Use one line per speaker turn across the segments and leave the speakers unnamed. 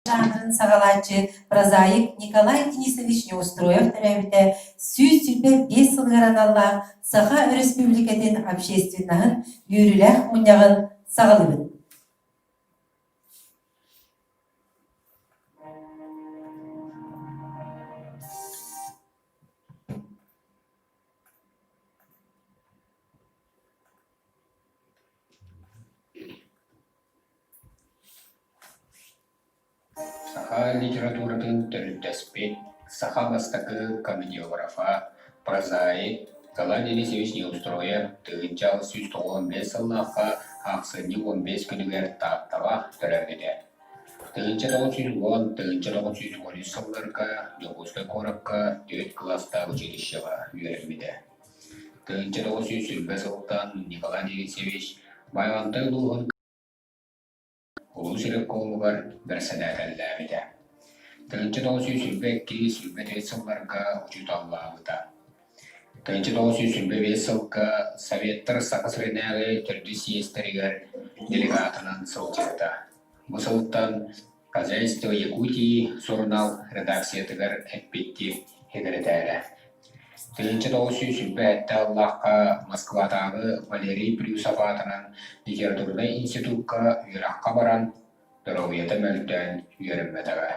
Жанрын саҕалааччы прозаик Николай Денисович Неустроев төрөөбүтэ 125 сылыгар аналлаах Саха Өрөспүүбүлүкэтин общественноһын үөрүүлээх мунньаҕын саҕалыыбыт.
Саха литературатын төрүттэспит, саха бастакы комедиографа, прозаик Николай Денисович Неустроев 1895 сыллаахха ахсынньы 15 күнүгэр Тааттаҕа төрөөбүтэ. 1910 1913 сылларга Дьокуускай куоракка түөрт кылаастаах училищеҕа үөрэммитэ. 1920 сылтан Николай Денисович Байаҕантай улууһун Улуус ревкомугар бэрэссэдээтэллээбитэ. 1922-23 сылларга учууталлаабыта. 1925 сылга Советтар Саха сиринээҕи төрдүс съезтэригэр делегатынан сылдьыбыта. Бу сылтан «Хозяйство Якутии» сурунаал редакциятыгар эппиттиир сэкирэтээрэ. 1927 сыллаахха Москватааҕы Валерий Брюсов аатынан литературнай институкка үөрэххэ баран, доруобуйата мөлтөөн үөрэммэтэҕэ.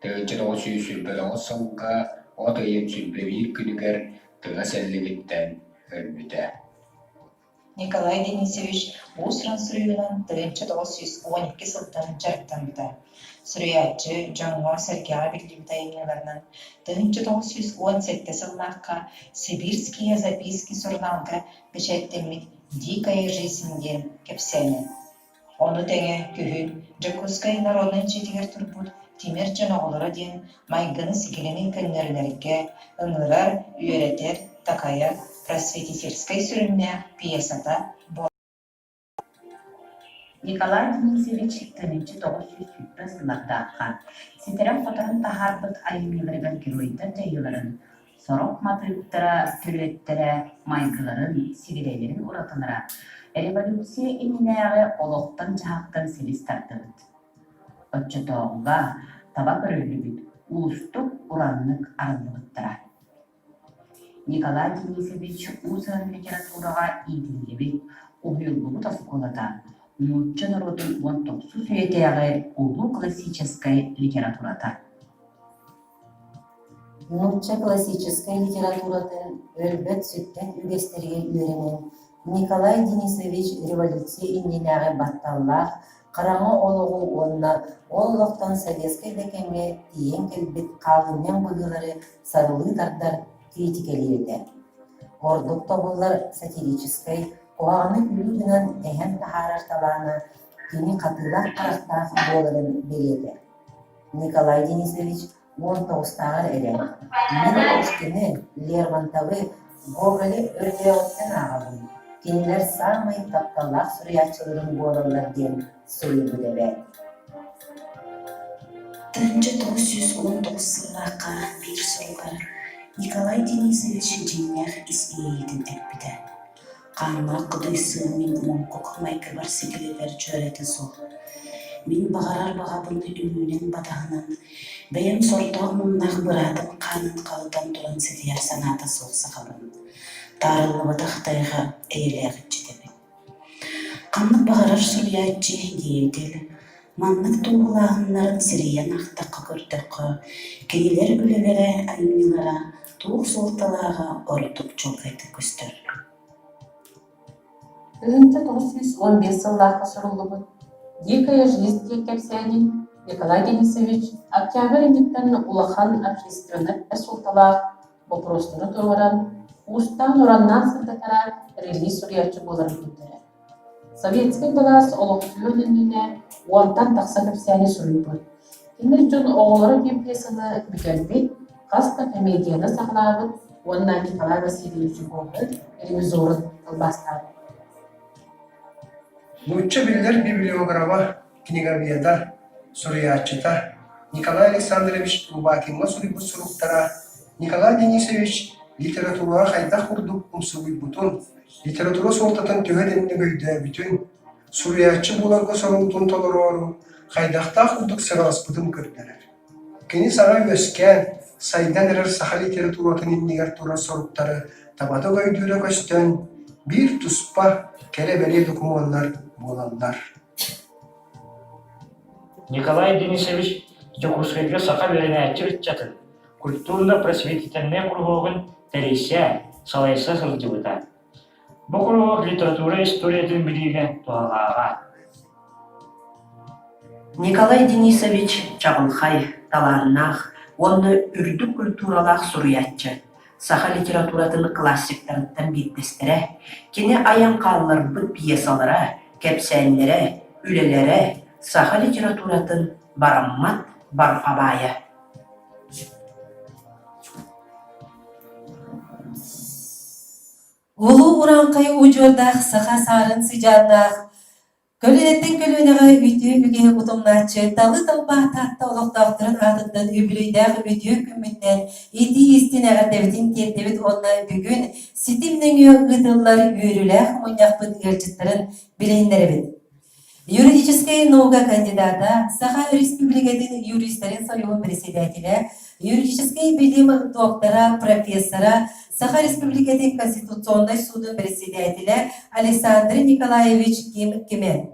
1929 сылга от ыйын 21 күнүгэр тыҥа сэллигиттэн өлбүтэ.
Николай Денисович уус-уран суруйуунан 1912 сылтан дьарыктаммыта. Суруйааччы дьоҥҥо-сэргэҕэ биллибит айымньыларынан 1917 сыллаахха «Сибирские записки» сурунаалга бэчээттэммит «Дикая жизнь» диэн кэпсээнэ. Ону тэҥэ күһүн Дьокуускай народнай дьиэтигэр турбут «Тимир дьон оҕолоро» диэн майгыны-сигилини көннөрүнэргэ ыҥырар, үөрэтэр, такайар просветительскай сүрүннээх пьесата буолар.
Николай Денисович 1920 сыллардаахха ситэрэн-хоторон таһаарбыт айымньыларыгар геройдар дьайыыларын Сорох матыыптара, төрүөттэрэ, майгыларын, сигилэлэрин уратылара революция иннинээҕи олохтон-дьаһахтан силис тардыбыт. Оччотооҕуга таба көрүллүбүт уустук ураннык арыллыбыттара. Николай Денисович уус-уран литератураҕа иитиллибит, уһуйуллубут оскуолата нуучча норуотун 19 үйэтээҕи улуу классическай литературата.
Нуучча классическай литературатын өлбөт-сүппэт үгэстэригэр үөрэнэн, Николай Денисович революция иннинээҕи батталлаах хараҥа олоҕу уонна ол олохтон советскай да кэмҥэ тиийэн кэлбит хаалынньаҥ быһыылары сарылыы тардар критикэлиир этэ. Ордук тобуллар сатирическай, куһаҕаны күлүү гынан эһэн таһаарар талаана кини хатыылаах харахтаах буоларын бэлиэтэ. Николай Денисович 19-тааҕар эрэ, мин Пушкины, Лермонтовы, Гоголи өрдөөҕүттэн ааҕабын, кинилэр саамай тапталлаах суруйааччыларым буолаллар диэн суруйбут эбээт.
1919 сыллаахха биир суругар Николай Денисович дьиҥнээх ис иэйиитин эппитэ: Хааннаах кыдыйсыы мин муҥкук майгыбар сигилибэр дьүөрэтэ суох. Мин баҕарар баҕабын үҥүүнэн-батаһынан, бэйэм сордоох-муҥнаах быраатым хаанын халытан туран ситиһэр санаата суох сахабын, таарыллыбатах тайҕа эйэлээх иччитэбин. Ханнык баҕарар суруйааччы деятель маннык туоһулааһыннарын сирийэн аахтахха көрдөххө, кинилэр үлэлэрэ, айымньылара туох суолталааҕа ордук чуолкайдык көстөр.
1915 сыллаахха суруллубут «Дикая жизнь» диэн кэпсээнин Николай Денисович Октябрь инниттэн улахан общественнай суолталаах боппуруостары туруоран, уустаан-ураннаан сырдатара релиз суруйааччы буоларын көрдөрөр. Советскай былаас олохсуйуон иннинэ уонтан тахса кэпсээни суруйбут. Тимир дьон оҕолоро диэн пьесаны бүтэрбит, хас да комедияны саҕалаабыт уонна Николай Васильевич Гоголь ревизорун тылбаастаабыт.
Нуучча биллэр библиографа, книговеда, суруйааччыта Николай Александрович Рубакиҥҥа суруйбут суруктара Николай Денисович литератураҕа хайдах курдук умсугуйбутун, литература суолтатын төһө дэҥник өйдөөбүтүн, суруйааччы буоларга сорунутун толороору. хайдахтаах курдук сыраласпытын көрдөрөр. Кини саҥа үөскээн, сайдан эрэр саха литературатын иннигэр турар соруктары табатык өйдүүрэ көстөн, биир туспа кэрэ-бэлиэ докумуоннар буолаллар.
Николай Денисович Дьокуускайга саха үөрэнээччи ыччатын культурно-просветительнай куруһуогун тэрийсэ, салайса сылдьыбыта. Бу куруһуок литература историятын билиигэ туһалааҕа.
Николай Денисович чаҕылхай, талааннаах уонна үрдүк культуралаах суруйааччы, саха литературатын классиктарыттан биирдэстэрэ. Кини айан хаалларбыт пьесалара, кэпсээннэрэ, үлэлэрэ саха литературатын бараммат барҕа баайа.
Улуу урааҥхай удьуордаах саха саарын сыдьааннаах, көлүөнэттэн көлүөнэҕэ үтүө үгэһи утумнааччы талы-талба Таатта олохтоохторун аатыттан үбүлүөйдээх үтүө күммүтүнэн итии-истиҥ эҕэрдэбитин тиэрдэбит уонна бүгүн ситим нөҥүө ыытыллар үөрүүлээх мунньахпыт ыалдьыттарын билиһиннэрэбит. Юридическай наука кандидата, Саха Республикатын юристарын союһун председателэ, юридическай билим доктора, профессора, Саха Республикатын Конституционнай суутун председателэ Александр Николаевич Ким Кимен.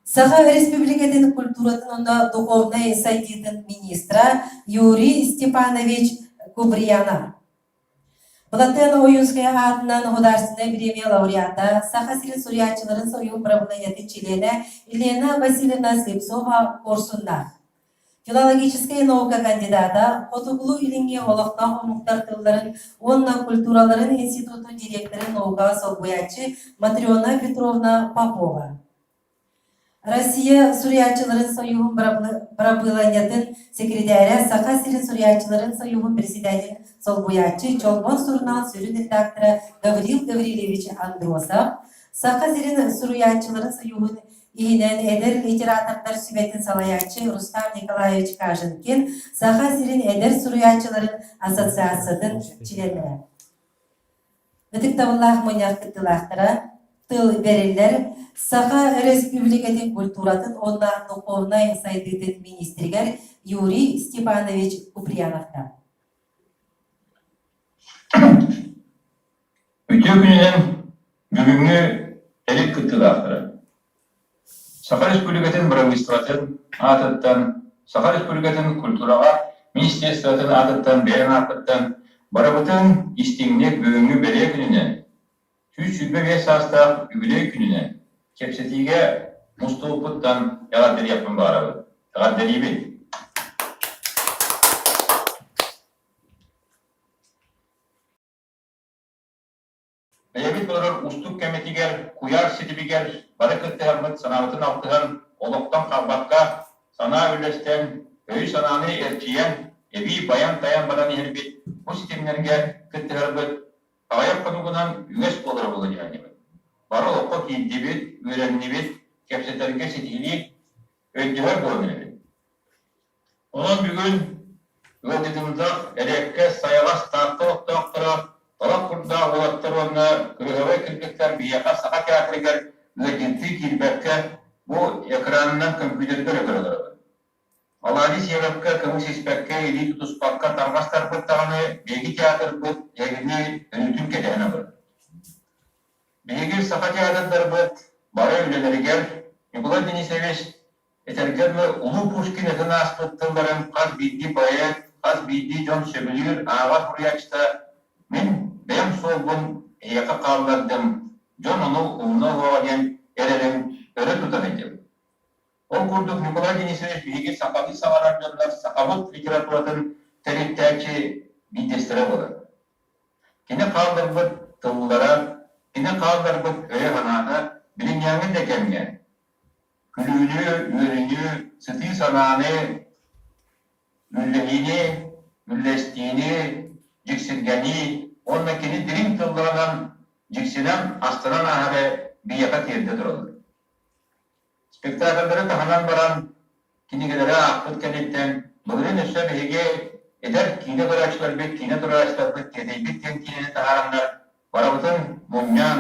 Саха Республикатын культуратын уонна духовнай сайдыытын министра Юрий Степанович Куприянов. Былатыан Ойуунскай аатынан Государственнай бириэмийэ лауреата, Саха сирин суруйааччыларын сойууһун бырабылыанньатын чилиэнэ Елена Васильевна Слепцова-Куорсуннаах. Филологическай наука кандидата, Хотугулуу-Илиҥҥи олохтоох омуктар тылларын уонна культураларын институтун директорын наукаҕа солбуйааччы Матрена Петровна Попова. Россия суруйааччыларын сойууһун бырабыыланньатын секретаря, Саха сирин суруйааччыларын сойууһун председателин солбуйааччы, Чолбон сурунаал сүрүн редактора Гаврил Гаврильевич Андросов, Саха сирин суруйааччыларын сойууһун иһинэн эдэр литератордар сүбэтин салайааччы Рустам Николаевич Каженкин, Саха сирин эдэр суруйааччыларын ассоциациятын чилиэннэрэ. Ытыктабыллаах мунньах кыттыылаахтара, тыл бэриллэр Саха Өрөспүүбүлүкэтин культуратын уонна духовнай сайдыытын министригэр Юрий Степанович Куприяновка.
Үтүө күнүнэн бүгүҥҥү элит кыттыылаахтара! Саха Республикатын Бырабыыталыстыбатын аатыттан, Саха Республикатын культураҕа министерствотын аатыттан бэйэм ааппыттан барыбытын истиҥник бүгүҥҥү бэлиэ күнүнэн, 125 саастаах үбүлүөй күнүнэн кэпсэтиигэ мустубуппуттан эҕэрдэлиэхпин баҕарабын. Эҕэрдэлиибин! Бэйэбит олорор уустук кэммитигэр куйаар ситимигэр бары кыттыһаммыт санаабытын алтыһан, олохтон хаалбакка, санаа үллэстэн, өйү-санааны эрчийэн, эбии байан-тайан баран иһэрбит бу ситимнэргэ кыттыһарбыт аҕыйах хонугунан үгэс буолара буолуо дии Бары олоххо киирдибит, үөрэннибит, кэпсэтэргэ ситиһии, өйдөһөр буолан эрэбит. Онон бүгүн ыалдьытымсах, эриэккэс, сайаҕас Таатта олохтоохторо, талах курдаах уолаттар уонна кырыһабай кыргыттар биһиэхэ Саха театрыгар ыалдьыттыы киирбэккэ, бу экранынан компьютерга эрэ көрө олоробут. Алаадьы сиэбэккэ, кымыс испэккэ, илии тутуспакка тарҕастарбыт даҕаны биһиги театрбыт эһигини өрүүтүн кэтэһэн олорор. Биһиги Саха театрдарбыт бары үлэлэригэр Ньукулай Денисович Этэргэ дылы, улуу Пушкин этэн ааспыт тылларын хас биирдии поэт, хас биирдии дьон сөбүлүүр, ааҕар суруйааччыта «Мин бэйэм суолбун эһиэхэ хааллардым, дьон ону умнуо суоҕа» диэн эрэлин өрө тутан этим. Ол курдук Николай Денисович биһиги сахалыы саҥарар дьоннор сахабыт литературатын төрүттээччи биирдэстэрэ буолар. Кини хаалларбыт тыллара, кини хаалларбыт өйө-санаата билиҥҥээҥҥи да кэмҥэ Күлүүнү, үөрүүнү, сытыы санааны, үллэһиини, үллэстиини, дьиксиргэнии уонна кини дириҥ тылларынан дьиксинэн, астынан ааһары биһиэхэ тиэрдэ тураллар. Спектакльдары таһынан баран, кинигэлэри аахпыт кэнниттэн былырыын өссө биһиги эдэр киинэ көрөөччүлэрбит, киинэ турааччыларбыт Тиэтэйбит диэн киинэни таһаараннар барыбытын мунньан,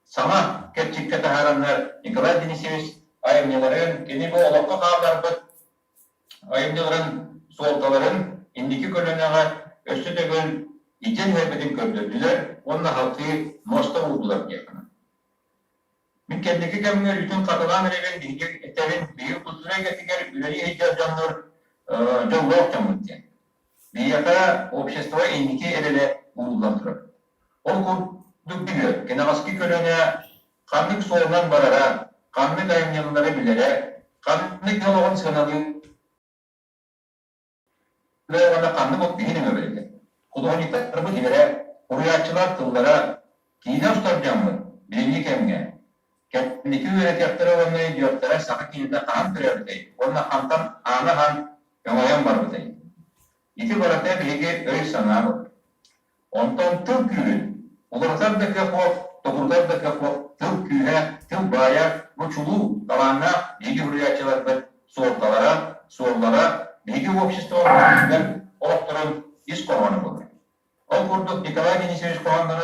Саҥа кэрчиккэ таһаараннар Николай Денисевич айымньыларын, кини бу олоххо хаалларбыт айымньыларын суолталарын инники көлүөнэҕэ өссө төгүл илдьэн иһэрбитин көрдөрдүлэр уонна салгыы муоста уурдулар диэххэ Мин кэнники кэмҥэ өрүүтүн хатылаан эрэбин, биһиги этэбин, биһиги культура эйгэтигэр үлэлии сылдьар дьоннор дьоллоох дьоммут диэн. Биһиэхэ общество инники эрэлэ ууруллан турар. Ол курдук билэр, кэнэҕэски көлүөнэ ханнык суолунан барара, ханнык айымньылары билэрэ, ханнык олоҕун сыаналыыра уонна ханнык от киһи нөҥө Художниктарбыт илэрэ, уруйааччылар тыллара, киинэ устар дьоммут билиҥҥи кэмҥэ кэнники үөрэтиэхтэрэ уонна өйдүөхтэрэ саха киинэтэ хаһан төрөөбүтэй уонна хантан аана аһан өҥөйөн барбытай. Ити барыта биһиги өй-санаа буолар. Онтон тыл күүһүн уларытар да кыах суох, токурутар да кыах суох тыл күүһэ, тыл баайа бу чулуу, талааннаах биһиги суруйааччыларбыт суолталара, суоллара биһиги обществобытыгар олохторун ис хоһооно буолар. Ол курдук Николай Денисович хоһоонноро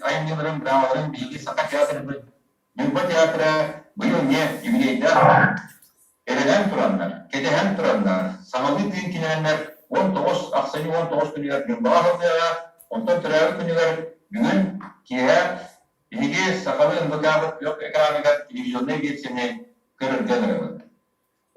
айымньыларын, драмаларын биһиги Саха театрбыт Ньурба театра быйыл эмиэ юбилейдаах эрэнэн тураннар, кэтэһэн тураннар, саҥалыы тыын киллэрэннэр 19 ахсынньы 19 күнүгэр Ньурбаҕа аһыллыаҕа, онтон төрөөбүт күнүгэр бүгүн киэһэ биһиги сахалыы НВК-быт күөх экраныгар телевизионнай версияны көрөргө ыҥырабыт.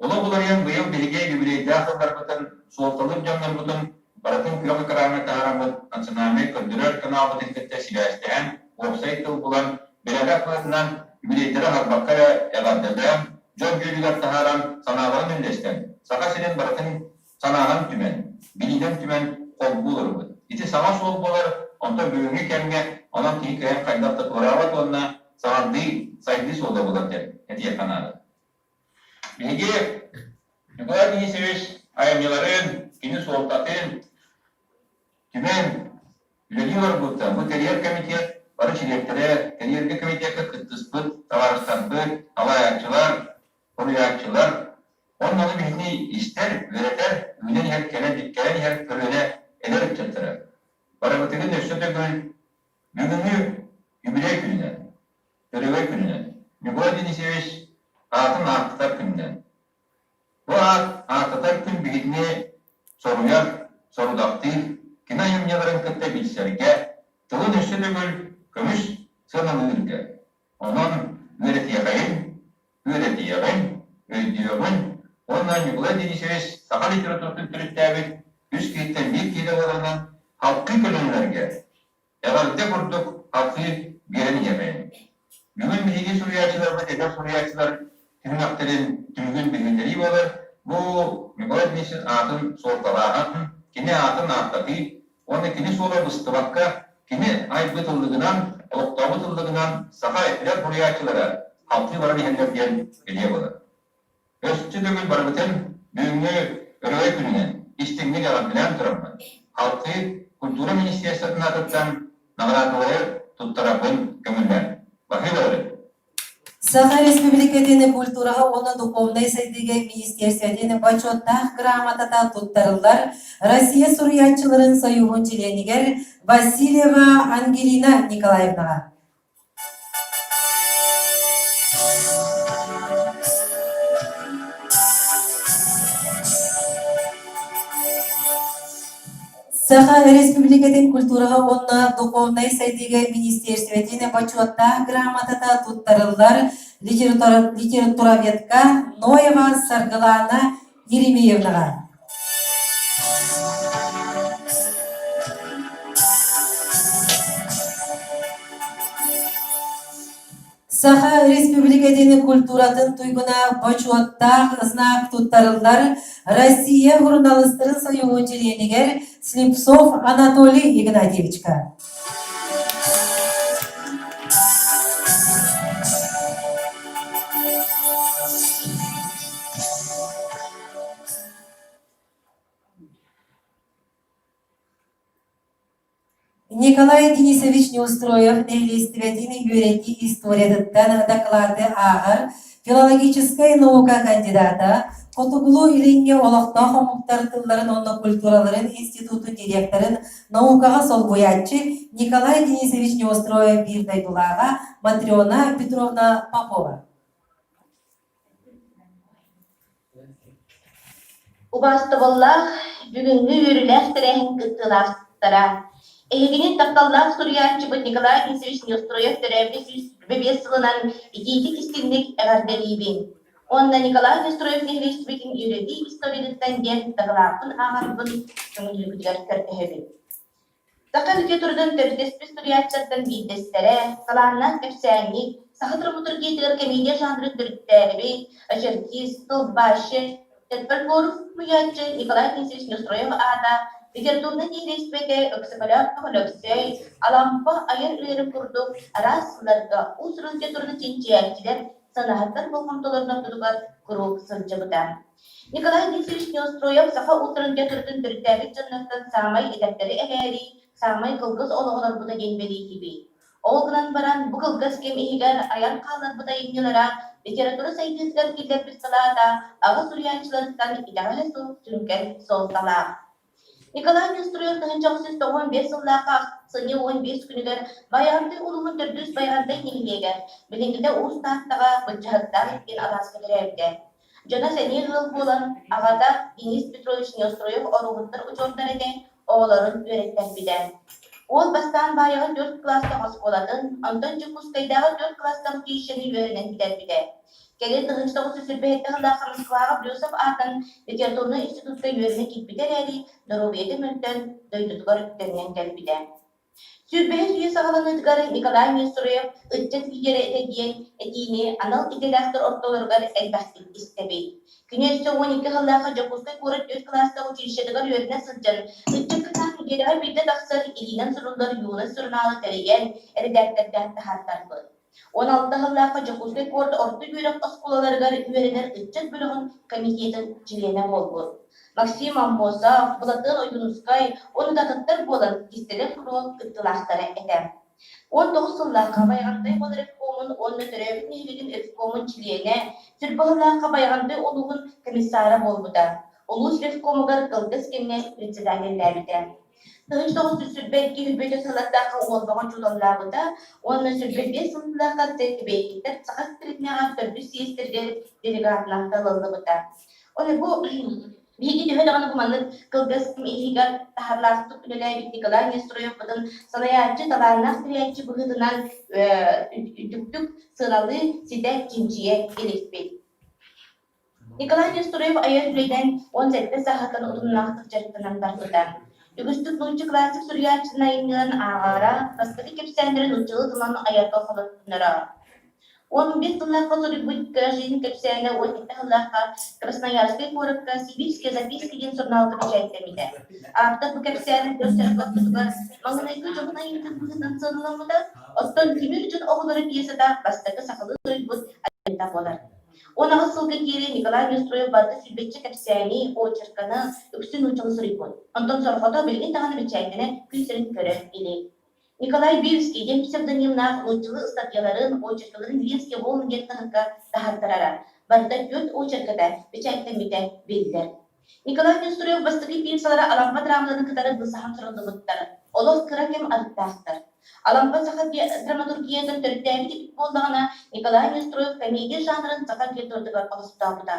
Олох уларыйан быйыл биһиги юбилейдаах сылларбытын, суолталыыр дьоннорбутун барытын күөх экраҥҥа таһаараммыт национальнай көрдөрөр каналбытын кытта сибээстэһэн, уопсай тыл булан, бэрээдэк быһыытынан юбилейдары аһарбакка эрэ эҕэрдэлээн, дьон дьүүлүгэр таһааран, санааларын үллэстэн, Саха сирин барытын санаанан түмэн, билиинэн түмэн холбуу олоробут. Ити саҥа суол буолар, онтон бүгүҥҥү кэмҥэ онон киһи кыайан хайдах да туораабат уонна саҥардыы, сайдыы суола буолар диэн этиэххэ наада. Биһиги Николай Денисович айымньыларын, кини суолтатын түмэн үлэлии олорбуттан бу тэрийэр комитет бары чилиэттэрэ, тэрийэргэ комитекка кыттыспыт табаарыстарбыт, салайааччылар, суруйааччылар уонна ону биһигини истэр, үөрэтэр, үүнэн иһэр, кэлэн, кэлэн иһэр көлүөнэ эдэр ыччаттара барыбытыгын өссө төгүл бүгүҥҥү юбилей күнүнэн Өрөгөй күнүнэн Ньукулай Денисович аатын ааттатар күнүнэн. Бу аат ааттатар күн биһигини соруйар, сорудахтыыр, кини айымньыларын кытта билсэргэ, тылын өссө төгүл көмүс сыаналыырга. Онон үөрэтиэхэйин, үөрэтиэҕин, өйдүөҕүн уонна Ньукулай Денисович саха литературатын төрүттээбит үс киһиттэн биир киһи буоларынан халкыы көлүөнэлэргэ Эҕэрдэ курдук алгыы биэрэн иһэбин. Бүгүн биһиги суруйааччыларбыт эдэр суруйааччылар түһүмэхтэрин түмүгүн билиһиннэрии буолар. Бу Николай Денисович аатын суолталааһын, кини аатын ааттатыы уонна кини суола быстыбакка, кини айбыт ыллыгынан, олохтообут ыллыгынан саха эдэр суруйааччылара халтыы баран иһэллэр диэн бэлиэ буолар. Өссө төгүл барыбытын бүгүҥҥү Өрөгөй күнүнэн истиҥник эҕэрдэлээн тураммын, халкы культура министерствотын аатыттан наҕараадалары туттарарбын көҥүллээн. Баһыыбалары!
Саха Республикатын культураҕа уонна духовнай сайдыыга министерствотын бочуоттаах грамотата туттарыллар Россия суруйааччыларын союһун чилиэнигэр Васильева Ангелина Николаевнаҕа. Саха Республикатын культураҕа уонна духовнай сайдыыга министиэристибэтин бочуоттаах грамотата туттарыллар литературоведка Ноева Саргылаана Еремеевнаҕа. Саха Республикатын культуратын туйгуна бочуоттаах знак туттарыллар Россия суруналыыстарын союһун чилиэнигэр Слепцов Анатолий Игнатьевичка. Николай Денисович Неустроев нэһилиэстибэтин үөрэтии историятыттан дакылааты ааҕар филологическай наука кандидата, Хотугулуу-Илиҥҥи олохтоох омуктар тылларын уонна культураларын институтун директорын наукаҕа солбуйааччы Николай Денисович Неустроев биир дойдулааҕа Матрена Петровна Попова.
Убаастабыллаах бүгүҥҥү үөрүүлээх тэрээһин кыттыылаахтара, эһигини тапталлаах суруйааччыбыт Николай Денисович Неустроев төрөөбүтэ 125 сылынан итиитик-истиҥник эҕэрдэлиибин уонна Николай Неустроев нэһилиэстибэтин үөрэтии историятыттан диэн дакылааппын ааҕарбын көҥүллүүгүтүгэр көрдөһөбүн. Саха литературатын төрүттэспит суруйааччылартан биирдэстэрэ, талааннаах кэпсээнньит, саха драматургиятыгар комедия жанрын төрүттээбит, очеркист, тылбаасчыт, фольклору суруйааччы Николай Денисович Неустроев аата литературнай нэһилиэстибэтэ Өксөкөлөөх Өлөксөй, Алампа айар үлэлэрин курдук араас сылларга уус-уран литератураны чинчийээччилэр санаһыттар болҕомтолорун ортотугар куруук сылдьыбыта. Николай Денисович Неустроев саха уус-уран литературатын төрүттээбит дьоннортон саамай эдэрдэри эрээри, саамай кылгас олоҕу олорбута диэн бэлиэтиибит. Ол гынан баран, бу кылгас кэм иһигэр айан хаалларбыт айымньылара литература сайдыытыгар киллэрбит салаата аҕа суруйааччыларыттан итэҕэһэ суох сүҥкэн суолталаах. Николай Неустроев 1995 сыллаахха ахсынньы 15 күнүгэр Байаҕантай улууһун төрдүс Байаҕантай нэһилиэгэр, билиҥҥитэ Уус Тааттаҕа Былдьаһыктаах диэн алааска төрөөбүтэ. Дьоно сэниэ ыал буолан, аҕата Денис Петрович Неустроев оруоһуттар учуоттара этэ, оҕолорун үөрэттэрбитэ. Уол бастаан Баайаҕа түөрт кылаастаах оскуолатын, онтон Дьокуускайдааҕы түөрт кылаастаах училищены үөрэнэн бүтэрбитэ. Кэлин 1927 сыллаахха Москваҕа Брюсов аатынан литературнай институтка үөрэнэ киирбитэ эрээри, доруобуйата мөлтөөн, дойдутугар төннөн кэлбитэ. Сүүрбэһис үйэ саҕаланыытыгар Николай Неустроев «Ыччат лидерэ этэ» диэн этиини анал идэлээхтэр ортолоругар элбэхтик истэбит. Кини өссө 12 сыллаахха Дьокуускай куорат түөрт кылаастаах училищетыгар үөрэнэ сылдьан, ыччакка таах нэдиэлэҕэ биирдэ тахсар илиинэн суруллар «Юность» сурунаалы тэрийэн, эрэдээктэрдээн таһаартарбыт. 16 сыллаахха Дьокуускай куорат орто үөрэх оскуолаларыгар үөрэнэр ыччат бөлөҕүн комитетын чилиэнэ буолбут. Максим Аммосов, Былатыан Ойуунускай уонна да атыттар буолан кистэлэҥ куруһуок кыттыылаахтара этэ. 19 сыллаахха Байаҕантай ревкомун уонна төрөөбүт нэһилиэгин ревкомун чилиэнэ, Сүрбаһылаахха Байаҕантай улууһун комиссара буолбута. Улуус ревкомугар кылгас кэмҥэ председателлээбитэ. 1922 сүүрбэччэ сыллардаахха Уолбаҕа учууталлаабыта уонна 25 сыллаахха Сэбиэттэр Саха сиринээҕи төрдүс съезтэригэр делегатынан талыллыбыта. Ол бу биһиги төһө даҕаны бу маннык кылгас кэм иһигэр таһаарлаахтык үлэлээбит Николай Нестроевпытын салайааччы, талааннаах тэрийээччи быһыытынан үрдүктүк сыаналыы, ситэ чинчийэ иликпит. Николай Неустроев айар үлэтинэн 17 сааһыттан утумнаахтык дьарыктанан барбыта. Үгүстүк нуучча классик суруйааччытын айымньыларын ааҕара, бастакы кэпсээннэрин нууччалыы тылынан айарга холонноро. 15 сыллаахха суруйбут «Жизнь» кэпсээнэ 17 сыллаахха Красноярскай куоракка «Сибирские записки» диэн сурунаалга бэчээттэммитэ. Ааптар бу кэпсээнин дьон-сэргэ ортотугар маҥнайгы дьоһун айымньытын быһыытынан сыаналаммыта, оттон «Тимир дьон оҕолоро» пьесата бастакы сахалыы суруйбут айымньыта буолар. 18 сылга диэри Николай Неустроев барыта сүүрбэччэ кэпсээни, очерканы, үксүн нууччалыы суруйбут. Онтон сорҕото билигин даҕаны бэчээттэнэ күн сирин көрө илик. Николай Бельский диэн псевдонимнаах нууччалыы ыстатыйаларын, очеркаларын Ленские волны диэн хаһыакка таһаартарара. Барыта түөрт очерката бэчээттэммитэ биллэр. Николай Неустроев бастакы пьесалара Алампа драмаларын кытары бысаһан суруллубуттар. Олох кыра кэм арыттаахтар. Алампа саха драматургиятын төрүттээбит эбит буоллаҕына, Николай Неустроев комедия жанрын саха литературатыгар олохтообута.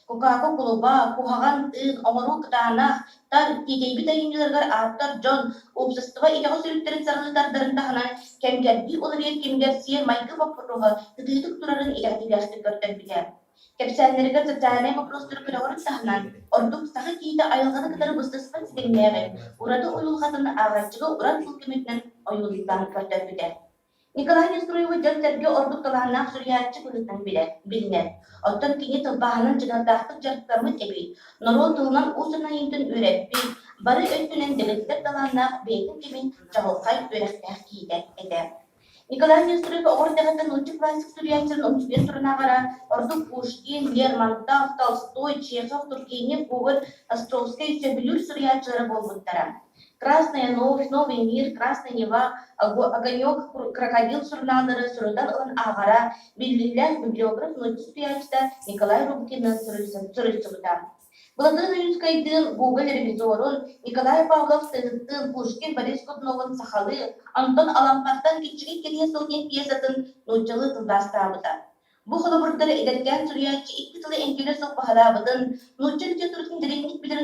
Кукааку кулуба, Куһаҕан тыын, Оҥоруу кытаанах, Тар, Тиэтэйбит айымньыларыгар ааптар дьон, уопсастыба итэҕэл сүрүттэрин саргы тардарын таһынан, кэм-кэрдии уларыйар кэмигэр сиэр-майгы боппуруоһа кытыытык турарын итэҕэтиилээхтик көрдөрбүтэ. Кэпсээннэригэр социальнай боппуруостары көтөҕөрүн таһынан, ордук саха киһитэ айылҕаны кытары быстыспат ситимнээҕин, ураты уйулҕатын ааҕааччыга уран тыл көмөтүнэн ойуулуктаан көрдөрбүтэ. Николай Неустроевы дьон-сэргэ ордук талааннаах суруйааччы быһыытынан билэр, билинэр. Оттон кини тылбааһынан дьаныардаахтык дьарыктаммыт эбит, норуот тылынан уус-уран айымньытын үөрэппит, бары өттүнэн дэгиттэр талааннаах бэйэтин кэмин чаҕылхай үөрэхтээх киһитэ этэ. Николай Неустроев оҕо эрдэҕиттэн нуучча классик суруйааччыларын умсугуйан туран ордук Пушкин, Лермонтов, Толстой, Чехов, Тургенев, Гоголь, Островскай сөбүлүүр суруйааччылара буолбуттара. «Красная новь», «Новый мир», «Красная Нева», «Огонек», «Крокодил» сурунааллары сурутан ылан ааҕара, биллиилээх библиограф нуучча суруйааччыта Николай Рубкинныын суруйсубута. Былатыан Ойуунскайдыын Гоголь ревизорун, Николай Павлов Тыһыттыын Пушкин Борис Годуновун сахалыы, Антон Алампаттан Киччигий кириэс сыл диэн пьесатын нууччалыы тылбаастаабыта. Бу холобурдары эдэркээн суруйааччы икки тылы эҥкилэ суох баһылаабытын, нуучча литературатын дириҥник билэр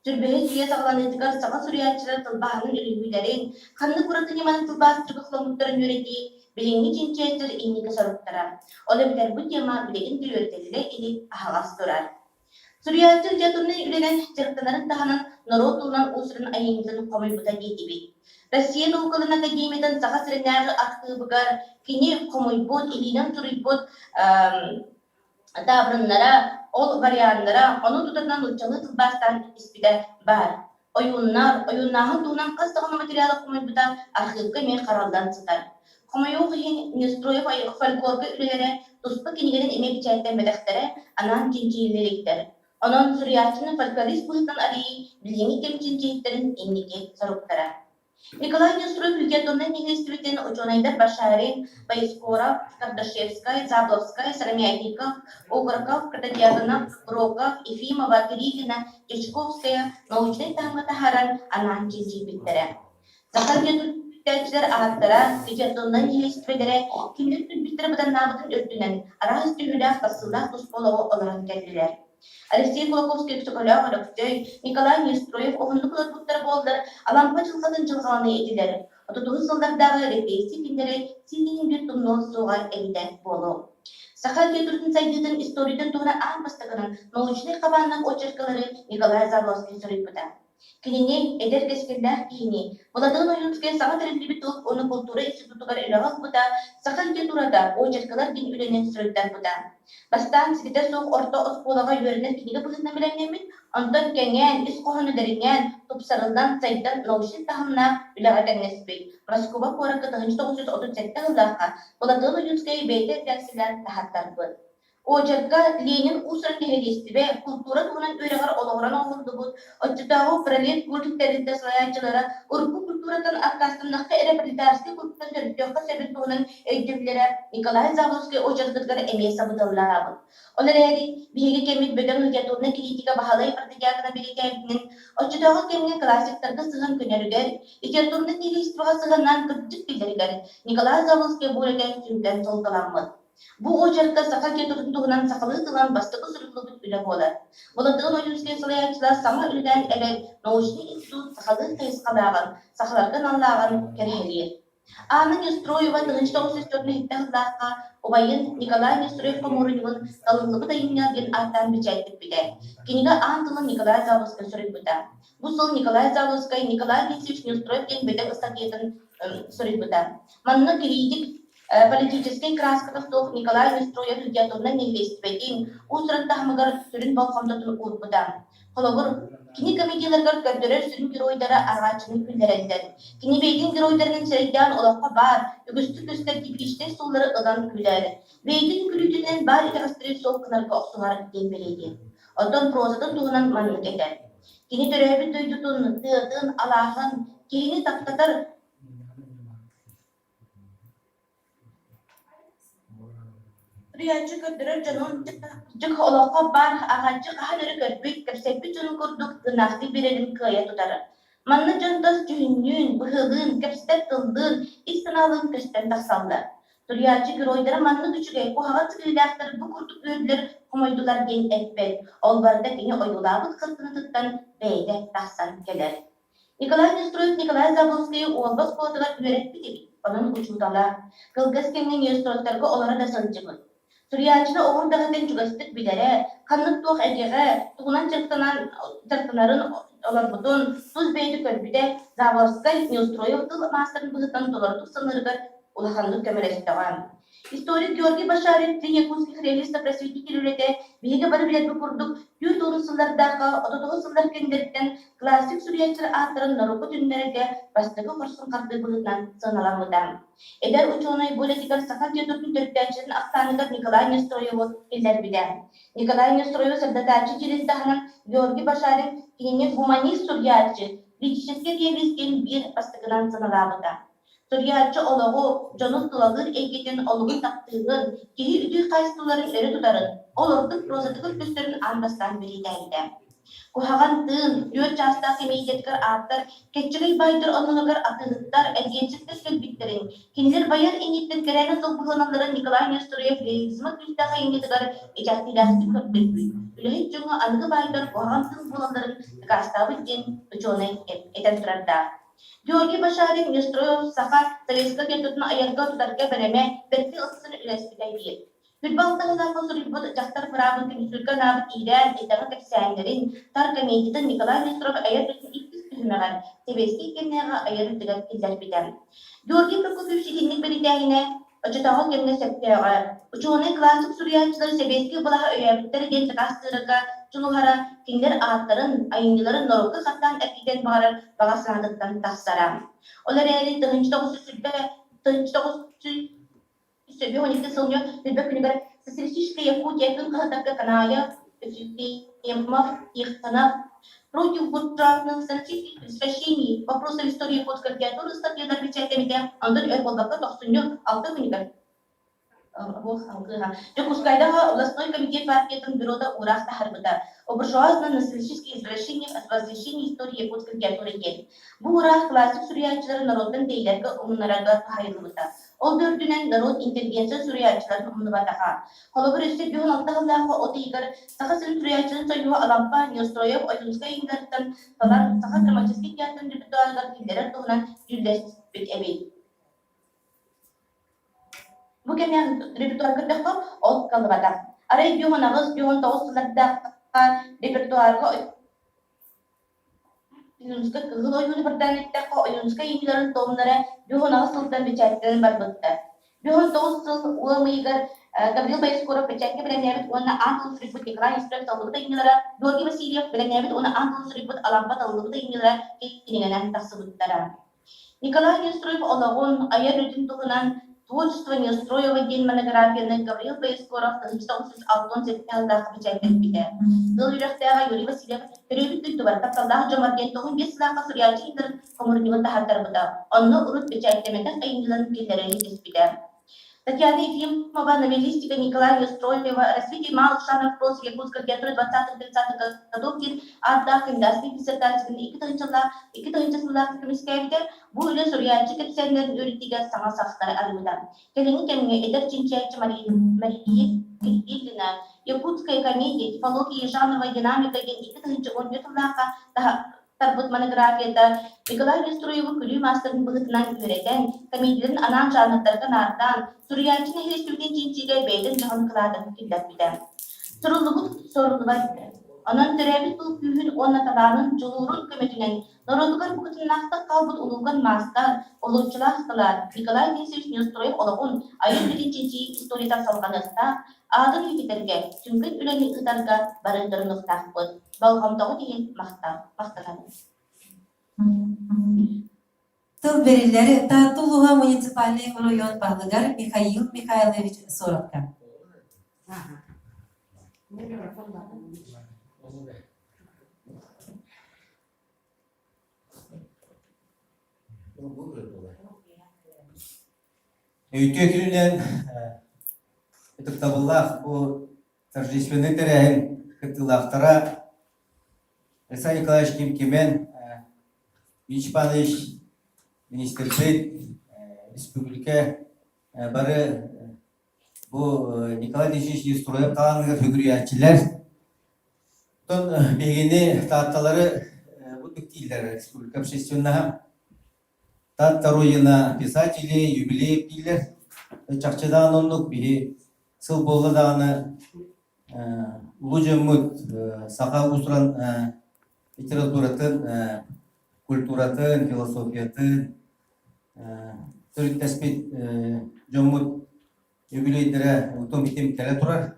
Сүрбэһис үйэ саҕаланыытыгар саха суруйааччылара тылбааһынан үлүһүйүүлэрин, ханнык ураты ньыманы тылбаастыырга холоммуттарын үөрэтии билиҥҥи чинчийээччилэр инники соруктара. Ол эбэтэр бу тема билигин да үөрэтиллэ илик аһаҕас турар. Суруйааччы литературнай үлэнэн дьарыктанарын таһынан норуот тылынан уус-уран айымньытын хомуйбута диэтибит. Россия наукаларын академиятын Саха сиринээҕи архыыбыгар кини хомуйбут, илиинэн суруйбут таабырыннара, ол варианнара, ону тутатына нууччалыы тылбаастаан испитэ баар. Ойууннар, ойууннааһын туһунан хас даҕаны материалы хомуйбута архыыпка эмиэ хараллан сытар. Хомойуох иһин, Неустроев фольклорга үлэлэрэ туспа кинигэнэн эмиэ бэчээттэммэтэхтэрэ, анаан чинчийиллэ иликтэр. Онон суруйааччыны фольклорист быһыытынан арыйыы билиҥҥи кэм чинчийииттэрин инники соруктара. Николай Неустроев литературнай нэһилиэстибэтин учуонайдар Башарин, Боескоров, Кардашевскай, Забловскай, Сыромятников, Окороков, Протодьяконов, Роков, Ефимова, Кириллина, Дьячковская научнай таһымҥа таһааран анаан чинчийбиттэрэ. Саха литературнай ааттара, литературнай нэһилиэстибэлэрэ кинилэр түмпүттэрэ быданнаабытын үрдүнэн араас түһүүлээх тахсыылаах туспа олоҕу олорон кэллилэр. Алексей Кулаковскай-Өксөкөлөөх Өлөксөй, Николай Неустроев уһуннук олорбуттара буоллар, Алампа дьылҕатын дьылҕаланыы этилэр. Отутуһус сыллардааҕы репрессия кинилэри син биир тумнуо суоҕа эбитэ буолуо. Саха литературатын сайдыытын историятын туһунан аан бастакынан научнай хабааннаах очеркалары Николай Заболоцкий суруйбута. Кинини, эдэр кэскиллээх киһини, Былатыан Ойуунускай саҥа тэриллибит тыл уонна култуура институтугар үлэҕэ ылбыта, саха литературата, очеркалар диэн үлэни суруйтарбыта. Бастаан ситэтэ суох орто оскуолаҕа үөрэнэр кинигэ быһыытынан бэлэмнэммит, онтон кэҥээн, ис хоһооно дириҥээн, тупсарыллан, сайдан научнай таһымнаах үлэҕэ тэҥнэспит. Москуба куоракка 1937 сыллаахха Былатыан Ойуунускай бэйэтэ эрэдээксийэлээн таһааттарбыт. Очерка Ленин уус-уран нэһилиэстибэ, култуура туһунан үөрэҕэр олоҕуран оҥоһуллубут, оччотооҕу пролеткульт тэрилтэ салайааччылара урукку культураттан аккаастаннахха эрэ пролетарскай культураны төрүттүөххэ сөбүн туһунан өйдөбүллэрэ Николай Заболоцкай очеркатыгар эмиэ сабыдыаллаабыт. Ол эрээри, биһиги кэммит бөдөҥ литературнай критика Баһылай Протодьяконов бэлиэтээбитинэн, оччотооҕу кэмҥэ классиктарга сыһыан көнөрүгэр, литературнай нэһилиэстибэҕэ сыһыаннаан кырдьык биллэригэр Николай Заболоцкай бу үлэтэ сүҥкэн суолталаммыт. Бу очерка саха литературатын туһунан сахалыы тылынан бастакы суруллубут үлэ буолар. Былатыан Ойуунскай салайааччылар саҥа үлэлээн эрэр научнай институт сахалыы хайысхалааҕын, сахаларга аналлааҕын кэрэһэлиир. Анна Неустроева 1947 сыллаахха убайын Николай Неустроев хомуурунньугун «Талыллыбыт айымньы» диэн ааттаан бэчээттиппитэ. Кинигэ аан тылын Николай Заболоцкай суруйбута. Бу сыл Николай Заболоцкай Николай Алексеевич Неустроев диэн бөдөҥ ыстатыйатын суруйбута. Манна кириитик Политическай кырааската суох Николай Неустроев литературнай нэһилиэстибэтин уус-уран таһымыгар сүрүн болҕомтотун уурбута. Холобур, кини комедияларыгар көрдөрөр сүрүн геройдара арҕааччыны күллэрэллэр. Кини бэйэтин геройдарынан сирэйдээн олоххо баар, үгүстүк көстөр типичнэй суоллары ылан күлэр. Бэйэтин күлүүтүнэн баар итэҕэстэри суох гынарга охсуһар диэн бэлиэтиир. Оттон прозатын туһунан маннык этэр. Кини төрөөбүт дойдутун, тыатын, алааһын, киһини таптатар Суруйааччы көрдөрөр дьонун дьык олоххо баар аҕааччы хаһан эрэ көрбүт, кэпсэппит дьонун курдук тыыннаахтык биэрэрин кыайа тутара. Манна дьон тас дьүһүннүүн, быһыылыын, кэпсэтэр тыллыын, ис санаалыын көстөн тахсаллар. Суруйааччы геройдара маннык үчүгэй, куһаҕан ситиһиилээхтэр бу курдук үөрдүлэр, хомойдулар диэн эппэт. Ол барыта кини ойуулаабыт хартыынатыттан бэйэтэ тахсан кэлэр. Николай Неустроев Николай Заболоцкайы Уолба оскуолатыгар үөрэппит эбит, онон учуутала. Кылгас кэмҥэ Неустроевтарга олоро да сылдьыбыт. Суруйааччыны оҕо эрдэҕиттэн чугастык билэрэ, ханнык-туох эйгэҕэ, тугунан дьарыктанан дьарыктанарын олорбутун тус бэйэтэ көрбүтэ Заболоцкай Неустроев тыл маастарын быһыытынан толорутук саныырыгар улаханнык көмөлөстөҕө. Историк Георгий Башарин Три якутских реалиста-просветитель үлэтэ биһиги бары билэрбит курдук 40 сыллардаахха 39 сыллар кэннилэриттэн классик суруйааччылар ааттарын норуокка төннөрөргө бастакы хорсун хардыы быһыытынан сыаналаммыта. Эдэр учуонай бу үлэтигэр саха литературатын төрүттээччилэрин ахсааныгар Николай Неустроеву киллэрбитэ. Николай Неустроеву сырдатааччы диирин таһынан Георгий Башарин кинини гуманист суруйааччы, критическэй реалист диэн биир бастакынан сыаналаабыта. Суруйааччы олоҕу, дьону тулалыыр эйгэтин олугун таптыырын, киһи үтүө хаачыстыбаларын өрө тутарын, ол ордук прозатыгар көстөрүн аан бастаан бэлиэтээбитэ. Куһаҕан тыын, түөрт чаастаах комедиятыгар ааптар кэччэгэй баайдар оннуларыгар атыыһыттар, эргиэмсиктэр кэлбиттэрин, кинилэр байар инниттэн кэрээнэ сыл быһыыланалларын Николай Неустроев реализма күүстээх айымньытыгар итэҕэтиилээхтик көрдөрбүт. үлэһит дьоҥҥо аныгы баайдар куһаҕан тыл буолалларын дакаастаабыт диэн учуонай этэн турардаах. Георгий Башарин Неустроев саха советскай культуратын айарга-тутарга бэлэмэ бэркэ ылсан үлэлэспитэ диир. Күлбэ алтыһыылаахха суруйбут дьахтар быраабын көмүскүүргэ анаабыт иирээн, итэҕэ кэпсээннэрин, тар комедиятын Николай Нестеров айар үлэтин иккис түһүмэҕэр сэбиэскэй кэмнээҕи айар үлэтигэр киллэрбитэ. Георгий Прокопьевич итинник бэлиэтээһинэ оччотооҕу кэмҥэ сөптөөҕө. Учуонай классик суруйааччылары сэбиэскэй былааһы өйөөбүттэрэ диэн дакаастыырга дьулуһара, кинилэр ааттарын, айымньыларын норуокка хаттаан эргитэн баҕарар баҕа санаатыттан тахсара. Ол эрээри 1920 1952 сылньу Түбэ күнүгэр Социалистическая Якутия күн хаһыаттарга Канаев, Ефимов, Тихонов против буржуазных социалистических извращений вопросов истории якутской литературы ыстатыйалар бэчээттэммитэ, онтон өр буолбакка тохсунньу алта күнүгэр Дьокуускайдааҕы областной комитет партиятын бюрота уураах таһаарбыта о буржуазно-националистических извращениях от возвращения истории якутской литературы диэн. Бу уураах классик суруйааччылары норуоттан тэйилэргэ умуннарарга туһаайыллыбыта. Ол да үрдүнэн норуот интеллигенция суруйааччыларын умнубатаҕа. Холобур, өссө 56 сыллаахха от ыйыгар Саха сирин суруйааччыларын сойууһа Алампа, Неустроев, Ойуунускай ыйыыларыттан талан Саха драматическай театрын репертуарыгар киллэрэр туһунан дьүүллэспит эбит. Бу кэмҥэ репертуар көрдөххө, ол кыаллыбатах. Арай 18, 19 сыллардаахха репертуарга Ойуунускай Кыһыл ойууну бардаан эттэххэ, Ойуунускай айымньыларын томнара 18 сылтан бэчээттэнэн барбыттар. 19 сыл ыам ыйыгар Гаврил Боескоров бэчээккэ бэлэмнээбит уонна аан тылын суруйбут Николай Нестеров таллыбыт айымньылара, Георгий Васильев бэлэмнээбит уонна аан тылын суруйбут Алампа таллыбыт айымньылара кинигэнэн тахсыбыттара. Николай Неустроев олоҕун, айар үлэтин туһунан «Творчество Неустроева» диэн монографияны Гаврил Боескоров 1967 сыллаахха бэчээттэппитэ. Тыл үөрэхтээҕэ Юрий Васильев «Төрөөбүт дойдубар тапталлаах дьоммор» диэн 95 сыллаахха суруйааччы ыйдарын хомуурунньугун таһаартарбыта. Онно урут бэчээттэммэтэх айымньыларын киллэрэри ситиспитэ. Татьяна Ефимова, новеллистика Николая Неустроева, развитие малых жанров прозы якутской литературы 20-30-х годов диэн ааттаах кандидатскай диссертациятын икки тыһыынчалаах икки тыһыынча сыллаах көмүскээбитэ. Бу үлэ суруйааччы кэпсээннэрин үөрэтиигэ саҥа сахтары арыйбыта. Кэлиҥҥи кэмҥэ эдэр чинчийээччи Мария, Мария Кириллина «Якутская комедия. Типология и жанровая динамика» диэн 2014 сыллаахха тарбыт монографията Николай Нестроевы күлүү маастарын быһыытынан үөрэтэн, комедияларын анаан жанрдарга наардаан, суруйааччы нэһилиэстибэтин чинчиигэ бэйэтин дьоһун кылаатын киллэрбитэ. Суруллубут соруллубат Онон төрөөбүт тыл күүһүн уонна талаанын дьулуурун көмөтүнэн норуотугар букатыннаахтык хаалбыт улуукан маастар, олуоччулаах талаан Николай Денисович Неустроев олоҕун, айар үлэтин чинчийии историята салҕаныахтаах, аатын үйэтитэргэ, сүҥкэн үлэни ыытарга бары дорунуохтаахпыт. Болҕомтоҕут иһин махтал, махтанабын.
Тыл бэриллэр Таатта улууһа муниципальнай оройуон баһылыгар Михаил Михайлович Соровка.
Үтүө күнүнэн ытыктабыллаах бу торжественнай тэрээһин кыттыылаахтара Александр Николаевич Ким-Кимэн, Ильич Иванович министрбит, республика бары бу Николай Ильич Нестроев талааныгар сүгүрүйээччилэр. Оттон биһигини Таатталары бу дииллэр республика общественноһа. Таатта Родина писателей, юбилей дииллэр. Чахчы даҕаны оннук биһи сыл буолла даҕаны улуу дьоммут саха уус-уран литературатын, культуратын, философиятын төрүттэспит дьоммут үбүлүөйдэрэ утум-итим кэлэ турар.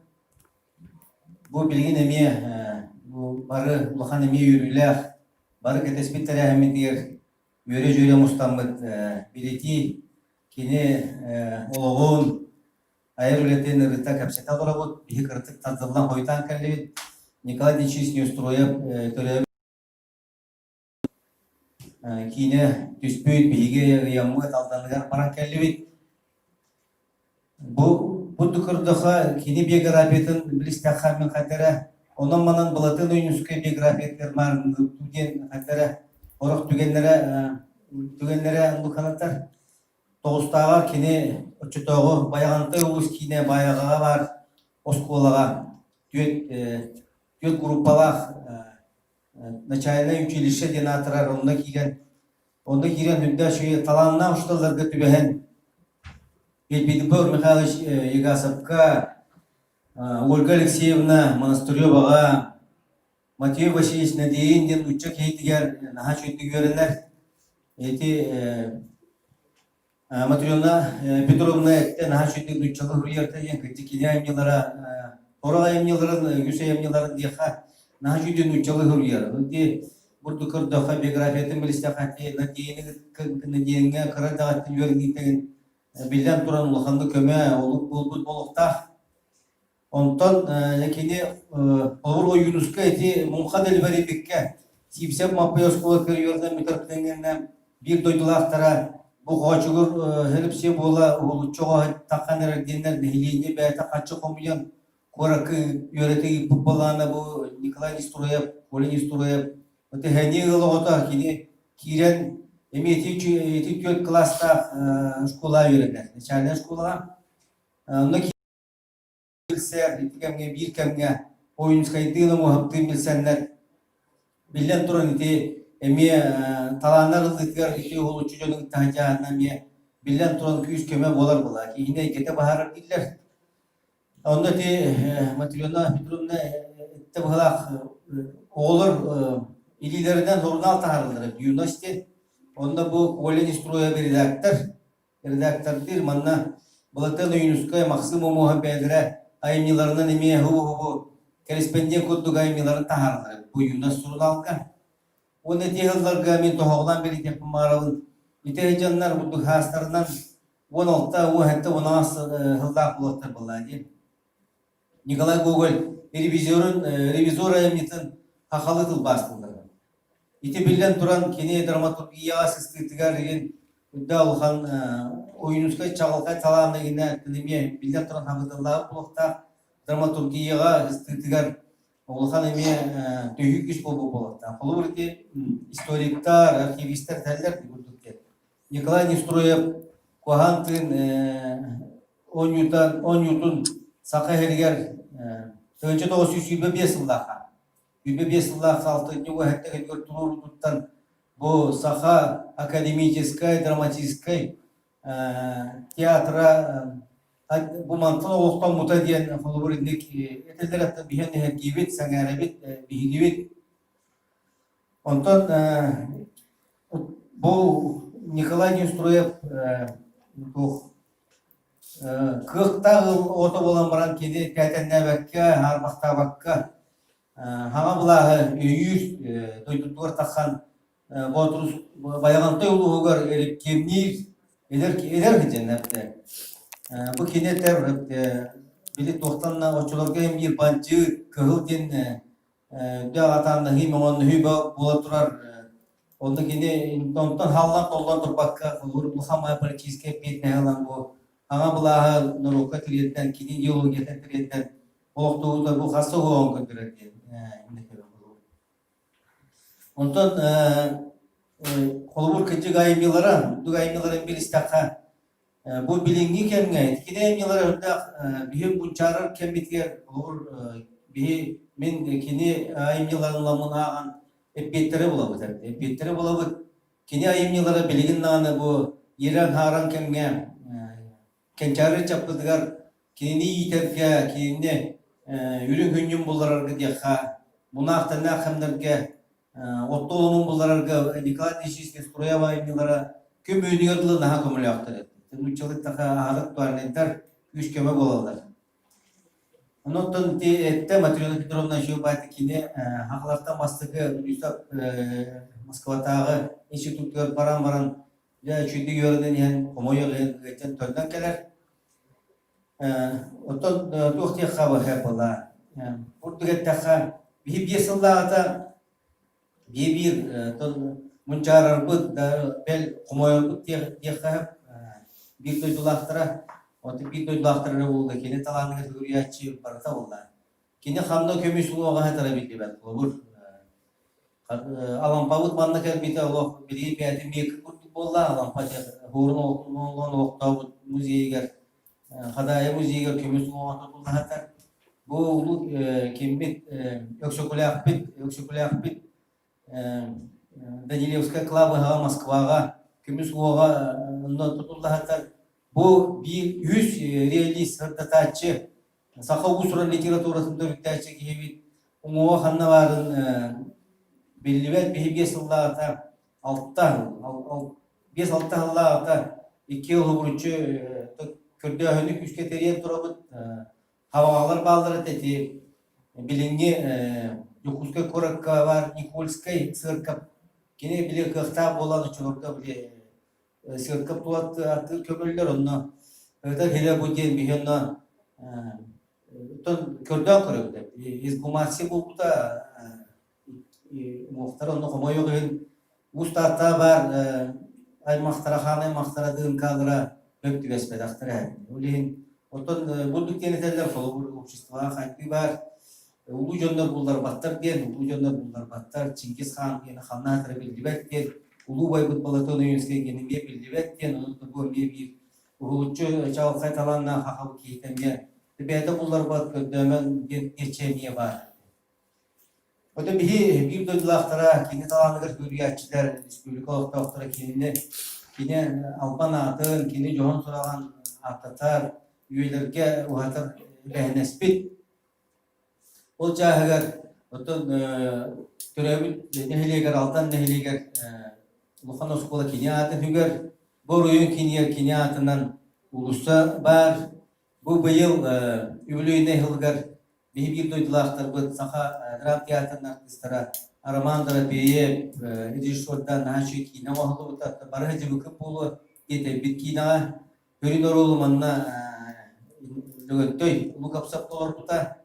Бу билигин эмиэ бу бары улахан эмиэ үөрүүлээх, бары кэтэспит тэрээһиммитигэр үөрэ-дьүөрэ мустаммыт билитии кини олоҕун, айар үлэтин ырыта кэпсэтэ олоробут. Биһи кыратык тардыллан хойутаан кэллибит. Николай Дмитриевич Неустроев төрөөбүт киинэ түспүт, биһиги ыйаммыт Алданыгар баран кэллибит. Бу курдук көрдөххө, кини биографиятын билистэххэ мин хайдара, онон-манан Былатын Ойуунускай биографиятыгар маарынныыр диэн хайдара орох түгэннэрэ түгэннэрэ оннук Тоҕустааҕар кини оччотооҕу Байаҕантай улуус киинэ Баайаҕаҕа баар оскуолаҕа түөрт. Түөрт группалаах начальнай училище диэн аатырар онно киирэн онно киирэн үрдээх үчүгэй талааннаах учууталларга түбэһэн Петр Михайлович Егасовка, Ольга Алексеевна Монастыреваҕа, Матвей Васильевич Надеин диэн нуучча киһитигэр наһаа үчүгэйдик үөрэнэр. Ити Матрена Петровна эттэ наһаа үчүгэйдик нууччалыы суруйарта диэн кырдьык кини айымньылара сорох айымньыларын үгүс айымньыларын диэхэ наһаа үчүгэйдик нууччалыы суруйар. Ити бурдук көрдөххө биографиятын билистэххэ Надеиҥҥа кыра эрдэҕиттэн үөрэниитин биллэн туран улаханнык көмө олук буолбут буолуохтаах. Онтон кини холобур Ойуунуска ити муҥха дэлбэрийбиккэ Сиипсэп Маппый оскуола көрүөрүнэн бүтэртиҥҥинэ биир дойдулаахтара бу хоочугур хелипсия буола уһулуччу оҕо таххан эрэр диэннэр нэһилиэнньэ бэйэтэ харчы хомуйан куоракка үөрэтэ ыыппыт буоллаҕына бу Николай Нестроев, Коля Нестроев тэһэниэ ыал оҕото кини киирэн эмиэ ити ити түөрт кылаастаах школа үөрэнэр начальнай школаҕа онно билсэр, ити кэмҥэ биир кэмҥэ Ойуунскайдыын Омуоһаптыын билсэннэр, биллэн туран ити эмиэ талааннар ыллыытыгар ити уһулуччу дьону кытта сылдьаһанна эмиэ биллэн туран күүс-көмө буолар буолаа. Киһини эйгэтэ баһарар дииллэр. Онно ити Матрена Петровна эттэ быһылаах оҕолор илиилэринэн сурунаал таһаараллара Юность диэн. Онно бу Коля Нестроев редактор Редактордыыр манна Былатыан Ойуунускай, Махсым Омуоһап бэйэлэрэ айымньыларынан эмиэ уһу-уһу кэриспэндиэн курдук айымньыларын таһаараллар бу Юность сурунаалга. Уонна ити сылларга мин тоһоҕолоон бэлиэтиэхпин баҕарабын. Ити сылдьаннар курдук хаастарынан 16, 17, 18 сыллаах буолуохтар буоллаа дии. Николай Гоголь ревизорун, ревизор айымньытын хахалы тылбаастыыллара. Ити биллэн туран, кини драматургияҕа сыстыытыгар игин үрдэ улахан Ойуунускай чаҕылхай талаана игинэ эмиэ биллэн туран хабыдыллаабыт буолуохтаах драматургияҕа сыстыытыгар улахан эмиэ төһүү күүс буолбут буолуохтаах. Холобур ити историктар, архивистар этэллэр курдук диэн. Николай Нестроев Куһаҕан тыын оонньуутан оонньуутун Саха иһэригэр 1925 сыллаахха 25 сыллаах алтынньы уоһэттэ кэлигэр туруорутуттан бу Саха академическай драматическай театра бу мантан олохтоммута диэн холобур инник этэллэр аттан биһэн эһэргиибит, сэҥээрэбит, биһигибит. Онтон бу Николай Неустроев туох кыахтаах оҕото буолан баран кини тээтэннээбэккэ, хаарбахтаабакка хаҥа былааһы өйүүр дойдутугар тахсан Боотурус Байаҕантай улууһугар киэмниир эдэр эдэр сылдьаннар бу кини этэр били туохтан оччолорго эмиир бандьыыт кыһыл диэн Үрдээх атааннаһыы, мөҥөннөһүү буола турар. Онно кини онтон хааллан-толлон турбакка, улахан политическай эппиэтинэһи ылан бу хаҥа былааһы норуокка тириэрдэн, кини идеологиятын тириэрдэн олохтообута бу хас да уһуоҕун көрдөрөр диэн Онтон холобур кырдьык айымньылара, үрдүк айымньыларын билистэххэ, Бу билиҥҥи кэмҥэ кини айымньылара үрдээх биһи мунчаарар кэммитигэр холобур биһи мин кини айымньыларын ыламмын ааҕан эппиэттэри булабыт эппиэттэри булабыт кини айымньылара билигин даҕаны бу иирэн-хааран кэмҥэ кэнчээри ыччаппытыгар кинини иитэргэ кинини үрүҥ күнньүн булларарга диэххэ мунаах-тэннээх кэмнэргэ Оттоломун булларарга Николай Денисович Нестроева айымньылара күн бүгүнүгэр дылы наһаа көмөлөөхтөр. Нууччалыы таха аһары актуальнайдар, күүс-көмө буолаллар. Онон ити эттэ Матрена Петровна Жилбайты кини хахалартан бастакы Юсап Москватааҕы институтугар баран баран дьэ үчүгэйдик үөрэнэн иһэн хомойуох иһин ыалдьан төннөн кэлэр. Оттон туох диэххэ буолла курдук эттэххэ биһи биэс сыллааҕыта биир мунчаарарбыт да бэл хомойорбут диэххэ биир дойдулаахтара оттон биир дойдулаахтара эрэ буолла кини талааныгар суруйааччы барыта буолла кини ханна көмүс уҥуоҕа сытара биллибэт холобур Алампабыт манна кэлбитэ олох билигин бэйэтин миэкэ курдук буолла. Алампа Хуорун олохтообут музейыгар, Хадаайы музейыгар көмүс уҥуоҕа тутулла сытар. Бу улуу киммит Өксөкүлээхпит, Өксөкүлээхпит Данилевскай кылаабыһаҕа Москваҕа көмүс уоҕа онно тутуллаһатар. Бу биир үһүс реалист сырдатааччы, саха уус-уран литературатын төрүттээччи киһибит уҥуоҕа ханна баарын биллибэт. Биһи биэс сыллааҕыта алта 5-6 сыллааҕыта икки уһугуруччу көрдөөһүнү күүскэ тэрийэн турабыт. Хабаҕалар бааллар этэ ити билиҥҥи Дьокуускай куоракка баар Никольскай сыаркап кини били кыахтаах буолан оччолорго били сыаркап тула аттыыр көмөллөр онно ыытар хилэ бу диэн биһи онно оттон көрдөөн көрөбүт эксгумация буолбута уҥуохтара онно хомойуох иһин Уус Тааттаҕа баар аймахтара, хаан аймахтара ДНК-лара көп түбэспэтэхтэрэ. Ол иһин оттон бурдук диэн этэллэр, холобур, обществоҕа хайдыы баар улуу дьоннор булларбаттар диэн, улуу дьоннор булларбаттар, Чингис хаан диэни ханна аатыра биллибэт диэн, улуу байбыт Платон Ойуунскай диэн эмиэ биллибэт диэн, онон бу эмиэ биир уһулуччу чаҕылхай талааннаах хахабыт киһитэ эмиэ бэйэтэ булларбат көрдөөмөн диэн диэччи эмиэ баар. Ото биһи биир дойдулаахтара, кини талааныгар үөрүйээччилэр, республика олохтоохторо кинини кини албан аатын, кини дьоһун сураҕын ааттатар, үйэлэргэ уһатар эбээһинэспит. Ол чааһыгар оттон төрөөбүт нэһилиэгэр, Алдан нэһилиэгэр улахан оскуола кини аатын үгэр, бу оройуон киинигэр кини аатынан уулусса баар. Бу быйыл үбүлүөйнэй сылыгар Биһи биир дойдулаахтарбыт Саха драмтеатрын артыыстара Роман Дорофеев режиссердаан наһаа үчүгэй киинэ оҥоһуллубута. Бары дьыбыкы буолуо диэтэйбит киинэҕэ. Көрүн оруолу манна Лөгөнтөй Лукапсов толорбута.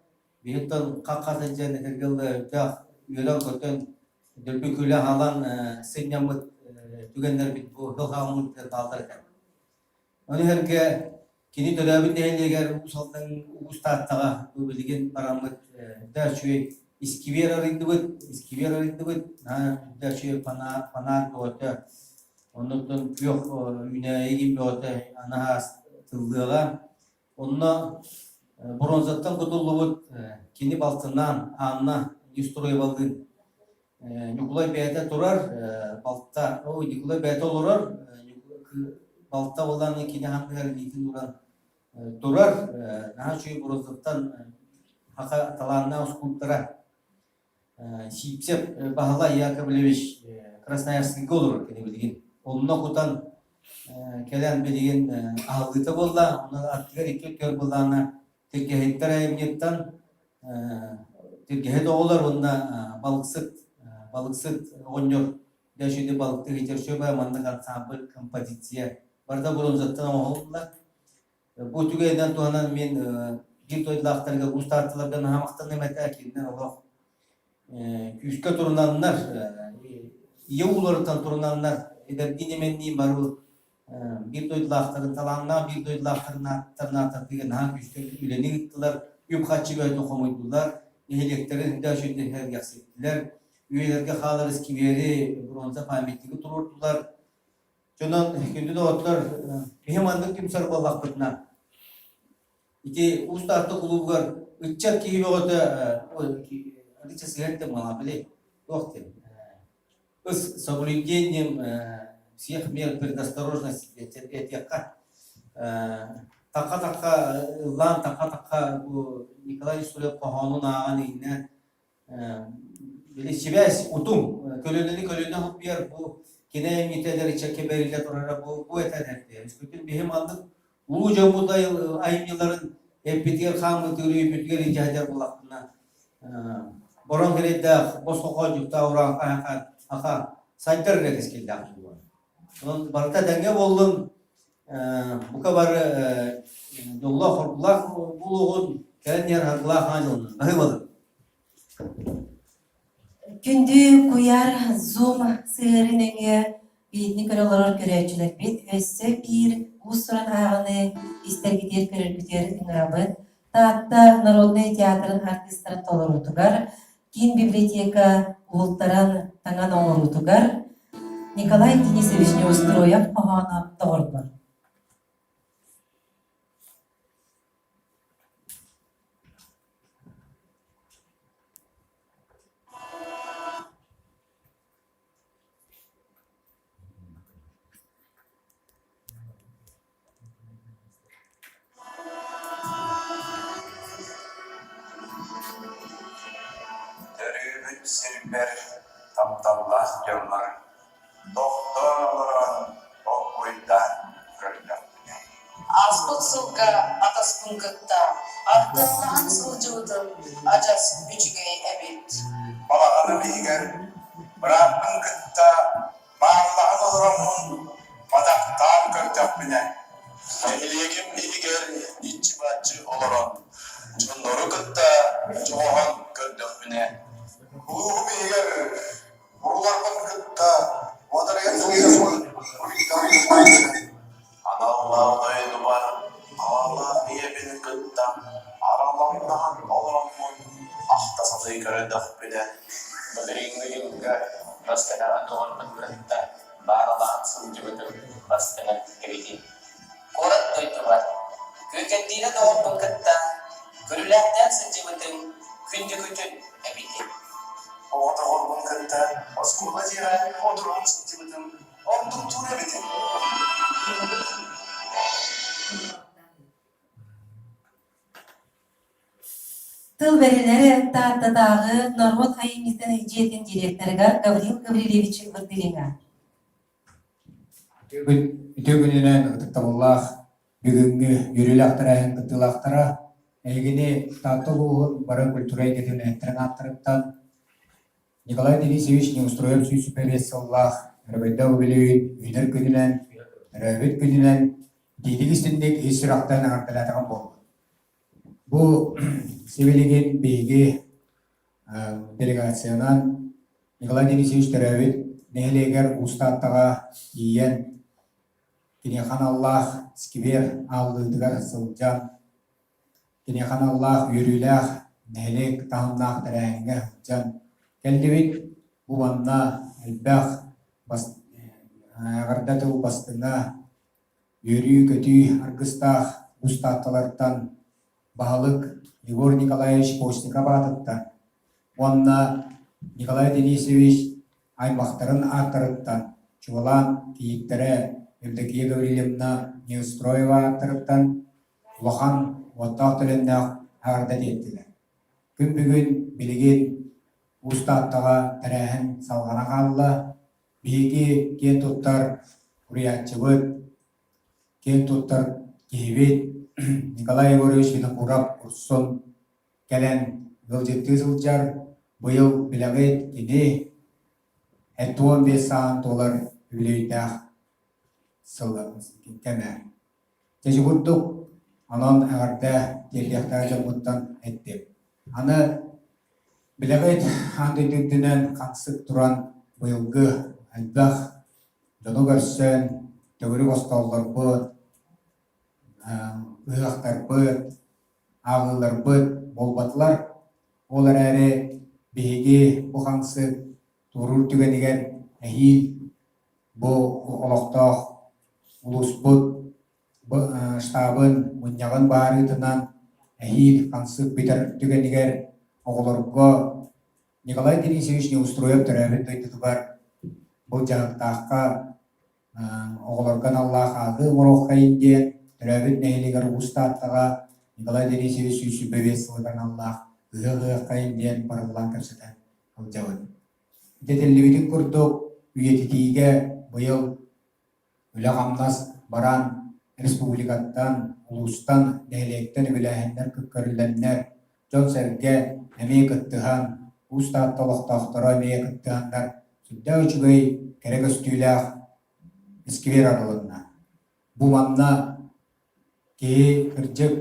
Биһиттэн хахха сылдьан этэргэ дылы өйдөөх үөрэн-көтөн дөлбү күлэ аһалан сынньаммыт түгэннэрбит бу сыл хааммытыгар бааллар этэ. Ону сэргэ кини төрөөбүт нэһилиэгэр Уус Алдан Уус Тааттаҕа бу билигин бараммыт да үчүгэй искибиэр арыйдыбыт, искибиэр арыйдыбыт, наһаа да үчүгэй фонарь, фонарь бөҕөтө, оннуттан күөх үүнээйи бөҕөтө анаһаас тыллыаҕа. Онно бронзаттан кутуллубут кини балтынаан Анна Нестроевалыын Ньукулай бэйэтэ турар, балта, ой, Ньукулай бэйэтэ олорор, балта буолан кини ханныгар илиитин ууран турар, наһаа үчүгэй бронзаттан саха талааннаах скульптора Сиипсэп Баһылай Яковлевич Красноярскайга олорор кини билигин. Онно кутан кэлэн билигин аһыллыыта буолла, онно аттыгар икки өттүгэр былаана тиргэһиттэр айымньыттан тиргэһит оҕолор уонна балыксыт балыксыт оҕонньор дьэ балыктыы иитэр маннык ансамбль композиция барыта бронзаттан оҥоһуллар. Бу түгэнинэн туһанан мин биир дойдулаахтарга уустааттыларга наһаа махтаныам этэ кинилэр олох күүскэ турунаннар ийэ ууларыттан турунаннар эдэрдиин эмэнниин бары биир дойдулаахтарын талааннаах биир дойдулаахтарын ааттарын ааттатыыга наһаа күүстээх үлэни ыыттылар, үп-харчы бөҕөтүн хомуйдулар, нэһилиэктэрин үрдэ үчүгэйдик сэргэхситтилэр, үйэлэргэ хаалар искибиэри, бронза памятнигы туруордулар. Дьонон күндү доҕоттор, биһи маннык түмсэр буоллахпытына, ити Уус Таатта кулуубугар ыччат киһи бөҕөтө ычча сыһыан били туох диэн с соблюдением всех мер предосторожности этиэххэ тахха-тахха ыллаан тахха-тахха бу Николай Исулев хоһоонун ааҕан иһинэ били сибээс утум көлүөнэни көлүөнэ хуппуйар бу кини айымньыта ыччакка бэриллэ турара бу бу этэн эрдэ өскөтүн биһи маннык улуу дьоммут айымньыларын эппитигэр хааммытыгар өйбүтүгэр илдьэ сылдьар буоллахпына Бороҥ кэрэйдээх, босхо хоодьуктаах урааҥхай аха сайдар эрэ кэскиллээх буолуо. Онон барыта этэҥҥэ буоллун, бука бары дьоллоох-хоргулаах буолуоҕун, кэлэн иһэр харгылаах аан дьолунан. Баһыыбалын!
Күндү куйаар Zoom сыһыары нөҥүө биһигини көрө олорор көрөөччүлэрбит өссө биир уус-уран ааҕыны истэргитигэр көрөргүтүгэр ыҥырабыт. Таатта народнай театрын артыыстарын толоруутугар, киин библиотека уһултаран таҥан оҥоруутугар Николай Денисович Неустроев хоһооно доҕордор.
сирбэр тапталлаах дьоммор тохтоон олорон толкуйдаан көрдөхпүнэ
Ааспыт сылга атаспын кытта артыаллаһан сылдьыбытым адьас үчүгэй эбит.
Балаҕаным иһигэр бырааппын кытта бааллаһан олороммун матахтаан көрдөхпүнэ
Нэһилиэгим иһигэр иччи-бааччы олорон, дьоннору кытта дьоҕоһон көрдөхпүнэ
Улууһум иһигэр Уруларбын кытта уотарыйан сылдьаммын уруйдаан
Аналлаах дойдубар аҕалаах ийэбин кытта араллаҥнаһан олороммун ахта сатыы көрдөхпүнэ
Былырыыҥҥы дьылга бастакаҕа доҕорбун кытта бааралаһан сылдьыбытым бастыҥа эбитий.
Куорат дойдубар Күөкэндиирэ доҕорбун кытта көрүлээхтээн сылдьыбытым күндүкүтүн эбитий.
Оҕо доҕорбун кытта оскуола дьиэҕэ одуруһан сылдьыбытым ордуктуур эбитин.
Тыл бэринэрэ Тааттатааҕы норуот айымньытын дьиэтин директорыгар Гаврил Гаврильевич Вырдылиҥа.
Үтүө күнүнэн ытыктабыллаах бүгүҥҥү үөрүүлээх тэрээһин кыттыылаахтара, эһигини Таатта улууһун бары культура эйгэтин үлэһиттэрин ааттарыттан Николай Денисович Неустроев 125 сыллаах Өрөгөйдөөх үбүлүөйүн үүнэр күнүнэн, төрөөбүт күнүнэн итиитик истинник ис сүрэхтэн эҕэрдэлээтэҕим буоллун. Бу сибилигин биһиги делегациянан Николай Денисович төрөөбүт нэһилиэгэр Уус Тааттаҕа тиийэн киниэхэ аналлаах сквер ааллыытыгар сылдьан, киниэхэ аналлаах үөрүүлээх нэһилиэк таһымнаах тэрээһиҥҥэ сылдьан кэллибит. Бу манна элбэх эҕэрдэ тыл бастыҥа, үөрүү-көтүү аргыстаах Уус Таатталартан баһылык Егор Николаевич Постников аатыттан уонна Николай Денисович аймахтарын ааттарыттан, чуолаан кийииттэрэ Евдокия Гаврильевна Неустроева ааттарыттан улахан уоттаах-төлөннөөх эҕэрдэ тиэртилэр. Күн бүгүн билигин Уус Тааттаҕа тэрээһин салҕана хаалла. Биһиги киэн туттар уруйааччыбыт, киэн туттар киһибит Николай Егорович Винокуров Урсун кэлэн ыалдьыттыы сылдьар. Быйыл билэҕит кини 75 сааһын туолар үбүлүөйдээх сыл кэмэ. Дьэ ити курдук онон эҕэрдэ тиэрдиэхтээх дьоммуттан эттим. Аны билэҕит аан дойду үрдүнэн хамсык туран быйылгы элбэх дьону көрсөн төгүрүк остооллорбут, ыһыахтарбыт, ааҕыыларбыт буолбатылар. Ол эрээри биһиги бу хамсык туоруур түгэнигэр эһиил бу олохтоох улууспут штабын мунньаҕын быһаарыытынан эһиил хамсык бүтэр түгэнигэр оҕолорго Николай Денисович Неустроев төрөөбүт дойдутугар былдьаһыктаахха оҕолорго аналлаах ааҕыы оҥоруоххайын диэн төрөөбүт нэһилиэгэр Уус Тааттаҕа Николай Денисович 125 сылыгар аналлаах ыһыах ыһыаххайын диэн барыллаан кэпсэтэ сылдьабыт. Ититиллибитин курдук, үйэтитиигэ быйыл үлэ-хамнас баран, республикаттан, улуустан, нэһилиэктэн үбүлээһиннэр көрүллэннэр, дьон-сэргэ эмиэ кыттыһан, Уус Таатта олохтоохторо эмиэ кыттыһаннар сүрдээх үчүгэй, кэрэ көстүүлээх сквер арылынна. Бу манна Киһи, кырдьык,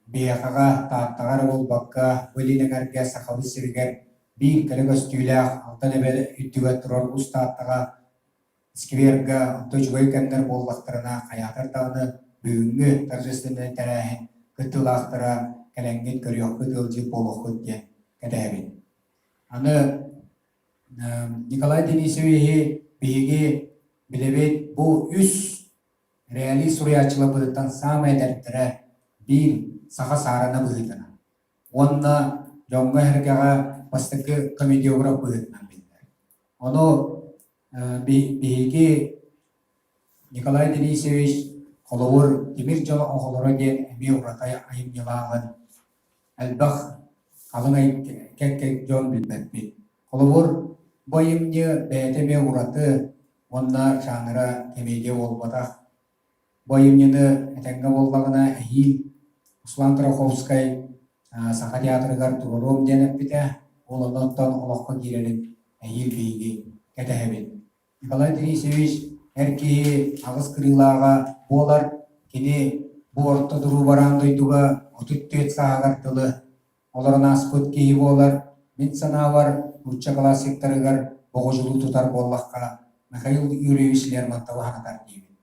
биһиэхэҕэ, Тааттаҕа эрэ буолбакка, бу илин эҥэргэ Сахабыт сиригэр биир кэрэ көстүүлээх Алдан эбэ үрдүгэр турар Уус Тааттаҕа сквергэ онто үчүгэй кэмнэр буоллахтарына, хайаатар даҕаны бүгүҥҥү торжественнай тэрээһин кыттыылаахтара кэлэҥҥит көрүөххүт, ыалдьыт буолуоххут диэн кэтэһэбин. Аны Николай Денисовиһи биһиги билэбит бу үс Реалист суруйааччыларбытыттан саамай эдэрдэрэ биир саха саарана быһыытынан уонна дьоҥҥо-сэргэҕэ бастакы комедиограф быһыытынан биллэр. Ону биһиги Николай Денисович холобур «Тимир дьон оҕолоро» диэн эмиэ ураты айымньылааҕын элбэх халыҥ кэккэ дьон билбэппит. Холобур, бу айымньы бэйэтэ эмиэ ураты уонна жанра комедия буолбатах. Бу айымньыны этэҥҥэ буоллаҕына эһиил Руслан Тараховскай Саха театрыгар туруоруом диэн эппитэ, ол онтон олоххо киирэрин эһиил биһиги кэтэһэбит. Николай Денисович эр киһи аҕыс кырыылааҕа буолар, кини бу орто туруу бараан дойдуга 34 сааһыгар дылы олорон ааспыт киһи буолар. Мин санаабар, нуучча классиктарыгар боҕудьулуу тутар буоллахха, Михаил Юрьевич Лермонтовы санатар диибин.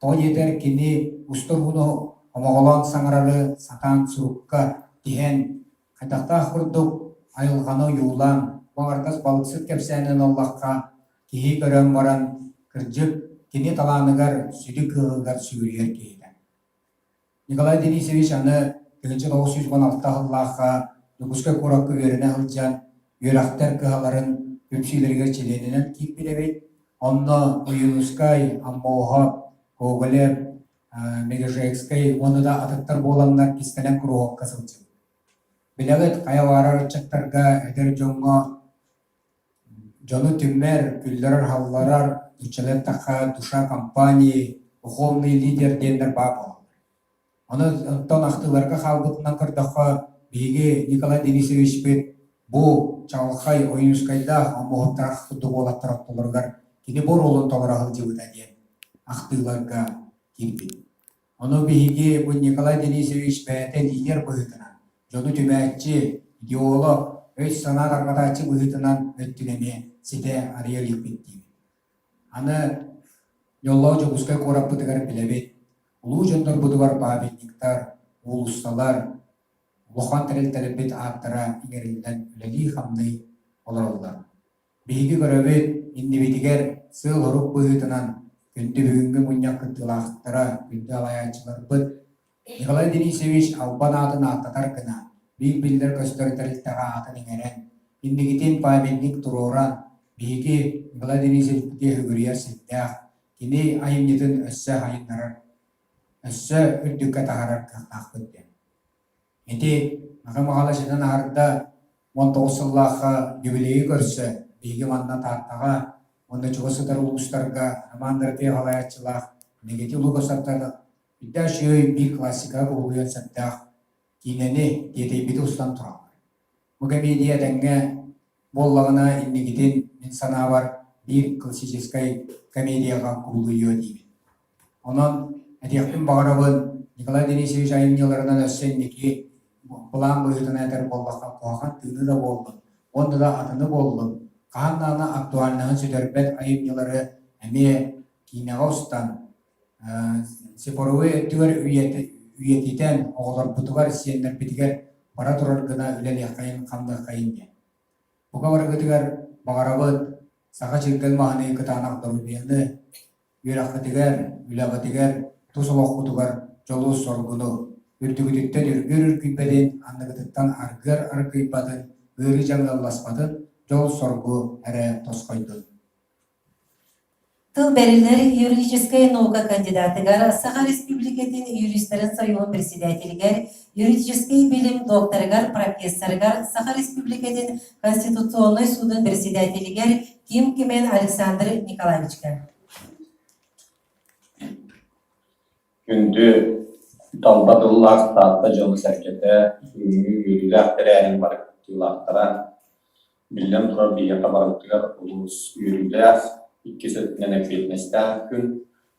Тоҕо диэтэр, кини устар ууну омоҕолоон саҥарары сатаан сурукка тиһэн, хайдахтаах курдук айылҕаны ойуулаан, бу аҥардас балыксыт кэпсээнин ыллахха, киһи көрөн баран, кырдьык, кини талааныгар, сүдү кыаҕыгар сүгүрүйэр киһитэ. Николай Денисович аны 1916 сыллаахха Дьокуускай куоракка үөрэнэ сылдьан, үөрэхтэр кыһаларын түмсүүлэригэр чилиэнинэн киирбит эбит. Онно Ойуунускай, Аммоһов, Гоголев, Мегежекскэй уонна да атыттар буоланнар кистэлэҥ куруһуокка сылдьыбыт. Билэҕит, хайа баҕарар ыччаттарга, эдэр дьоҥҥо Дьону түмэр, күллэрэр-халларар, нууччалыы эттэххэ, душа компании, духовный лидер диэннэр баар буолаллар. Ону онтон ахтыыларга хаалбытынан көрдөххө, биһиги Николай Денисовичпыт бу чаҕылхай Ойуунускайдаах омуоһуттаах курдук уолаттар ортолоругар кини бу оруолун толоро сылдьыбыта диэн ахтыыларга киирбит. Ону биһиги бу Николай Денисович бэйэтэ лидер быһыытынан, дьону түмээччи, идеолог, өй-санаа тарҕатааччы быһыытынан өттүн эмиэ ситэ арыйа иликпит диибит. Аны дьоллоох Дьокуускай куораппытыгар билэбит, улуу дьоннорбутугар памятниктар, уулуссалар, улахан тэрилтэлэрбит ааттара иҥэриллэн үлэлии-хамныы олороллор. Биһиги көрөбүт, иннибитигэр сыал-сорук быһыытынан күндү бүгүҥҥү мунньах кыттыылаахтара, күндү алайааччыларбыт Николай Денисович албан аатын ааттатар гына, биир биллэр-көстөр тэрилтэҕэ аатын иҥэрэн, инникитин памятник туруоран, биһиги Николай Денисовичпытыгар сүгүрүйэр сирдээх, кини айымньытын өссө сайыннарар, өссө үрдүккэ таһаарар кыахтаахпыт диэн. Ити Аҕа Маҕалачытын аһарда 19 сыллаахха юбилейы көрсө биһиги манна Тааттаҕа уонна чугас сытар улуустарга Роман Дорофеев салайааччылаах Негатив Лугасовтар үрдээх үчүгэй биир классикаҕа кубулуйуон сөптөөх киинэни тиэтэйбити устан тураллар. Бу комедия этэҥҥэ буоллаҕына инникитин мин санаабар биир классическай комедияҕа кубулуйуо диибин. Онон этиэхпин баҕарабын, Николай Денисович айымньыларынан өссө инники былаан быһыытынан этэр буоллахха, куһаҕан тыыны да буоллун, уонна да атыны буоллун, хаһан даҕаны актуальноһын сүтэрбэт айымньылары эмиэ киинэҕэ устан, цифровой өттүгэр үйэтитэн, оҕолорбутугар, сиэннэрбитигэр бара турар гына үлэлиэххэйин-хамныаххайын диэн. Бука барыгытыгар баҕарабыт саха чиргэл маһыныы кытаанах доруобуйаны, үөрэххитигэр, үлэҕитигэр, тус олоххутугар дьолу-соргуну, үрдүгүтүттэн үргүөр үргүйбэтин, анныгытыттан аргыар аргыйбатын, ыарыы дьаҥыалласпатын, дьол-соргу эрэ тосхойдун.
Тыл бэриллэр юридическай наука кандидатыгар, Саха Республикатын юристарын союһун председателигэр, юридическай билим докторыгар, профессорыгар, Саха Республикатын Конституционнай судун председателигэр Ким Кимен Александр Николаевичка.
Күндү талба тыллаах Таатта дьоно-сэргэтэ, бүгүҥҥү үөрүүлээх тэрээһин бары кыттыылаахтара, биллэн турар, биһиэхэ барыбытыгар улуус үөрүүлээх, иккис өттүнэн эппиэтинэстээх күн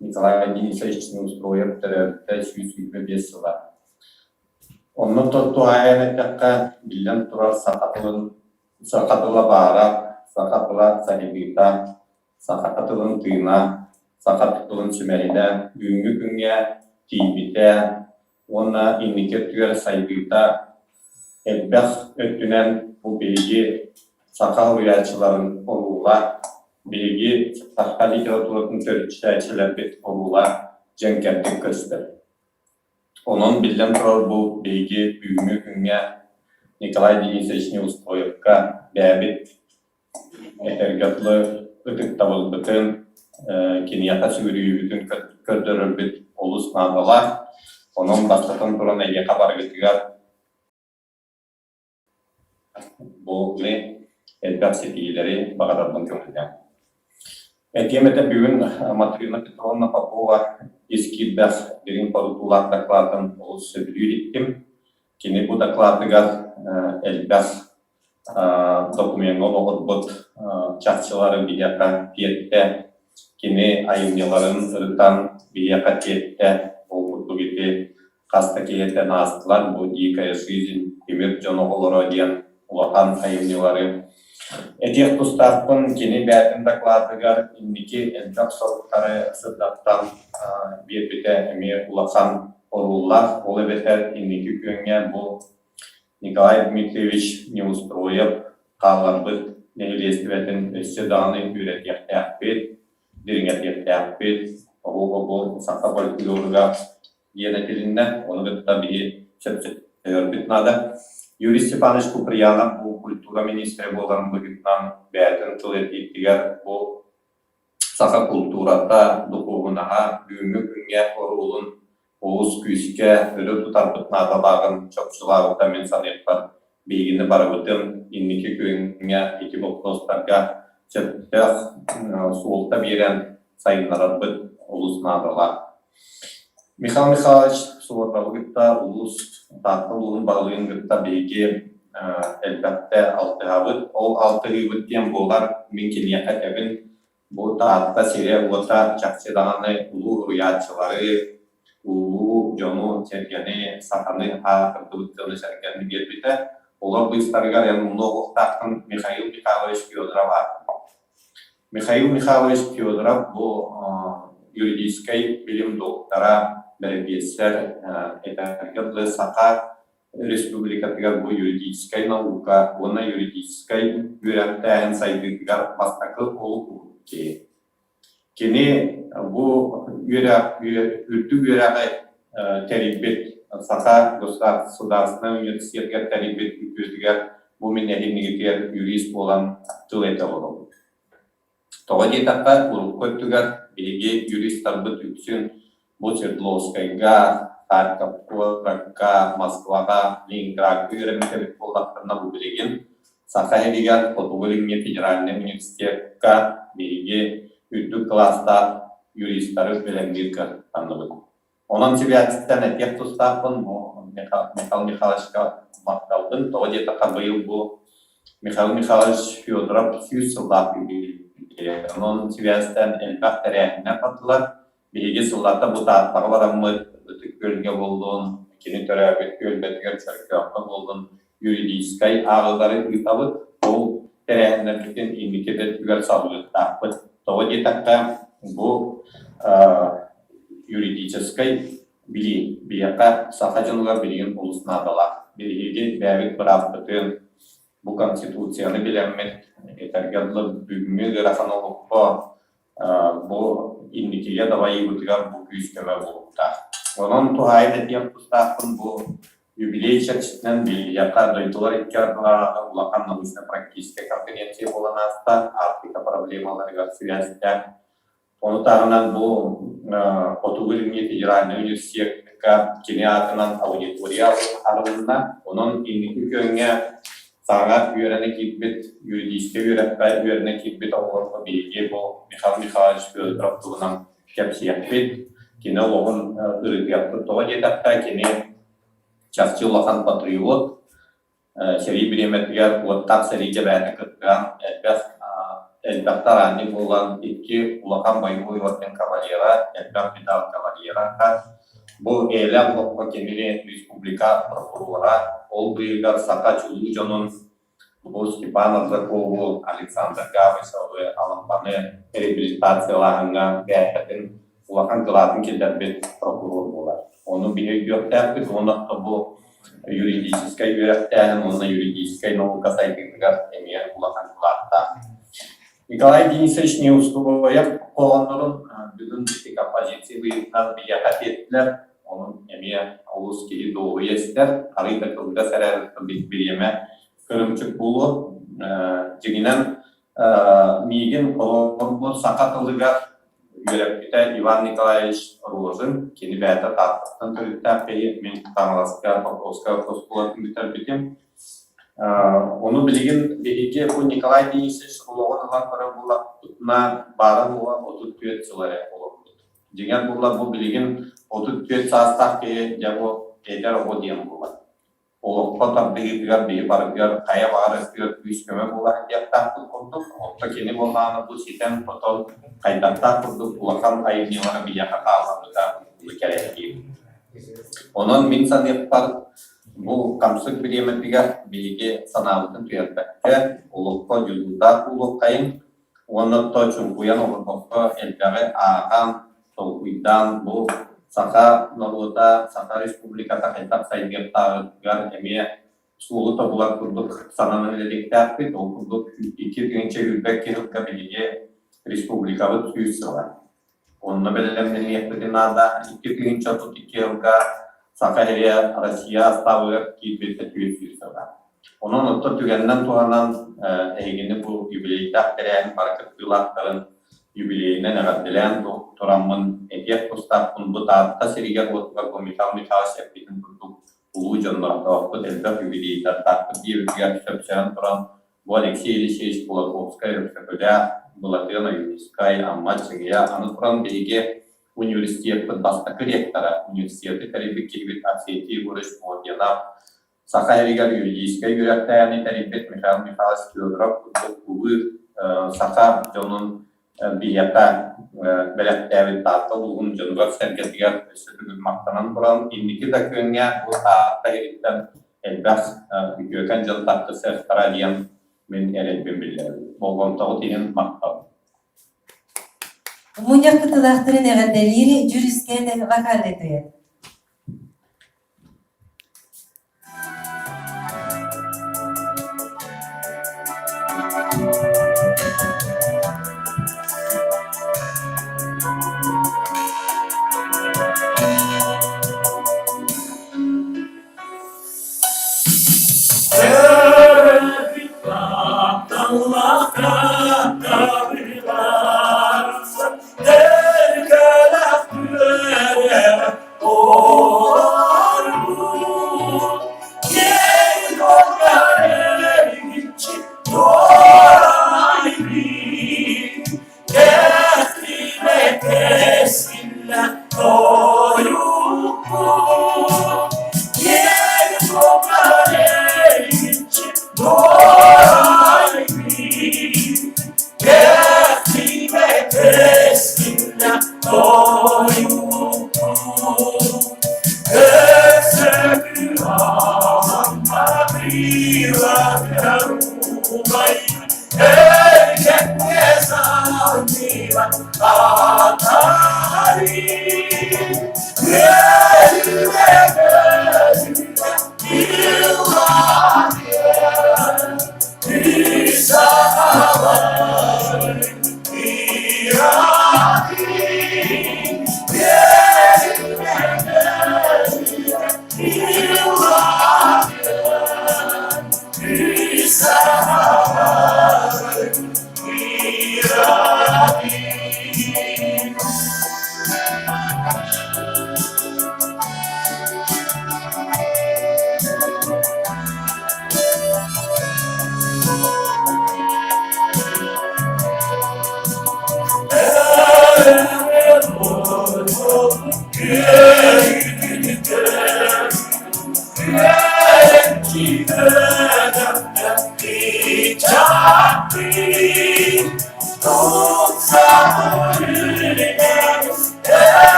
Николай Денисович Неустроев төрөөбүтэ 125 сыла. Онно туһаайан эттэххэ, биллэн турар, саха тылын Саха тыла баара, саха тыла сайдыыта, саха тылын тыына, саха тылын сүмэһинэ бүгүҥҥү күҥҥэ тиийбитэ уонна инники өттүгэр сайдыыта элбэх өттүнэн бу биһиги саха суруйааччыларын оруола, биһиги саха литературатын төрүччүлэрбит оруола дьэҥкэрдик көстөр. Онон, биллэн турар, бу биһиги бүгүҥҥү күҥҥэ Николай Денисович Неустроевка бэйэбит этэргэ дылы ытыктабылбытын, киниэхэ сүгүрүйүүбүтүн көрдөрөрбүт олус наадалаах. Онон бастатан туран эйиэхэ барыгытыгар Бу. элбэх ситиһиилэри баҕарарбын көҥүллээҥ. Этиэм этэ бүгүн Матрена Петровна Попова ис киирбэх дириҥ хорутуулаах дакылаатын олус сөбүлүүр иттим. Кини бу дакылаатыгар элбэх докумуоҥҥа олоҕурбут чахчылары биһиэхэ тиэртэ, кини айымньыларын ырытан биһиэхэ тиэртэ. Ол курдук ити хас да киһиттэн аастылар бу «Дикая жизнь», «Тимир дьон оҕолоро» диэн улахан айымньылары. Этиэх тустаахпын, кини бэйэтин дакылаатыгар инники элбэх соруктары сырдаттан биэрбитэ эмиэ улахан оруоллаах. Ол эбэтэр инники күөҥҥэ бу Николай Дмитриевич Неустроев хаалларбыт нэһилиэстибэтин өссө даҕаны үөрэтиэхтээхпит, дириҥэтиэхтээхпит, оһуоба бу саха фольклоругар диэн этилиннэ, ону кытта биһи сөпсөһөрбүт наада. Юрий Степанович Куприянов бу культура министрэ буоларын быһыытынан бэйэтин тыл этиитигэр бу Саха култуурата, духуобунаһа бүгүҥҥү күҥҥэ оруолун олус күүскэ өрө тутарбыт наадалааҕын чопчулаабыта мин саныахпар, биһигини барыбытын инники күөҥҥэ ити боппуруостарга сөптөөх суолта биэрэн сайыннарарбыт олус наадалаах. Михаил Михайлович Суворовы кытта улуус Таатта улууһун баһылыгын кытта биһиги элбэхтэ алтыһабыт. Ол алтыһыыбыт диэн буолар, мин киниэхэ этэбин, бу Таатта сирэ-уота чахчы даҕаны улуу уруйааччылары, улуу дьону-сэргэни, саханы аатырдыбыт дьону-сэргэни биэрбитэ. Олор быыстарыгар эн умнуо суохтааххын Михаил Михайлович Федоров аатын. Михаил Михайлович Федоров бу юридическай билим доктора, бэрэпиэссэр, этэргэ дылы Саха Республикатыгар бу юридическай наука уонна юридическай үөрэхтээһин сайдыытыгар бастакы олук киһи. Кини бу үөрэх, үрдүк үөрэҕи тэрийбит Саха государственнай университетыгар тэрийбит үтүөтүгэр бу мин эһиннигитигэр юрист буолан тыл этэ олоробун. Тоҕо диэтэххэ, урукку өттүгэр биһиги юристарбыт үксүн бу Свердловскайга, Харьковка, Москваҕа, Ленинградка үөрэммит эбит буоллахтарына, бу билигин Саха сиригэр Хотугу Илиҥҥи федеральнай университекка биһиги үрдүк кылаастаах юристары бэлэмниир кыахтанныбыт. Онон сибээстэн этиэх тустаахпын, бу Михаил Михайловичка махталбын. Тоҕо диэтэххэ, быйыл бу Михаил Михайлович Федоров 100 сыллаах юбилейа. Онон сибээстээн элбэх тэрээһиннэр бардылар. Биһиги сыллата бу Тааттаҕа бараммыт, Ытык Күөлгэ буоллун, кини төрөөбүт түөлбэтигэр Чөркөөххө буоллун, юридическай ааҕыылары ыытабыт. Ол тэрээһиннэрбитин инники да өттүгэр салгыахтаахпыт. Тоҕо диэтэххэ, бу юридическай билии биһиэхэ саха дьонугар билигин олус наадалаах. Биһиги бэйэбит бырааппытын, бу Конституцияны билэммит, этэргэ дылы бүгүҥҥү ыарахан олоххо бу инникигэ дабайыыбытыгар бу күүс-көмө буолуохтаах. Онон туһаайан этиэх тустаахпын бу юбилей чэрчитинэн биһиэхэ дойдулар икки ардыларааҕы улахан научно-практическай конференция буолан ааста, Арктика проблемаларыгар сибээстээх. Ону таһынан бу Хотугу Илиҥҥи федеральнай университекка кини аатынан аудитория арылынна. Онон инники күөҥҥэ саҥа үөрэнэ киирбит, юридическай үөрэххэ үөрэнэ киирбит оҕолорго биһиги бу Михаил Михайлович Федоров туһунан кэпсиэхпит, кини олоҕун ырытыахпыт. Тоҕо диэтэххэ, кини чахчы улахан патриот, Сэрии бириэмэтигэр уоттаах сэриигэ бэйэтэ кыттыһан элбэх элбэхтэ араанньык буолан икки улахан бойобуой орден кавалера, элбэх медаль кавалера. Бу эйэлээх олоххо кинини республика прокурора, ол быыһыгар саха чулуу дьонун бу Степан Аржакову, Александр Гавришевы, Алампаны реабилитациялааһыҥҥа бэйэтин улахан кылаатын киллэрбит прокурор буолар. Ону биһи өйдүөхтээхпит уонна бу юридическай үөрэхтээһин уонна юридическай наука сайдыытыгар эмиэ улахан кылааттаах. Николай Денисович Неустроев хоһооннорун бүгүн ити композиция быһыытынан биһиэхэ тиэртилэр. Онон эмиэ олус киһи дуоһуйа истэр, арыый да кылгас эрээри бириэмэ кырымчык буолуо. Дьиҥинэн, миигин холобур саха тылыгар Үөрэппитэ Иван Николаевич Рожин, кини бэйэтэ Тааттаттан төрүттээх киһи, мин Хаҥаласка Покровскай оскуолатын бүтэрбитим. Ону билигин биһиги бу Николай Денисович олоҕун ылан көрөр буоллахпытына, баара-суоҕа 34 сыл эрэ олорбут. Дьиҥэр буолла бу билигин 34 саастаах киһи дьэ бу эдэр оҕо диэн буолар. Олоххо тардыһыытыгар биһи барытыгар хайа баҕар өттүгэр күүс-көмө буолар диэхтаахпыт курдук. Онто кини буоллаҕына бу ситэн-хотон хайдахтаах курдук улахан айымньылара биһиэхэ хаалларбыта кэрэһилиир. Онон мин саныахпар, бу хамсык бириэмэтигэр биһиги санаабытын түһэрбэккэ, олоххо дьулуурдаах буолуоххайыҥ уонна то чуҥкуйан олорбокко элбэҕи ааҕан, толкуйдаан бу саха норуота, Саха Республиката хайдах сайдыахтааҕыгар эмиэ суолу тобулар курдук сананан үлэлиэхтээхпит. Ол курдук 2022 сылга биһиги республикабыт 100 сыла. Онно бэлэмнэниэхпитин наада. 2032 сылга Саха сирэ Россия астаабыгар киирбитэ 400 сыла. Онон оттон түгэнинэн туһанан эһигини бу юбилейдаах тэрээһин бары кыттыылаахтарын юбилейинэн эҕэрдэлээн тураммын этиэх тустаахпын бу Таатта сиригэр-уотугар бу Михаил Михайлович эппитин курдук улуу дьоннордоохпут, элбэх юбилейдардаахпыт диэбитигэр сөпсөһөн туран Бу Алексей Елисеевич Кулаковскай, Өксөкүлээх, Былатыан Ойуунускай, Амма Аччыгыйа, аны туран биһиги университеппыт бастакы ректора, университеты тэрийбит киһибит Арсентий Егорович Мординов, Саха сиригэр юридическай үөрэхтээһини тэрийбит Михаил Михайлович Федоров курдук улуу саха дьонун биһиэхэ бэлэхтээбит Таатта улууһун дьонугар-сэргэтигэр өссө төгүл махтанан туран, инники да күөҥҥэ бу Таатта иһиттэн элбэх үтүөкэн дьон тахсыахтара диэн мин эрэлбин биллэрэбин. Болҕомтоҕут иһин махтал.
Мунньах кытылаахтарын эҕэрдэлиир Дьүрүскэн вокальный дуэт.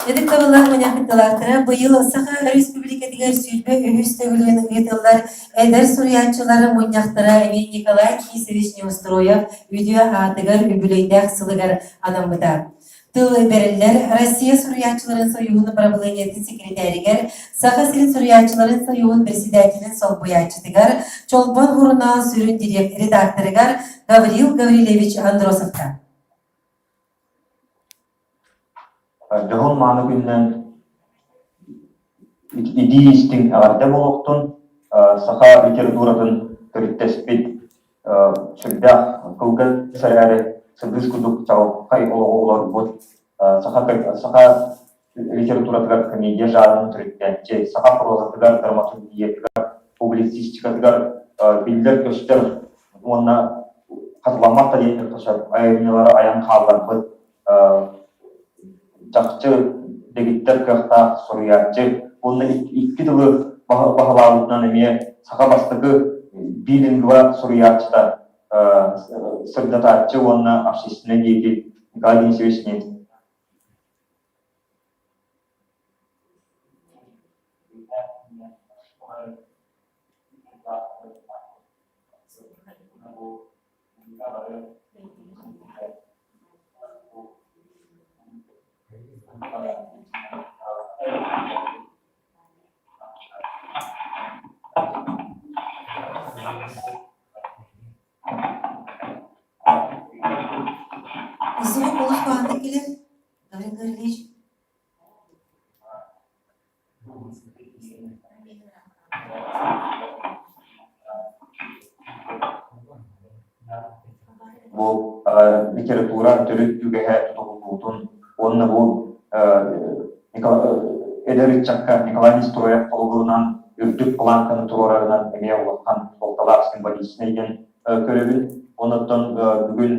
Ытыктабыллаах мунньахталаахтара быйыл Саха Өрөспүүбүлүкэтигэр 23 төгүлүн ыытыллар эдэр суруйааччылар мунньахтара эмиэ Николай Денисович Неустроев үтүө аатыгар үбүлүөйдээх сылыгар анаммыта. Тыл бэриллэр Россия суруйааччыларын союһун правлениетын секретаригэр, Саха сирин суруйааччыларын союһун председателин солбуйааччытыгар, Чолбон сурунаал сүрүн редакторыгар Гаврил Гаврильевич Андросовка.
Дьоһун мааны күнүнэн итии истиҥ эҕэрдэ буолуохтун, саха литературатын төрүттэспит сүрдээх кылгас эрээри сындыыс курдук чаҕылхай олоҕу олорбут саха саха литературатыгар комедия жанрын төрүттээччи, саха прозатыгар, драматургиятыгар, публицистикатыгар биллэр-көстөр уонна хатыламмат да диэххэ сөп айымньылары айан хаалларбыт чахчы дэгиттэр кыахтаах суруйааччы уонна икки тылы баһылаабытынан эмиэ саха бастакы билингва суруйааччыта сырдатааччы уонна общественнай деятель Николай Денисович Нестеров.
Звук олус баҕана кэлэр, Гаврил Гаврильевич.
Бу литература төрүт үгэһэ тутуһуллуутун уонна бу эдэр ыччакка Николай Неустроев холобурунан үрдүк планканы туруорарынан эмиэ улахан суолталаах символичнай диэн көрөбүн. Онуттан бүгүн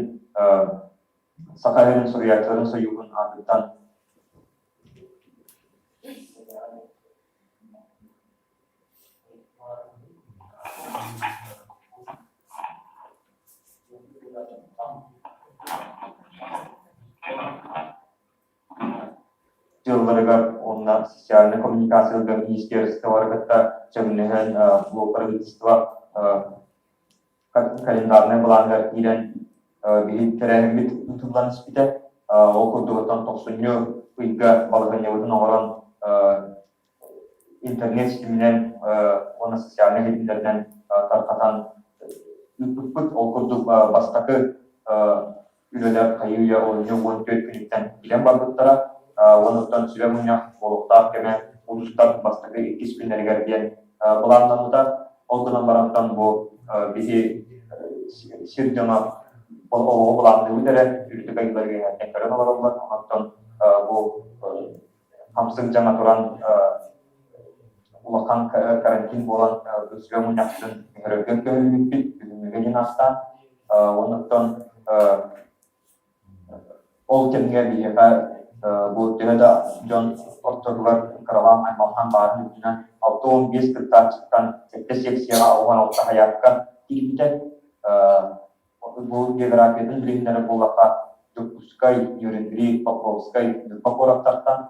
Саха сирин суруйааччыларын сойууһун аатыттан дьылларыгар уонна социальнай коммуникацияларга министерстволары кытта сөҥнөһөн бу правительство календарнай былааныгар киирэн биһиги тэрээһиммит ыытыллан испитэ. Ол курдук оттон тохсунньу ыйга балаһыанньабытын оҥорон интернет ситиминэн уонна социальнай ситимнэринэн тарҕатан ыыппыппыт. Ол курдук бастакы үлэлэр хайыы-үйэ олунньу 14 күнүттэн киирэн барбыттара. Уонуттан сүбэ мунньах буолуохтаах кэмэ улуустар бастакы иккис күннэригэр диэн былааннаммыта. Ол гынан барантан бу биһи сир дьоно олоҕу былаанныыбыт эрэ, үрдүк айыылар үөһэттэн көрөн олороллор. Онтон бу хамсык дьаҥа туран улахан карантин буолан сүбэ мунньахтын көһөрөргө көһөрүллүбүппүт бүгүҥҥүгэ диэн ааттаан оннуттан ол кэмҥэ биһиэхэ бу төһө да дьон ортотугар кыралаан аймалҕан баарын үрдүнэн 65 кыттааччыттан сэттэ секцияҕа 66 хайаакка киирбитэ. Бу географиятын билиһиннэрэр буоллахха, Дьокуускай, Нерюнгри, Покровскай, Ньурба куораттартан,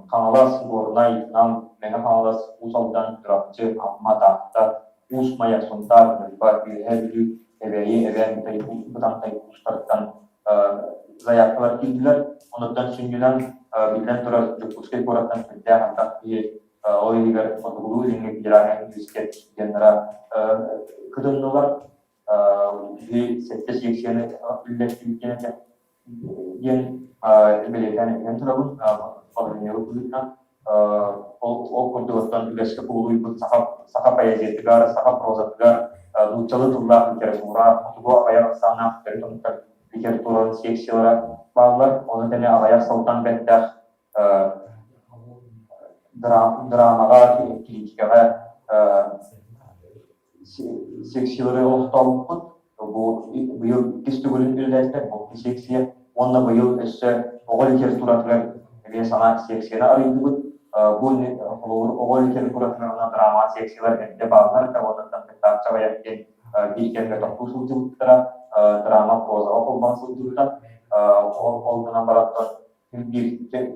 Хаҥалас, Горнай, Нам, Мэҥэ Хаҥалас, Уус Алдан, Чурапчы, Амма, Таатта, Уус Майа, Сунтаар, Ньурба, Үөһээ Бүлүү, Эбээйи, Эбээн Бытантай улуустарыттан заявкалар киирдилэр. Онуттан сүнньүнэн, биллэн турар, Дьокуускай куораттан сүрдээх элбэх киһи, ол иһигэр Хотугулуу-Илиҥҥи федеральнай университет студеннара кытыннылар. Биһи сэттэ секцияны үллэстибит диэн диэн бэлиэтээн этэн турабын балаһыанньабыт быһыытынан ол курдук оттон үгэскэ кубулуйбут саха саха поэзиятыгар, саха прозатыгар нууччалыы тыллаах литература, хотугу аҕыйах ахсааннаах төрүт омуктар литератураларын секциялара бааллар. Ону тэҥэ аҕыйах сылтан бэттэх драмаҕа, критикаҕа секциялары олохтообуппут. Бу быйыл иккис төгүлүн үлэлээтилэр, бу секция. Уонна быйыл өссө оҕо литературатыгар эмиэ саҥа секцияны арыйдыбыт. Бу холобур оҕо литературатыгар уонна драма секциялар эрдэ бааллар да уонна кыттааччы аҕыйах диэн биир кэмҥэ тохтуу сылдьыбыттара, драма прозаҕа холбоон сылдьыбыта. Ол гынан баран. Биир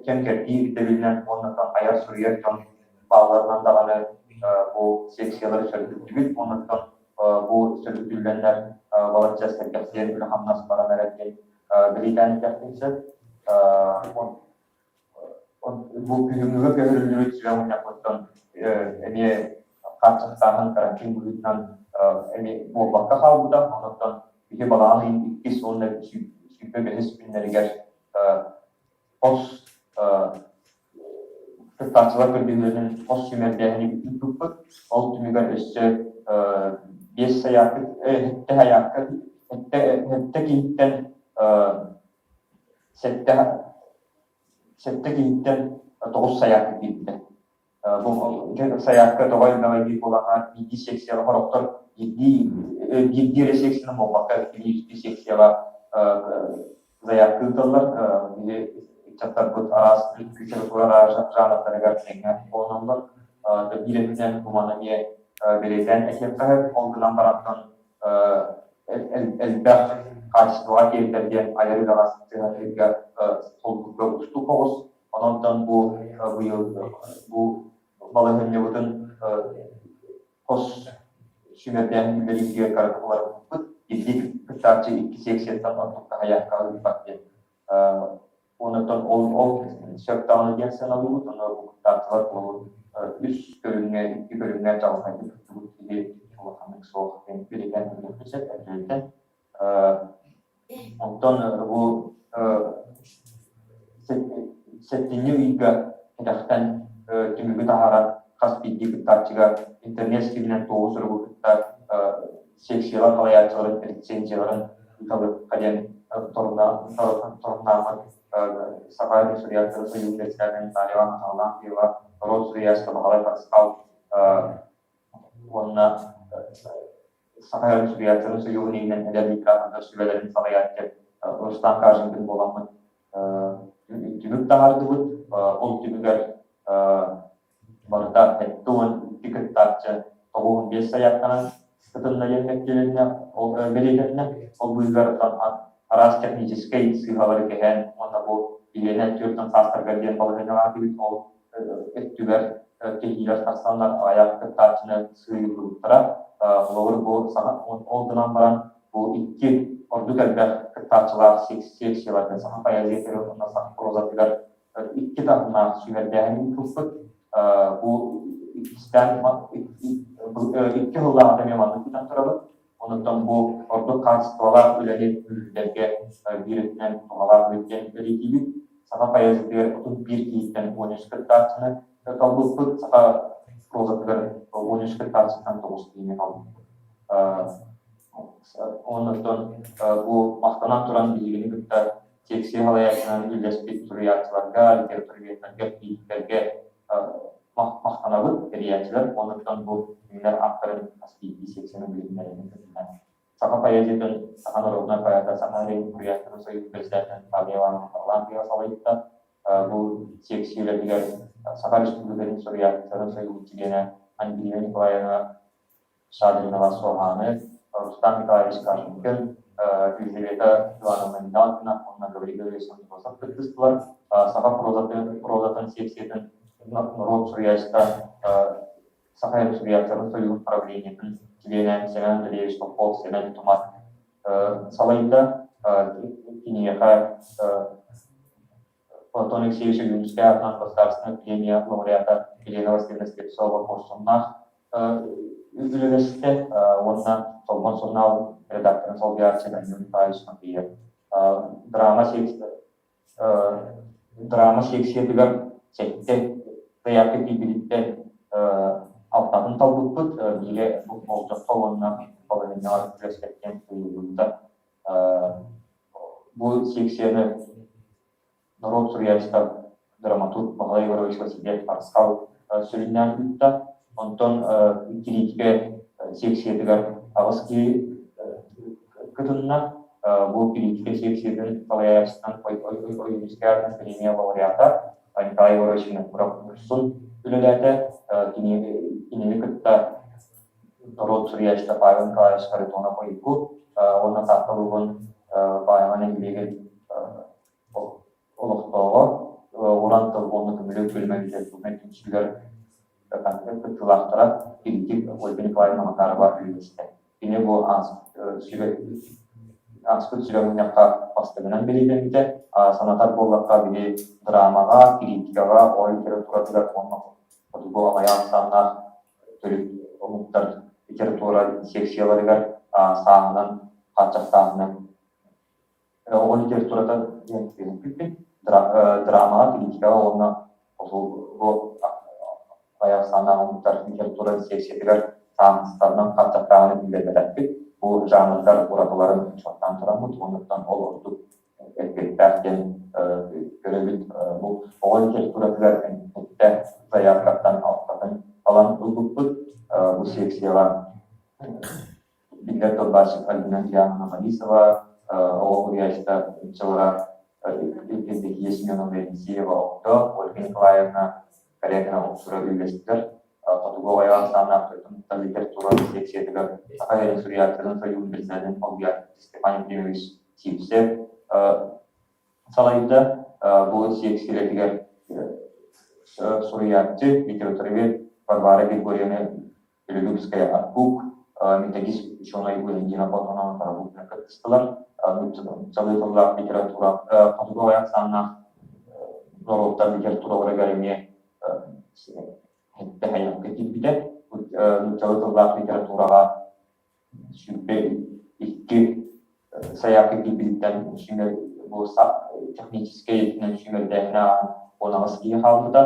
кэм-кэрдии ирдэбилинэн уонна айар-суруйар дьон баалларынан даҕаны бу секциялары сөргүттүбүт уонна бу сөргүтүллэннэр балачча сэргэхсийэн үлэ-хамнас баран эрэр диэн бэлиэтээн этиэхпин сөп. Бу күһүҥҥүгэ көһөрүллүбүт сүбэ мунньахпыттан эмиэ хааччахтааһын карантин быһыытынан эмиэ буолбакка хаалбыта. Онон биһи балаҕан ыйын иккис уонна 25 күннэригэр хос кыттааччылар көрдөһүүлэрин хос сүүмэрдээһини ыыппыппыт. Ол түмүгэр өссө биэс сайаапка, сэттэ сайаапка, сэттэ киһиттэн сэттэ сэттэ киһиттэн 9 сайаапка киирбитэ. Бу сайаапка тоҕо элбэҕэй диир буоллахха, биирдии секцияҕа сорохтор биирдии биирдии эрэ секциянан буолбакка, иккилии секцияҕа заявка ыыталлар. Биһи ыччаттарбыт араас литература жанрдарыгар тэҥҥэ холоноллор. Биир өттүнэн бу маны эмиэ бэлиэтээн этиэххэ сөп. Ол гынан барантан элбэх хаачыстыбаҕа тиэрдэр диэн айар үлэҕэ сыһыарыыга холбуурга уустук оҕус. Онон бу быйыл бу балаһыанньабытын хос сүүмэрдээн үлэлииргэ уларыппыппыт. Итини кыттааччы икки секцияттан ордук таһайаакка ыыппат диэн. Онон ол ол сөп даҕаны диэн сыаналыыбыт. Ону бу кыттааччылар ол үс көрүҥҥэ, икки көрүҥҥэ чаҕылхайдык кыттыбыт киһи улаханнык суох диэн бэлиэтээн көрүөхпүн сөп эрдэлтэн. Онтон бу сэтинньи ыйга кэтэхтэн түмүгү таһааран хас биирдии кыттааччыга интернет ситиминэн туоһу суругу кытта секциялар салайааччыларын рецензияларын ыыталыахха диэн торумнааммыт Саха суруйааччыларын сойууһун председателин Наталья Ивановна Харлампьева, норуот суруйааччыта Баһылай Харысхал уонна Саха суруйааччыларын сойууһун иһинэн эдэр литератордар сүбэлэрин салайааччы Рустам Каженкин буоламмыт түмүк таһаардыбыт. Ол түмүгэр барыта 72 кыттааччы 95 сайаапканан кытынна диэн мэктиэлэннэ, ол бэлиэтэннэ. Ол быыһыгар араас техническэй сыыһалары кэһэн уонна бу биһиэнэ 40 саастарга диэн балаһыанньалаах этибит. Ол өттүгэр кэһиилэр тахсаннар аҕыйах кыттааччыны сыыйыллыбыттара. Холобур, бу саҥа ол гынан баран бу икки ордук элбэх кыттааччылаах секцияларга саха поэзиятыгар уонна саха прозатыгар икки таһымнаах сүүмэрдээһин ыыппыппыт. Бу иккистээн икки сыллааҕыта эмиэ маннык ыытан турабыт. Онуттан бу ордук хаачыстыбалаах үлэни күүһүрдэргэ биир өттүнэн туһалаах эбит диэн бэлиэтиибит. Саха поэзиятыгар 31 киһиттэн 13 кыттааччыны талбыппыт, саха прозатыгар 13 кыттааччыттан 9 киһини талбыппыт. Онуттан бу махтанан туран биһигини кытта секция салайааччынан үлэлэспит суруйааччыларга, литературоведтарга, критиктэргэ махтанабыт, тэрийээччилэр. Онуттан бу кинилэр ааттарын хас биирдии секцияны билиһиннэрэрин көҥүллээн. Саха поэзиятын саха норуодунай поэта, Саха суруйааччыларын союһун председателин Наталья Ивановна Харлампьева салайбыта. Бу секция үлэтигэр Саха Республикатын суруйааччыларын союһун чилиэнэ Ангелина Николаевна Шадринова Суоһааны, Рустам Николаевич Кашенкин, Елизавета Ивановна Мигалкина уонна Гаврил Гаврилович Андросов кыттыстылар. Саха прозатын, прозатын секциятын норуот суруйааччыта Саха суруйааччыларын союһун правлениетын чилиэнэ Семен Андреевич Попов Сэмэн Тумат салайда. Киниэхэ Платон Алексеевич Ойуунускай аатынан Государственнай премия лауреата Елена Васильевна Слепцова Куорсуннаах үлэлэстэ уонна Чолбон сурунаал редакторын солбуйааччы Данил Николаевич Матвеев. Драма драма секциятыгар сэттэ заявка киирбититтэн алтатын талбыппыт, биирэ болдьоххо уонна балаһыанньаҕа күрэстэттэн тыйыллыбыта. Бу секцияны норуот суруйааччыта драматург Баһылай Егорович Васильев Харысхал сүрүннээн ыытта. Онтон кириитикэ секциятыгар аҕыс киһи кытынна. Бу кириитикэ секциятын салайааччытынан Ойуунускай аатынан премия лауреата Николай Егорович Винокуров-Урсун үлэлээтэ. Кинини кытта норуот суруйааччыта Павел Николаевич Харитонов-Ойуку уонна Таатта улууһун Баайаҕа нэһилиэгин олохтооҕо. Көмүлүөк бөлүмэ литературнай түмсүүлэр кыттыылаахтара критик Ольга Николаевна Макарова үллэстэр. Кини бу сүбэ ааспыт сүбэ мунньахха бастакынан бэлиэтэммитэ. Санатар буоллахха, били драмаҕа, критикаҕа, оҕо литературатыгар уонна хотугу аҕыйах ахсааннаах төрүт омуктар литература секцияларыгар сааһынан хааччахтааһынан Оҕо литературата диэн түһүппүппүт. Драмаҕа, критикаҕа уонна бу айар санаа омуктар литература секциятыгар сааныстарынан хааччахтааһыны биллэрбэтэхпит. Бу жанрдар уратыларын учуоттаан тураммыт, оннуттан ол ордук эппиэттээх диэн көрөбүт. Бу оҕо литературатыгар сэттэ заявкаттан алтатын талан ылбыппыт. Бу секцияҕа Биллэр тылбаасчыт Альбина Андриановна Борисова, оҕо уһуйааччыта нууччалара Евдокия Семеновна Елисеева Огдо, Ольга Николаевна Корякина Охсура үллэстилэр. Хотугу оҕойо ахсааннаах туттар литература секциятыгар Саха сирин суруйааччыларын сойууһун председателин солбуйааччы Степан Ефремович Сивцев салайда. Бу сиэксийэтигэр суруйааччы, литературовед Варвара Григорьевна Белолюбская Аркук, методист ученый Валентина Платонова Тарабукина кыттыстылар. Нууччалыы тыллаах литература хотугу аҕыйах ахсааннаах норуоттар литератураларыгар эмиэ сэттэ киирбитэ. Нууччалыы тыллаах литератураҕа 22 сайаапка киирбититтэн сүүмэр бу техническэй өттүнэн сүүмэрдээһини ааһан 18 киһи хаалбыта.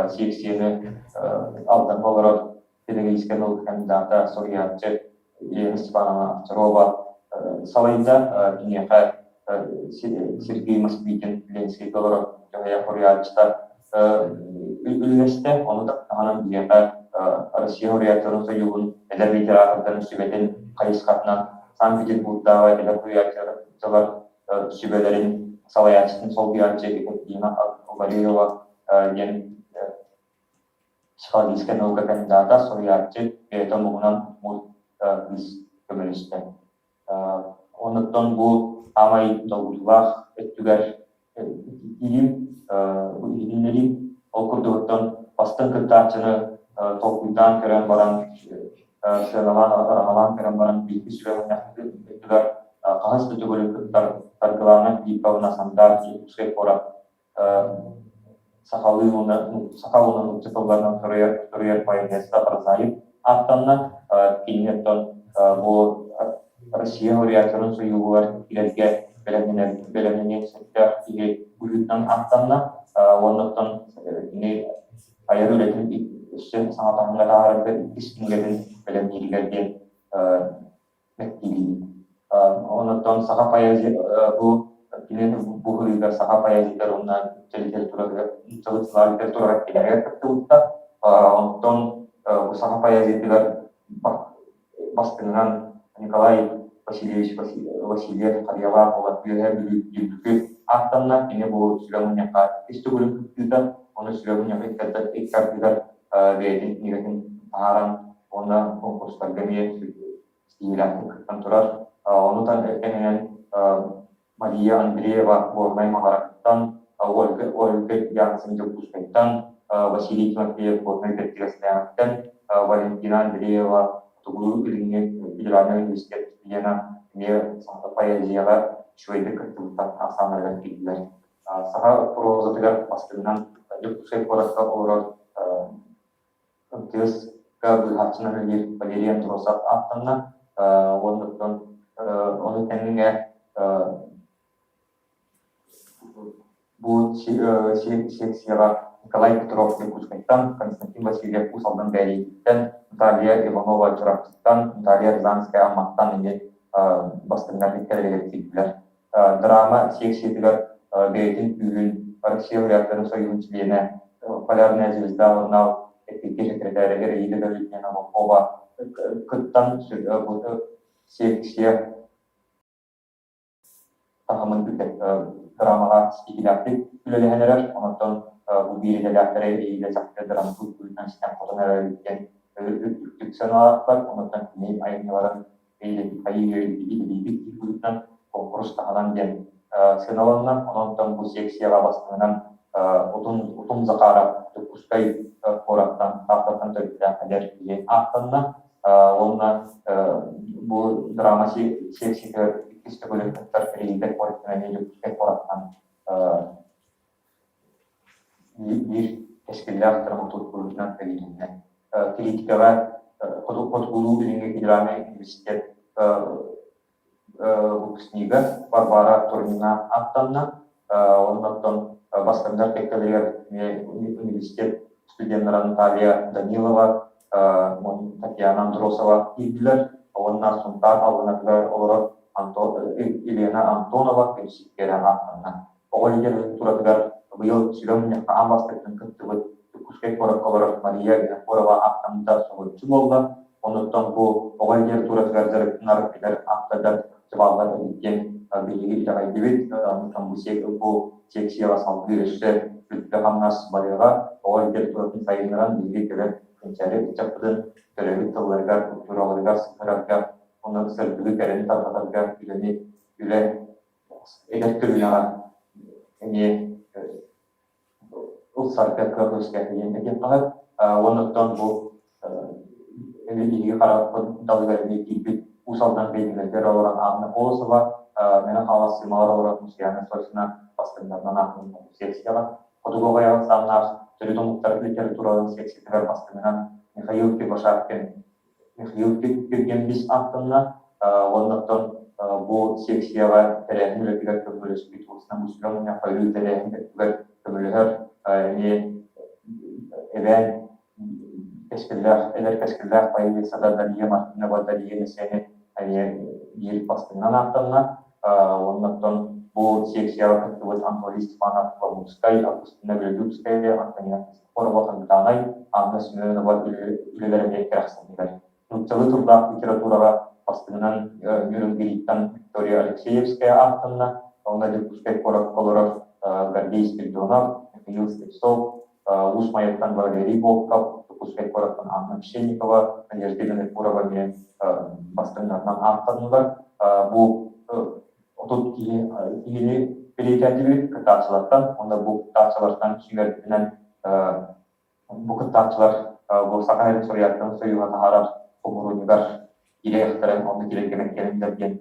Секцияны Алдаҥҥа олорор педагогическай наука кандидата, суруйааччы Елена Степановна Овчарова салайда. Киниэхэ Сергей Москвитин Ленскэйгэ олорор дьоһуйа суруйааччыта үллэстэ. Ону таһынан биһиэхэ Россия суруйааччыларын сойууһун эдэр литератордарын сүбэтин хайысхатынан Санкт-Петербургдааҕы эдэр суруйааччылар сүбэлэрин салайааччытын солбуйааччы Екатерина Валерьева диэн психологическай наука кандидата, суруйааччы бэйэтэ омугунан кыыс көмөлөстө. Онуттан бу аамай долгутуулаах өттүгэр иһим, иһитиннэриим. Ол курдугуттан бастыҥ кыттааччыны толкуйдаан көрөн баран, сыаналаан, ыраҥалаан көрөн баран бииргэ сүбэ мунньахпытыгар хаһыс да төгүлүн кыттар Саргылаана Филипповна Сангаар Дьокуускай куорат сахалыы уонна саха уонна нуучча тылларынан суруйар, суруйар поэтесса, прозаик ааттанна. Кини оттон бу Россия суруйааччыларын сойууһугар киирэргэ бэлэмнэнэр бэлэмнэниэн сөптөөх киһи быһыытынан ааттанна. Уонна оттон кини айар үлэтин өссө саҥа таһымҥа таһаарарга иккис кинигэтин бэлэмнииригэр диэн мэктиилиибит. Онон саха поэзия бу кини бу ыйыгар саха поэзиятыгар уонна литературатыгар нууччалыы литератураҕа кинигэ кыттыбыта. Онтон бу саха поэзиятыгар бастыҥынан Николай Васильевич Васильев Харыйалаах уола Үөһээ Бүлүү Дүллүкү ааттанна. Кини бу сүбэ мунньахха иккис төгүлүн кыттыыта. Ону сүбэ мунньах икки ардыгар бэйэтин кинигэтин таһааран уонна конкурстарга эмиэ ситиһиилээхтик кыттан турар. Ону тэҥинэн Мария Андреева Горнай Маҕараттан, Ольга Ольга Янцен Дьокуускайтан, Василий Тимофеев Горнай Бэрдигэстээҕиттэн, Валентина Андреева Хотугулуу-Илиҥҥи федеральнай университет студена эмиэ поэзияҕа үчүгэйдик кыттыбыттар ахсааннарыгар киирдилэр. Саха прозатыгар бастыҥынан Дьокуускай куоракка олорор МТС-ка быыһааччынан үлэлиир Валерий Андросов ааттанна уонна ону тэҥэ бу секцияҕа Николай Петров Якутскайтан, Константин Васильев Уус Алдан Бээрийэтиттэн, Наталья Иванова Чурапчыттан, Наталья Рязанская Амматтан эмиэ бастыҥнар кэккэлэригэр киирдилэр. Драма секциятыгар бэйэтин күүһүн Россия Варианттарын сойууһун чилиэнэ, Полярная звезда журнал эппиэттиир секретаря Ираида Галитина Попова кыттан секция таһымын драмаҕа ситиһиилээхтик үлэлэһэн эрэр. Онтон бу биир идэлээхтэри Ираида чахчы драматург быһыытынан ситэн-хотон эрэр диэн үрдүктүк сыаналаатылар. Онтон кини айымньыларын идэлиибит быһыытынан куонкурус таһынан диэн сыаналанна. Онон бу секцияҕа бастыҥынан Утум, Утум Захаров Дьокуускай куораттан, Тааттаттан төрүттээх эдэр киһи ааттанна. Уонна бу драма секциятыгар иккис төгүлүн кыттар Рейдер куораттан эмиэ Дьокуускай куораттан биир кэскиллээх драматург быһыытынан бэлиэтэннэ. Критикаҕа Хотугулуу-Илиҥҥи федеральнай университет выпускнига Варвара Турнина ааттанна. Оннуттан бастыҥнар кэккэлэригэр университет студеннара Наталья Данилова, Татьяна Андросова киирдилэр. Уонна Сунтаар Аллынатыгар олорор Елена Антонова көмүскэрэ ааттанна. Оҕо литературатыгар быйыл сүбэ мунньахха аан бастакытын кыттыбыт Дьокуускай куоракка олорор Мария Винокурова ааттаммыта соһуччу буолла. Онуттан бу оҕо литературатыгар дьарыктанар эдэр ааптардар чыбааллар эбит диэн биһиги итэҕэйдибит. Бу секцияҕа салгыы өссө үлэ-хамнас барыаҕа. Оҕо литературатын сайыннаран биһиги кэлэр кэнчээри ыччаппытын төрөөбүт тылларыгар, культураларыгар сыһыарарга, уонна сырдыгы кэрэни тарҕатарга үлэни үлэ эдэр көлүөнэҕэ эмиэ ылсарга кыах үөскээтэ диэн этиэххэ сөп. Уонна оттон бу биһиги харахпыт далыгар эмиэ киирбит Уус Алдан бэйдиҥэригэр олорон Анна Колосова, Мэҥэ Хаҥалас Сыымаҕар олорор Мусьяна Сосина бастыҥнарынан ааттанна секцияҕа. Хотугу аҕыйах ахсааннаах төрүт омуктар литератураларын секциятыгар бастыҥынан Михаил Кривошапкин Михаил Киргембис ааттанна уонна оттон бу секцияҕа тэрээһин үлэтигэр көмөлөспүт уустан бу мунньахха өрүү тэрээһин өттүгэр көмөлөһөр эмиэ эбээн кэскиллээх эдэр кэскиллээх поэтессата Дария Мартынова Дария Нэсэни эмиэ биир бастыҥынан ааттанна уонна оттон бу секцияҕа кыттыбыт Анатолий Степанов Ламутскай, Августина Белолюбская, Антонина Христофорова Ханытаанай, Анна Семенова үлэлэрэ эмиэ кэрэхсэннилэр. Нууччалыы тыллаах литератураҕа бастыҥынан Нюрнбергтан Виктория Алексеевская ааттанна, онно Дьокуускай куоракка олорор Гордей Спиридонов, Михаил Слепцов, Уус Майаттан Валерий Волков, Дьокуускай куораттан Анна Пшенникова, Надежда Винокурова эмиэ бастыҥнарынан ааттаннылар. Бу 30 киһи киһини бэлиэтээтибит кыттааччылартан уонна бу кыттааччылартан сүүмэрдэнэн бу кыттааччылар бу Саха сирин суруйааччыларын союһа таһаарар хомуруунньугар киириэхтэрин онно киирэргэ мэктиэлэннилэр диэн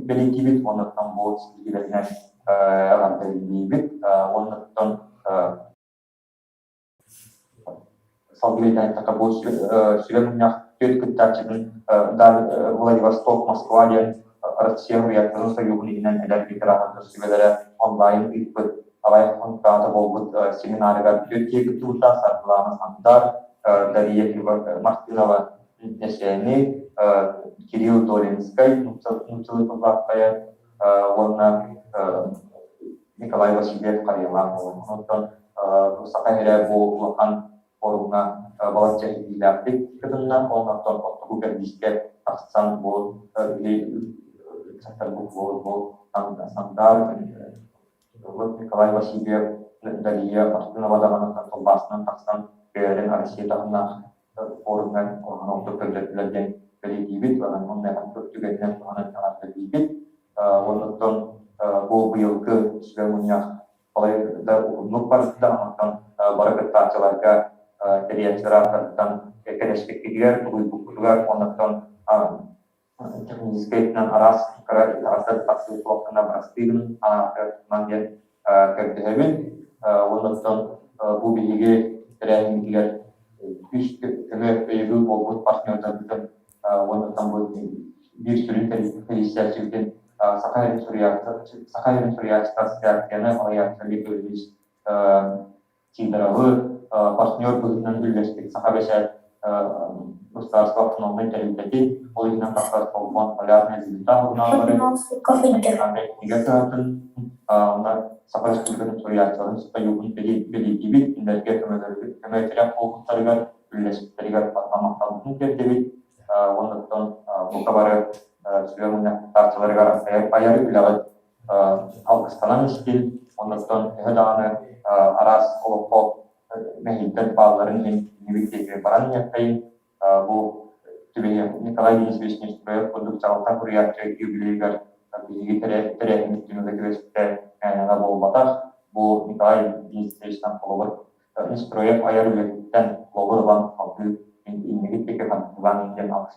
бэлиэтиибит уонна бу ситиһиилэринэн эҕэрдэлиибит уонна Салгыы эттэххэ, бу сүбэ мунньах түөрт кыттааччытын Владивосток, Москва диэн Россия Суруйааччыларын сойууһун иһинэн эдэр литератордар сүбэлэрэ онлайн ыыппыт аҕыйах хонуктааҕыта буолбут семинарыгар түөрт киһи кыттыбыта Саргылаана Сандар, Дария Мартынова Нэсээни, Кирилл Долинскай нууччалыы тыллаах поэт уонна Николай Васильев Харыйалаах буолан. Онтон Саха сирэ бу улахан форумҥа балачча иитиилээхтик кытынна. Онтон оттугу кэрдиискэ тахсан бу бу Сангаар Николай Васильев Дария Мартынова даҕаны тылбаасынан тахсан бэйэлэрин Россия таһымнаах форумҥа куһаҕан ордук көрдөрдүлэр диэн бэлиэтиибит. Онно түгэнинэн туһанан эҕэрдэлиибит. Оннуттан бу быйылгы сүбэ мунньах балай да уһуннук барда. Онтон бары кыттааччыларга тэрийээччилэр ааттарыттан кэлэспиккитигэр, тулуйбуккутугар, оннуттан техническэй өттүнэн араас кыра итэҕэстэр тахсыы суохтана бырастыы гынын анаатыгар диэн көрдөһөбүн. Оннуттан бу биһиги тэрээһиммитигэр үс көмө өйөбүл буолбут партнердарбытын уонна бу биир сүрүн тэрийсээччибитин Саха сирин суруйааччы Саха сирин суруйааччыта ассоциацияны салайааччы Олег Ильич Сидоровы партнер быһыытынан үллэспит Саха бэчээт государство автономнай тэрилтэтин, ол иһинэн тахсар Холбон Полярная звезда журналлары, кинигэ кыһатын, онно Саха Республикатын суруйааччыларын союһун бэлиэтиибит, кинилэргэ көмө-тирэх буолбуттарыгар, үллэспиттэригэр барҕа махталбытын тиэрдэбит. Уонна бука бары сүбэ мунньахтааччыларыгар айар үлэҕит алгыстанан истин, оннуттан төһө даҕаны араас олоххо мэһэйдэр баалларын иһин иннибит диэки баран иһиэххэйин. Бу түбэһиэх Николай Денисович Неустроев курдук чаҕылхай суруйааччы юбилейыгар биһиги тэрээһиммит түмүгэ түбэспитэ мээнэҕэ буолбатах. Бу Николай Денисович Холобур, Нестроев айар үлэтиттэн холобур ылан салгыы иннигит диэки хардыылаан диэн алгыс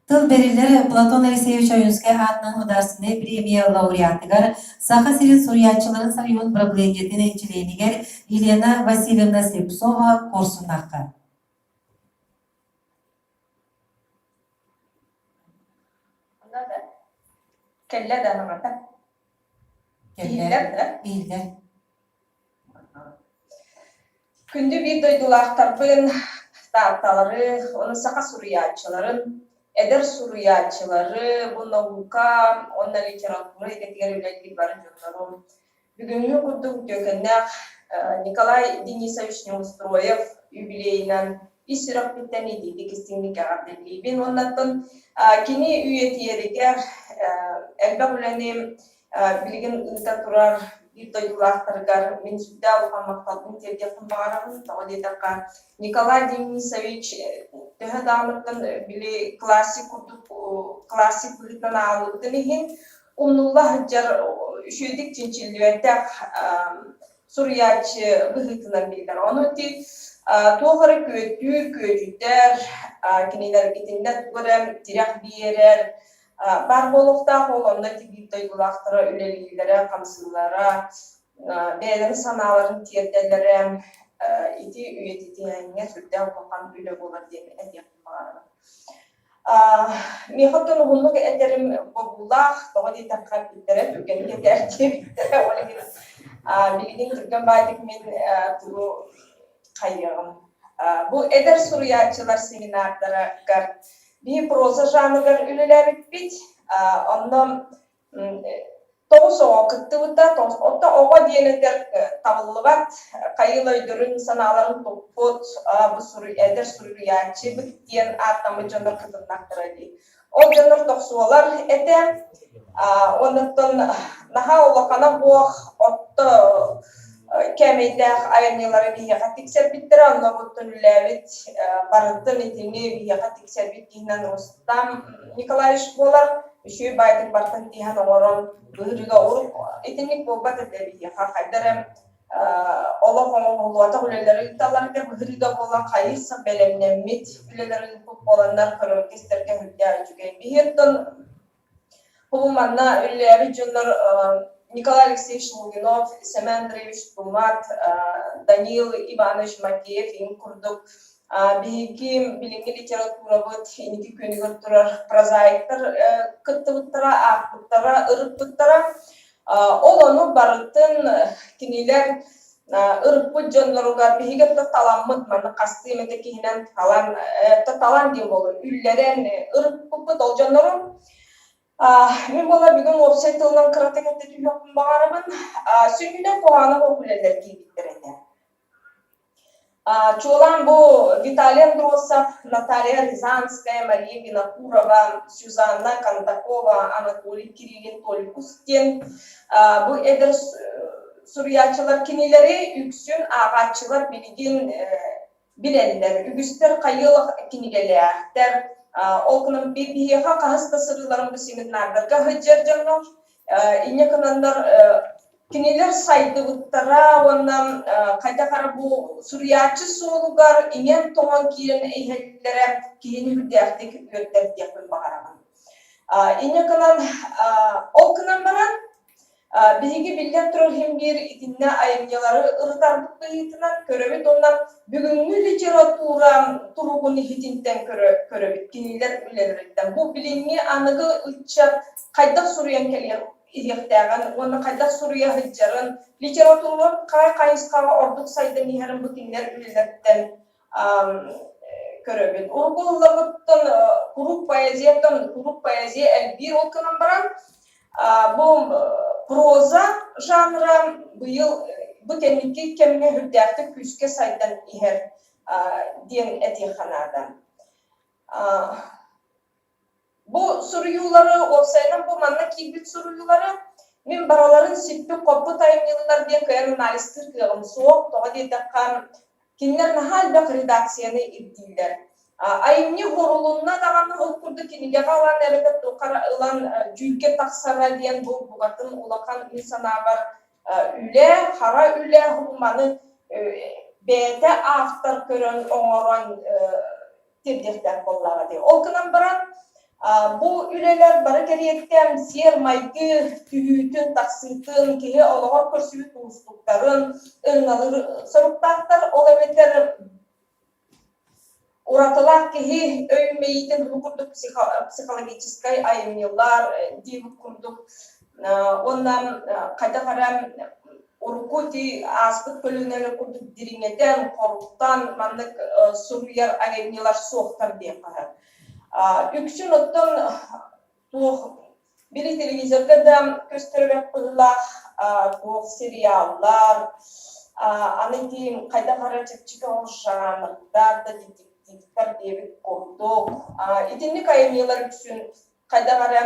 Тыл бэриллэр Платон Алексеевич Ойуунскай аатынан Государственнай премия лауреатыгар Саха сирин суруйааччыларын союһун правлениетын чилиэнигэр Елена Васильевна Слепцова Куорсуннаахха.
Кэллэ да аҕата. Иһиллэр да?
Иһиллэр.
Күндү биир дойдулаахтарбын, таатталары, уонна саха суруйааччыларын, эдэр суруйааччылары, бу наука уонна литература идэтигэр үлэлиир бары дьоннорум, бүгүҥҥү курдук үтүөкэннээх Николай Денисович Неустроев юбилейынан ис сүрэхпиттэн итиитик истиҥник эҕэрдэлиибин уоннаттан кини үйэтийэригэр элбэх үлэни билигин ыыта турар биир дойдулаахтарыгар мин сүрдээх улахан махталбын тиэрдиэхпин баҕарабын. Тоҕо диэтэххэ, Николай Денисович төһө даҕаныттан били классик курдук классик быһыытынан ааҕыллыбытын иһин умнулла сылдьар үчүгэйдик чинчиллибэтэх суруйааччы быһыытынан биллэр. Ону ити туох эрэ күөттүүр, күөдьүтэр, кинилэргитиннэ тугу эрэ тирэх биэрэр баар буолуохтаах, ол онно ити биир дойдулаахтара үлэлииллэрэ, хамсыыллара, бэйэлэрин санааларын тиэрдэллэрэ ити үйэтитиһээҥҥэ сүрдээх улахан үлэ буолар диэн этиэхпин баҕарабын. Миэхэ оттон уһуннук этэрим бобуулаах, тоҕо диэтэххэ эппиттэрэ түргэнник этээр диэбиттэрэ, ол иһин билигин түргэн баайдык мин тугу хайыаҕым. Бу эдэр суруйааччылар семинардарыгар биһи проза жанрыгар үлэлээбиппит. Онно Тоҕус оҕо кыттыбыта, оттон оҕо диэн этэр табыллыбат, хайыы өйдөрүн, санааларын туппут, бу эдэр суруйааччыбыт диэн ааттаммыт дьоннор кытыннахтара дии. Ол дьоннор тохсуолар этэ, оннуттан наһаа улахана буох орто кээмэйдээх айымньылары биһиэхэ тиксэрбиттэрэ, онно буттун үлэлээбит барытын итини биһиэхэ тиксэрбит киһинэн Рустам Николаевич буолар. Үчүгэй баайдык бартан тииһэн оҥорон быһыырыга урук итинник буолбат этэ биһиэхэ хайда эрэ олох оҥоһуллубатах үлэлэри ыыталларга быһыырыга буолан хайыыр бэлэмнэммит үлэлэри ыыппыт буоланнар көрөргө-истэргэ сүрдээх үчүгэй. Биһиэттэн бу манна үлэлээбит дьоннор Николай Алексеевич Лугинов, Семен Андреевич Тумат, Даниил Иванович Макеев иҥ курдук Биһиги билиҥҥи литературабыт инники күөнүгэр турар прозаиктар кыттыбыттара, аахпыттара, ырыппыттара. Ол ону барытын кинилэр ырыппыт дьонноругар биһиги таламмыт маннык хастыы эмэтэ киһинэн талан, талан диэн буолуо, үллэрэн ырыппыппыт ол дьоннору. Мин буола бүгүн уопсай тылынан кыратык этэ түһүөхпүн баҕарабын. Сүнньүнэн куһаҕаны үлэлэр киирбиттэр этэ. Чуолаан бу Виталий Андросов, Наталья Рязанская, Мария Винокурова, Сюзанна Кондакова, Анатолий Кириллин Толикус диэн бу эдэр суруйааччылар кинилэри үксүн ааҕааччылар билигин билэллэр. Үгүстэр хайыылах кинигэлээхтэр. Ол гынан биһиэхэ хаһыс да сырыыларын бу семинардарга сылдьар дьоннор инньэ гынаннар Кинилэр сайдыбыттара уонна хайдах эрэ бу суруйааччы суолугар иҥэн-тоҥон киирэн иһэллэрэ киһини үрдээхтик үөрдэр диэхпин баҕарабын. Инньэ гынан, ол гынан баран, биһиги биллэн турар иһин биир итиннэ айымньылары ырытарбыт быһыытынан көрөбүт уонна бүгүҥҥү литература туругун иһитинтэн көрөбүт кинилэр үлэлэриттэн. Бу билиҥҥи аныгы ыччат хайдах суруйан кэлиэх иһиэхтээҕин уонна хайдах суруйа сылдьарын, литература хай хайысхаҕа ордук сайдан иһэрин бу кинилэр үлэлэриттэн көрөбүн. Урукку ыллабыттан куруук поэзияттан куруук поэзия элбиир ол гынан баран бу проза жанра быйыл бу кэнники кэмҥэ үрдээхтик күүскэ сайдан иһэр диэн этиэххэ наада. Бу суруйуулары, уопсайынан бу манна киирбит суруйуулары мин барыларын сиппит-хоппут айымньылар диэн кыайан анализтыыр кыаҕым суох. Тоҕо диэтэххэ, кинилэр наһаа элбэх редакцияны ирдииллэр. Айымньы уһурулунна даҕаны ол курдук кинигэҕэ ылан эбэтэр туохха эрэ ылан дьүүлгэ тахсара диэн бу букатын улахан мин санаабар. Үлэ, хара үлэ маны бэйэтэ автор көрөн оҥорон тиэрдиэхтээх буоллаҕа дии. Ол гынан баран бу үлэлэр бары кэриэттэн сиэр-майгы түһүүтүн, тахсыытын, киһи олоҕор көрсүбүт уустуктарын ырыҥалыыр соруктаахтар. Ол эбэтэр Уратылаах киһи өйүн мэйиитин бу курдук психологическай айымньылар диэбит курдук уонна хайдах эрэ урукку ити ааспыт көлүөнэлэр курдук дириҥэтэн, хоруттан маннык суруйар айымньылар суохтар диэххэ сөп. Үксүн оттон туох били телевизорга да көстөрбөт быһыылаах туох сериаллар аны ити хайдах эрэ чэпчэки ол жанрдар да детективтэр диэбит курдук итинник айымньылар үксүн хайдах эрэ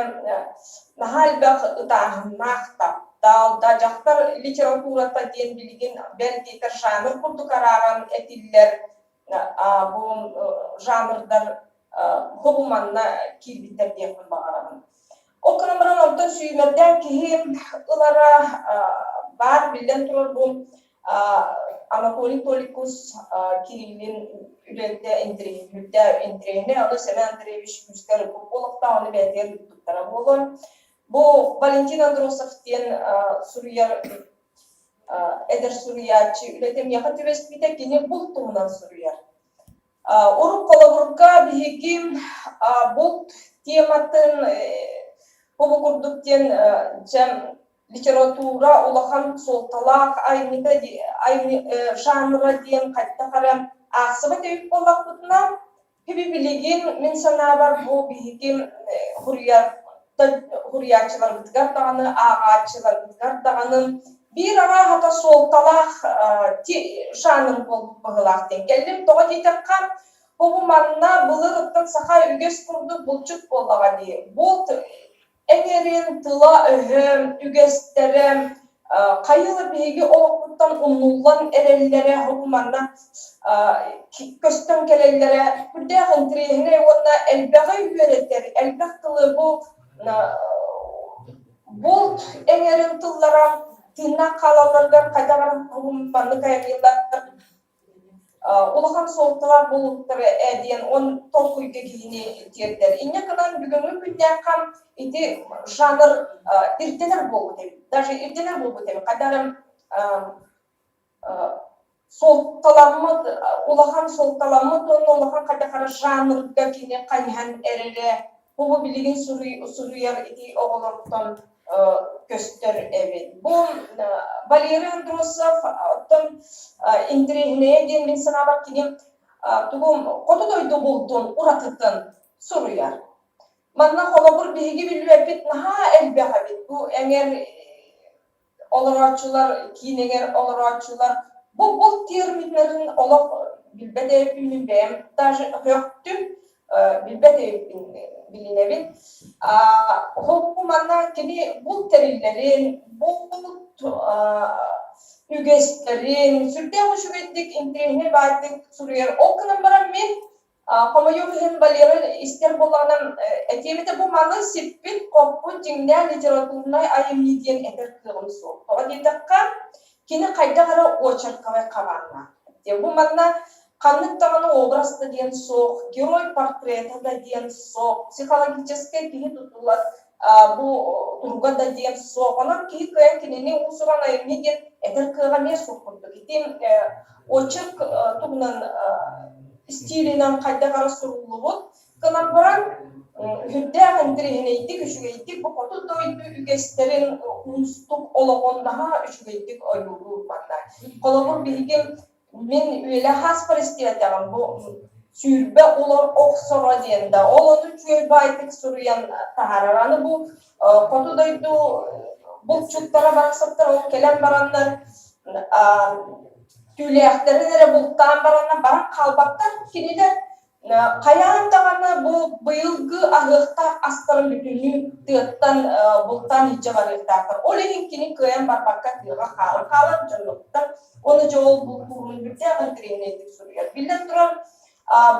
наһаа элбэх ытааһыннаах таптал да дьахтар литературата диэн билигин бэл диэтэр жанр курдук арааран этиллэр бу жанрдар хобу манна киирбиттэр диэхпин баҕарабын. Ол гынан баран онтон сүүмэрдээн киһи ылара баар биллэн турар бу Анатолий Толикус Кириллин үлэтэ интэриэһинэй, ону Сэмэн Андреевич күүскэ ырыппыт буолуохтаах, ону бэйэтигэр ыыппыттара буолуон. Бу Валентин Андросов диэн суруйар эдэр суруйааччы үлэтэ миэхэ түбэспитэ, кини булт туһунан суруйар. Урут холобурга биһиги булт тематын бу курдук диэн дьэ литература улахан суолталаах айымньыта жанра диэн хайдах эрэ аахсыбат эбит буоллахпытына, Хиби билигин мин санаабар бу биһиги суруйааччыларбытыгар даҕаны, ааҕааччыларбытыгар даҕаны биир арааһата суолталаах жанр буолбут быһыылаах диэн кэллим. Тоҕо диэтэххэ, бу манна былыр-ыттан саха үгэс курдук булчут буоллаҕа дии. Булт эҥэрин тыла-өһө, үгэстэрэ хайыылар биһиги олохпуттан умнуллан эрэллэрэ, бу манна көстөн кэлэллэрэ сүрдээх интэриэһинэй уонна элбэҕи үөрэтэр, элбэх тылы бу булт эҥэрин тыллара тыыннаах хаалалларыгар хайдах эрэ маннык айымньылар улахан суолталаах буолуохтара ээ диэн он толкуйга киһини тиэрдэр. Инньэ гынан бүгүҥҥү күннээххэ ити жанр ирдэнэр буолбут эбит. Даже ирдэнэр буолбут эбит. Хайдах эрэ суолталаммыт, улахан суолталаммыт уонна улахан хайдах эрэ жанрга кини хайыһан эрэрэ бу билигин суруйар ити оҕолортон көстөр эбит. Бу Валерий Андросов оттон интэриэһинэйэ диэн мин санаабар кини тугу хоту дойду булдун уратытын суруйар. Манна холобур биһиги билбэппит наһаа элбэх эбит. Бу эҥэр олорооччулар, киин эҥэр олорооччулар бу булт терминнэрин олох билбэт эбиппин мин бэйэм даже өхтүм билбэт эбиппин билинэбин. Бу манна кини булт тэриллэрин, булт үгэстэрин сүрдээх үчүгэйдик интэриэһинэй баайдык суруйар. Ол гынан баран мин Хомойуох иһин Валера истэр буоллаҕына, этиэм этэ бу маны сиппит-хоппут дьиҥнээх литературнай айымньы диэн этэр кыаҕым суох. Тоҕо диэтэххэ, кини хайдах эрэ очерковай хабааннаах. Бу манна ханнык даҕаны образ да диэн суох, герой портрета да диэн суох, психологическай киһи тутула бу туруга да диэн суох. Онон киһи кыайан кинини уус-уран айымньы диэн этэр кыаҕа эмиэ суох курдук. Ити очерк туһунан стилинэн хайдах эрэ суруллубут гынан баран сүрдээх интэриэһинэйдик, үчүгэйдик бу хоту дойду үгэстэрин уустук олоҕун наһаа үчүгэйдик ойуулуур манна. Холобур, биһиги мин үөлэ хааспар истиэтэҕим бу 20 улар охсоро диэн да ол ону үчүгэй баайдык суруйан таһаарар. Аны бу хоту дойду булчуттара барахсаттар ол кэлэн бараннар түүлээхтэрин эрэ бултаан бараннар баран хаалбаттар. Кинилэр хайаан даҕаны бу быйылгы аһыахтаах астарын бүтүннүү тыаттан бултаан илдьэ барыахтаахтар. Ол иһин кини кыайан барбакка тыаҕа хаалан хаалар дьоннуттан уонна дьэ ол бултуурун үрдээх интэриэһинэйдик суруйар. Биллэн турар,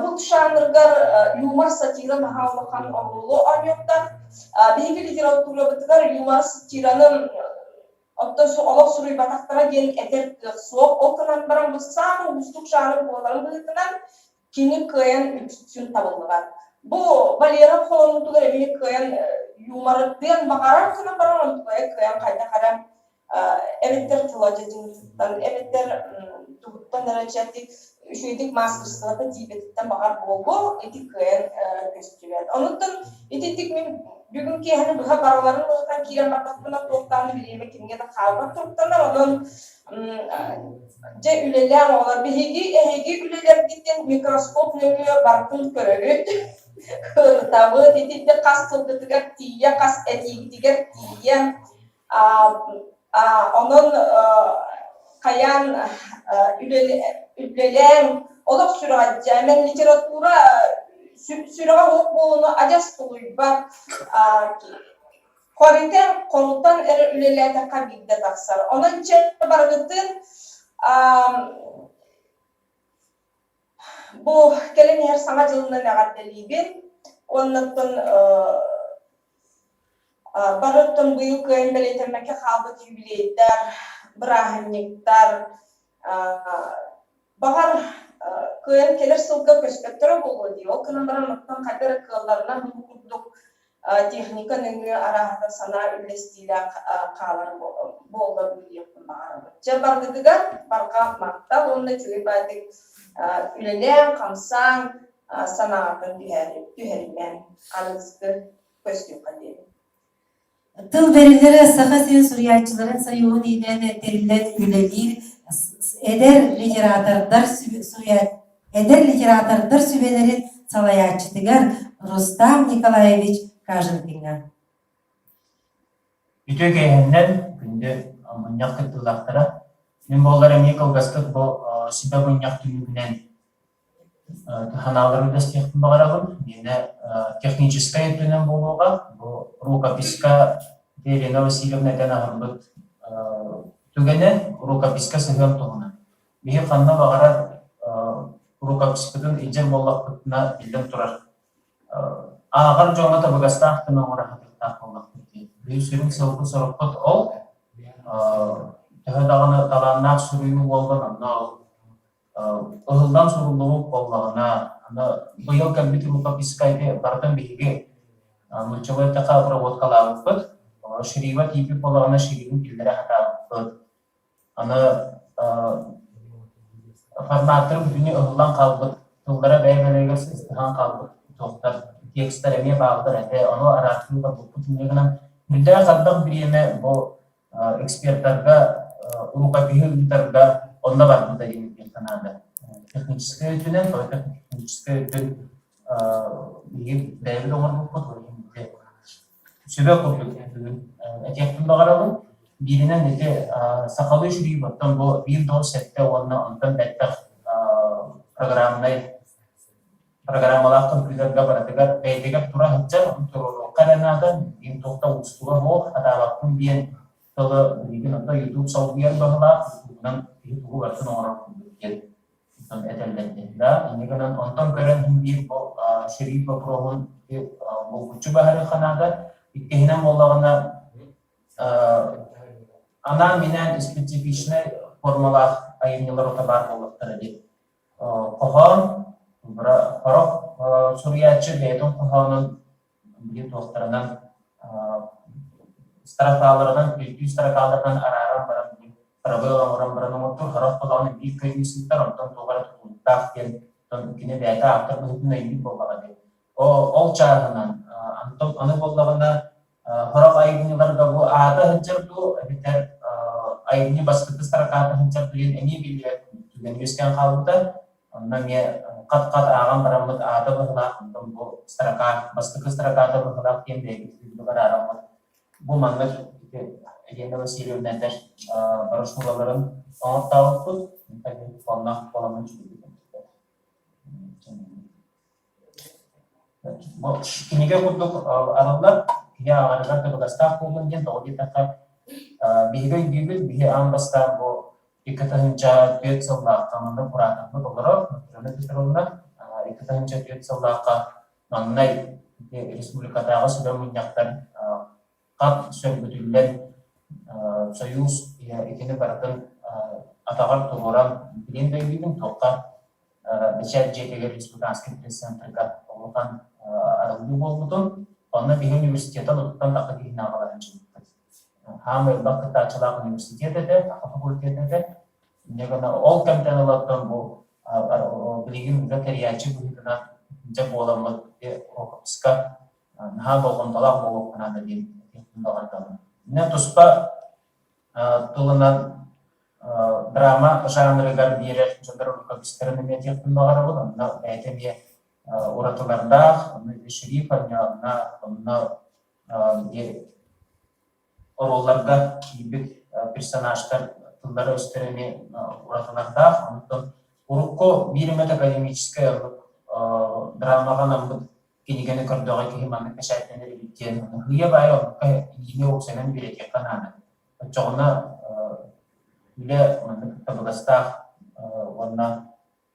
булт жанрыгар юмор, сатира наһаа улахан оруолу оонньуохтаах. Биһиги литературабытыгар юмор, сатираны. Оттон олох суруйбатахтара диэн этэр кыах суох. Ол гынан баран бу саамай уустук жанр буоларын быһыытынан кини кыайан үксүн табыллыбат. Бу Валера холонуутугар эмиэ кыайан юморыттыан баҕарар гынан баран онтукайа кыайан хайдах эрэ эбэтэр тыла дьадьыҥытыттан эбэтэр тугуттан эрэ чэ үчүгэйдик мастерствота тиийбэтиттэн баҕар буолуо ити кыайан көстүбэт. Онуттан итинтик мин бүгүн киэһэни быһа барыларын ылытан киирэн бардахпына туохтаан бириэмэ кимҥэ да хаалбат туруктанар. Онон дьэ үлэлээн оҕолор биһиги эһиги үлэлэргитин микроскоп нөҥүө барытын көрөбүт, ырытабыт. Итинник хас тылгытыгар тиийэ, хас этиигитигэр тиийэ Онон хайаан үлэлээн олох сүрэҕэлдьээмэн литература сүрэҕэ суох буолууну адьас тулуйбат хоритэн хорутан эрэ үлэлээтэххэ биирдэ тахсар. Онон чэ барыгытын Бу кэлэн иһэр Саҥа дьылынан эҕэрдэлиибин уоннаттан бары оттон быйыл кыайан бэлиэтэммэккэ хаалбыт юбилейдар, бырааһынньыктар баҕар кыайан кэлэр сылга көспөттөрө буолуо дии. Ол гынан баран оттон хайдах эрэ кыалларынан бу курдук техника нөҥүө арааһата санаа үллэстиилээх хаалар буолла диэхпин баҕарабын. Дьэ баргытыгар барҕа махтал уонна үчүгэй баайдык үлэлээн, хамсаан, санааҕытын түһэримэҥ, аныгыскы көстүөххэ диэри.
Тыл бэриллэрэ Саха сирин суруйааччыларын союһун иһинэн тэриллэн үлэлиир эдэр литератордар эдэр литератордар сүбэлэрин салайааччытыгар Рустам Николаевич Каженкиҥҥа.
Үтүө киэһэннэн күндү мунньах кыттыылаахтара. Мин буоллар эмиэ кылгастык бу сүбэ мунньах түмүгүнэн Ханаалары үллэстиэхпин баҕарабын. Миэнэ техническэй өттүнэн буолуоҕа. Бу рукописка Елена Васильевна этэн аһарбыт түгэнэ рукописка сыһыан туһунан. Биһи ханна баҕарар рукописпытын илдьэр буоллахпытына, биллэн турар, ааҕар дьоҥҥо табыгастаах гына оҥоро сатыахтаах буоллахпыт дии. Биһи сүрүн сыалбыт-сорукпут ол. Төһө даҕаны талааннаах суруйуу буоллун, онно ол Ыһыллан суруллубут буоллаҕына, аны быйыл кэлбит рукописка ити барытын биһиги нууччалыы эттэххэ обработкалаабыппыт. Шрива тиийбит буоллаҕына шривин киллэрэ сатаабыппыт. Аны форматтара бүтүннүү ыһыллан хаалбыт, тыллара бэйэ-бэйэлэригэр сыстыһан хаалбыт туохтар, текстэр эмиэ бааллар этэ. Ону араартыы барбыппыт инньэ гынан үрдээх элбэх бириэмэ бу экспертарга рукопиһы ыытарга онно барбыта диэн санаада. Техническэй өттүнэн, техническэй өттүн биһиги бэйэбит оҥорбуппут, ол иһин сүбэ курдук бүгүн этиэхпин баҕарабын. Бииринэн ити сахалыы шрифт оттон бу Windows 7 уонна онтон бэттэх программнай программалаах компьютерга барытыгар бэйэтигэр тура сылдьар, туруоруохха эрэ наада, билигин туох да уустуга суох, хатаабаппын диэн тылы билигин оттон YouTube солбуйар быһыылаах, YouTube-унан киһи тугу барытын оҥорор курдук диэн онтон этэллэр диэн. Да, инньэ гынан онтон көрөн иһин биир бу шериф боппуруоһун булгуччу баһарыахха наада. Иккиһинэн буоллаҕына анаан-минээн специфичнай формалаах айымньылар ото баар буолуохтара диэн Хоһоон сорох суруйааччы бэйэтин хоһоонун били туохтарынан строкаларынан бүттүү строкаларынан арааран баран пробел оҥорон баран оҥортуур, сорох хоһоону биир көйүү сыттар, онтон туох эрэ тутулуктаах диэн кини бэйэтэ ааптар быһыытынан өйдүүр буоллаҕа дии. Ол чааһынан аны буоллаҕына Сорох айымньыларга бу аата сылдьар дуу, эбэтэр айымньы бастакы строката сылдьар дуу диэн эмиэ биллибэт түгэн үөскээн хаалбыта. Онно эмиэ хат-хат ааҕан бараммыт аата быһыылаах, онтон бу строка, бастакы строката быһыылаах диэн бэйэбит үрдүгэр аараммыт. Бу маннык Елена Васильевна этэр брошюраларын оҥортообуппут. Онно буоламмын үчүгэйдик Бу кинигэ курдук арыллар, киһи ааҕарыгар табыгастаах буоллун диэн тоҕо диэтэххэ, биһиги өйдүүбүт, биһи аан бастаан бу 2004 сыллаахха манна кураторбыт олорор, Матрена Петровна, 2004 сыллаахха маҥнай республикатааҕы сүбэ мунньахтар хат сөргүтүллэн. Союз итини барытын атаҕар туруоран билин да өйдүүбүн туохха бэчээт дьиэтигэр республиканский пресс-центрга улахан арыллыы буолбутун. Онно биһи университеттан уттан тахха киһини аҕаларын дьылыппыт. Хаамай элбэх кыттааччылаах университет этэ, саха факультета этэ. Инньэ гына ол кэмтэн ылаттан бу билигин үлэ тэрийээччи быһыытынан дьэ буоламмыт рукописка наһаа болҕомтолоох буолуохха наада диэн этиэхпин баҕардабын. Инньэ туспа тылынан драма жанрыгар биэрэр дьоннор рукопистарын эмиэ этиэхпин баҕарабын. Онно бэйэтэ эмиэ уратылардаах, онно шериф онньоонно, онно оруолларга киирбит персонажтар тыллара-өстөрө эмиэ уратылардаах. Онтон урукку биир эмэ академическай драмаҕа анаммыт кинигэни көрдөҕө киһи маннык бэчээттэнэр эбит диэн һыйа-баайа оннукка илиини уопсайынан үөрэтиэххэ наада. Оччоҕуна үлэ маннык табыгастаах уонна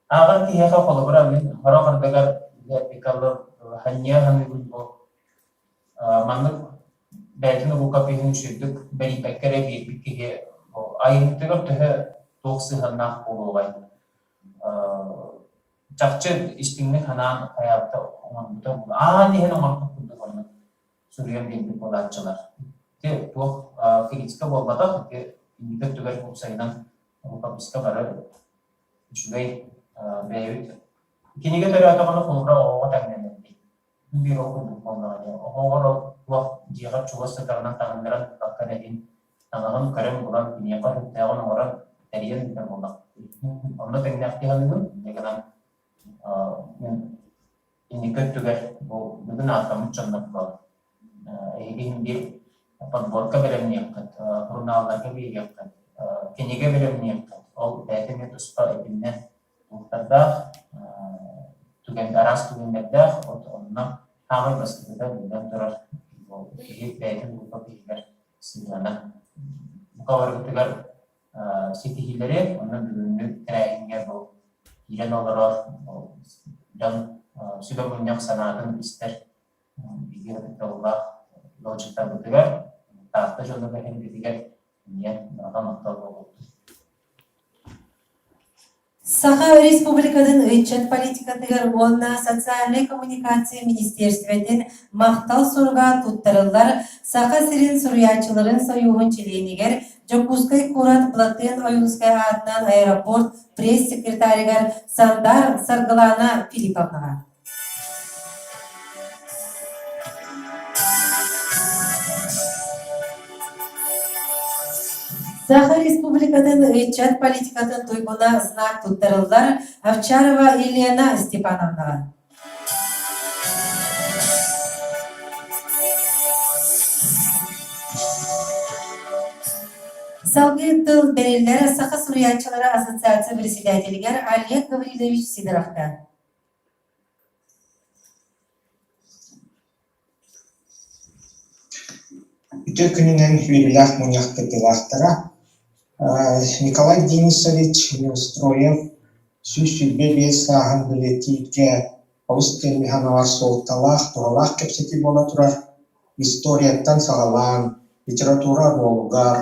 ааҕар киһиэхэ холобура мин сорох ардыгар эпикалар ханньыа саныыбын бу маннык бэйэтин рукопиһын үчүгэйдик бэрийбэккэ эрэ биэрбит киһи айымньытыгар төһө туох сыһыаннаах буолуоҕай чахчы истиҥник санаан хайаабыта оҥорбута аан иһэн оҥорбут курдук оннук суруйан биэрбит буолааччылар. Ити туох критика буолбатах, ити инники өттүгэр уопсайынан рукописка бары үчүгэй бэйэбит кинигэ төрөөтөҕүнэ холобура оҕоҕо тэҥнэнэрдии. Биир ол курдук буоллаҕа дии. Оҕоҕор ол туох дьиэҕэр чугас сытарынан таҥыннаран туппакка эрэ таҥаһын көрөн булан киниэхэ сөптөөҕүн оҥорон тэрийэн ыытар буоллахпыт. Онно тэҥнээхтии саныыбын. Инньэ гынан мин инники өттүгэр бу бүгүн ааттаммыт дьоннорго эһиги иһин биир подборка бэлэмниэххит, сурунаалларга биэриэххит, кинигэ бэлэмниэххит. Ол бэйэтэ эмиэ туспа итиннэ туохтардаах, түгэн араас түгэннэрдээх, онно хаамай бастакыта биллэн турар киһи бэйэтин группа иһигэр сыһыана. Бука барыбытыгар ситиһиилэри уонна бүгүҥҥү тэрээһиҥҥэ бу киирэн олорор дьон сүбэ мунньах санаатын истэр биһиги ытыктабыллаах ыалдьыттарбытыгар, Таатта дьонугар эһигитигэр эмиэ барҕа махтал буолуохтун.
Саха Республикатын ыччат политикатыгар уонна социальнай коммуникация министиэристибэтин махтал суруга туттарыллар Саха сирин суруйааччыларын сойууһун чилиэнигэр Дьокуускай куорат Платон Ойуунскай аатынан аэропорт пресс-секретарыгар Сандар Саргылана Филипповнаҕа. Саха Республикатын ыччат политикатын туйгуна знак туттарыллар Овчарова Елена Степановнаҕа. Салгыы тыл бэриллэр Саха суруйааччылара ассоциация председателигэр Олег Гаврильевич Сидоровка.
Үтүө күнүнэн үөрүүлээх мунньах кыттыылаахтара Николай Денисович Неустроев 125 сааһын бэлиэтииргэ олус киэҥ суолталаах, туһалаах кэпсэтии буола турар. Историяттан саҕалаан, литература оруолугар,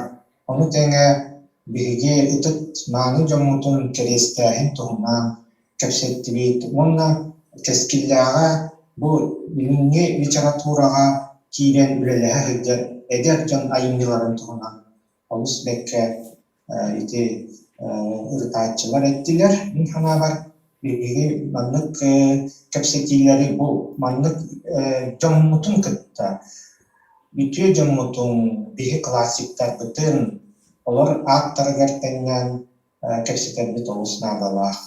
ону тэҥэ биһиги ытык мааны дьоммутун кэриэстээһин туһунан кэпсэттибит уонна кэскиллээҕэ бу билиҥҥи литератураҕа киирэн үлэлэһэ сылдьар эдэр дьон айымньыларын туһунан олус бэркэ ити ырытааччылар эттилэр. Мин санаабар, биһиги маннык кэпсэтиилэри бу маннык дьоммутун кытта үтүө дьоммутун, биһи классиктарбытын олор ааттарыгар тэҥнээн кэпсэтэрбит олус наадалаах.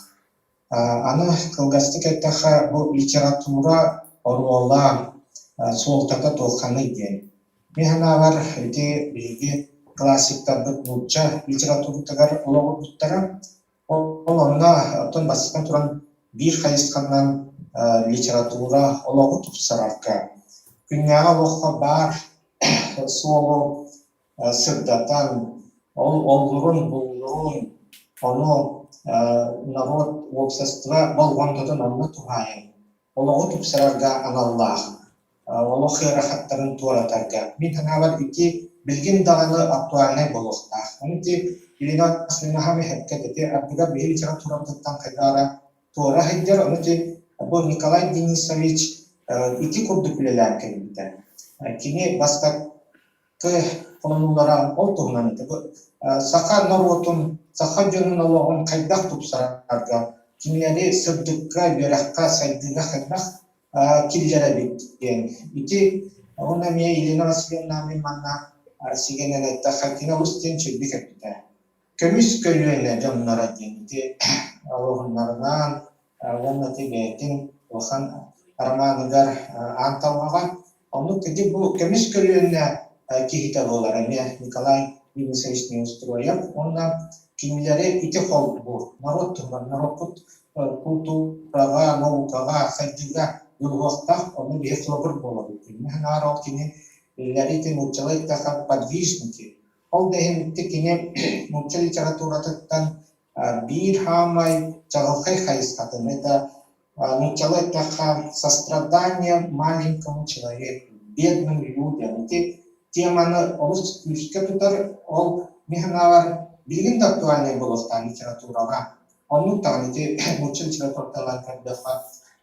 Аны кылгастык эттэххэ, бу литература оруола, суолтата туохханый диэн. Мин санаабар, ити биһиги классиктарбыт нуучча литературатыгар олоҕурбуттара. Ол онно оттон бастатан туран биир хайысханан литература олоҕу тупсарарга, күннээҕи олоххо баар суолу сырдатан, ол оллурун, буллурун, ону норуот, уопсастыба болҕомтотун онно туһаайан, олоҕу тупсарарга аналлаах, олох ыарахаттарын туоратарга. Мин санаабар, ити билигин даҕаны актуальнай буолуохтаах. Ону ити Елена Васильевна эһэккэ ити ардыгар биһи литературабытыттан хайдаара туора сылдьар. Ону ити бу Николай Денисович ити курдук үлэлээн кэлбитэ. Кини бастакы холонуулара ол туһунан этэ. Бу саха норуотун, саха дьонун олоҕун хайдах тупсарарга, кинилэри сырдыкка, үөрэххэ, сайдыыга хайдах киллэрэбит диэн. Ити уонна эмиэ Елена Васильевна мин манна сигэнэн эттэххэ, кини олус диэн үчүгэйдик эппитэ. Көмүс көлүөнэ дьонноро диэн ити олоһуннарынан уонна ити бэйэтин улахан романыгар аан талҕаҕа оннук ити бу көмүс көлүөнэ киһитэ буолар эмиэ Николай Денисович Неустроев уонна кинилэри ити холбуур норуот туһугар норуоппут култуураҕа, наукаҕа, сайдыыга дьулуһуохтаах, онно биһи холобур буолабыт. Кини ол кини үлэлэри ити нууччалыы эттэххэ подвижники. Ол да иһин ити кини нуучча литературатыттан биир хаамай чаҕылхай хайысхатын это нууччалыы эттэххэ сострадание маленькому человеку, бедным людям. Ити теманы олус күүскэ тутар, ол мин санаабар билигин да актуальнай буолуохтаах литератураҕа. Оннук даҕаны ити нуучча литературатын көрдөххө,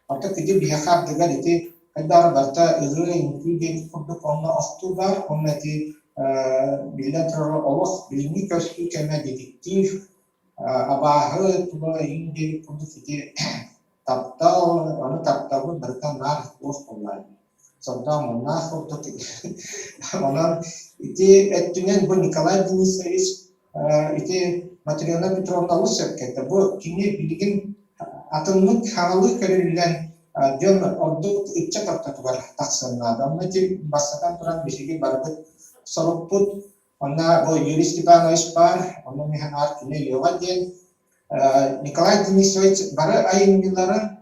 оттон ити биһиэхэ ардыгар ити хайдах эрэ барыта ырыа, үҥкүү диэн курдук онно охтуу баар, уонна ити биллэн турар олох билиҥҥи көстүү кэмэ детектив, абааһы тула иҥ диэбит курдук ити таптал, ону тапталбыт барыта наар туох буоллаа дии. Сордоох муннаах курдук. Онон ити өттүнэн бу Николай Денисович ити Матрена Петровна олус сөпкө эттэ. Бу кини билигин атыннык хаҥалыы көрүллэн дьон ордук ыччат ортотугар тахсыан наада. Онно ити бастатан туран биһиги барыбыт сорукпут онно бу Юрий Степанович баар, онно миһэн аар кини өйүөҕэ диэн Николай Денисович бары айымньыларын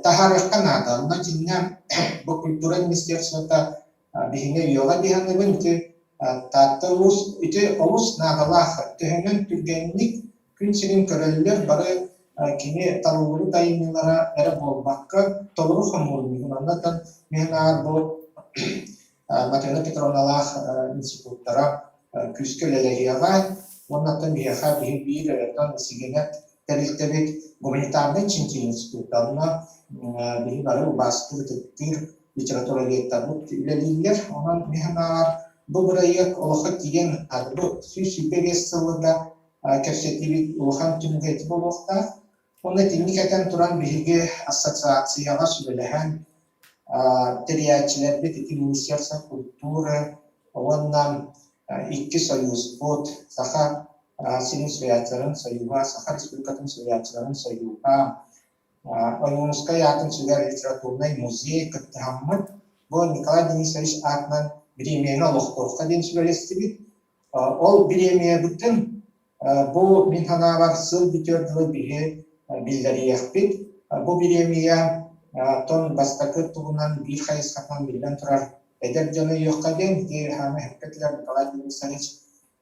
таһаарыахха наада. Онно дьиҥнээх бу культура министерствота биһиги өйүөҕэ дии саныыбын. Ити Таатта улуус ити олус наадалаах. Төһөнөн түргэнник күн сирин көрөллөр, бары кини талыллыбыт айымньылара эрэ буолбакка, толору хомуурунньугун. Оннотон мин аар бу Матрена Петровналаах институттара күүскэ үлэлэһиэҕэ уонна оттон биһиэхэ биһи биир оттон сигэнэ тэрилтэбит гуманитарнай чинчийии института онно биһи бары убаастыыр ытыктыыр литературоведтарбыт үлэлииллэр. Онон мин санаабар бу бырайыак олоххо тиийэн бу 125 сылга кэпсэтиибит улахан түмүгэ ити буолуохтаах. Уонна итинник этэн туран биһиги ассоциацияҕа сүбэлэһэн тэрийээччилэрбит ити Министерство культуры уонна икки союзпут Саха сирин суруйааччыларын союһа, Саха Республикатын суруйааччыларын союһа, Ойуунускай аатын сүгэр литературнай музей кыттыһаммыт бу Николай Денисович аатынан бириэмийэни олохтуохха диэн сүбэлэстибит. Ол бириэмийэбитин бу мин санаабар сыл бүтүөр дылы биһи биллэриэхпит. Бу бириэмийэ тон бастакы туһунан биир хайысхатынан биллэн турар эдэр дьону өйүөххэ диэн ити хаама эппитигэр Николай Денисович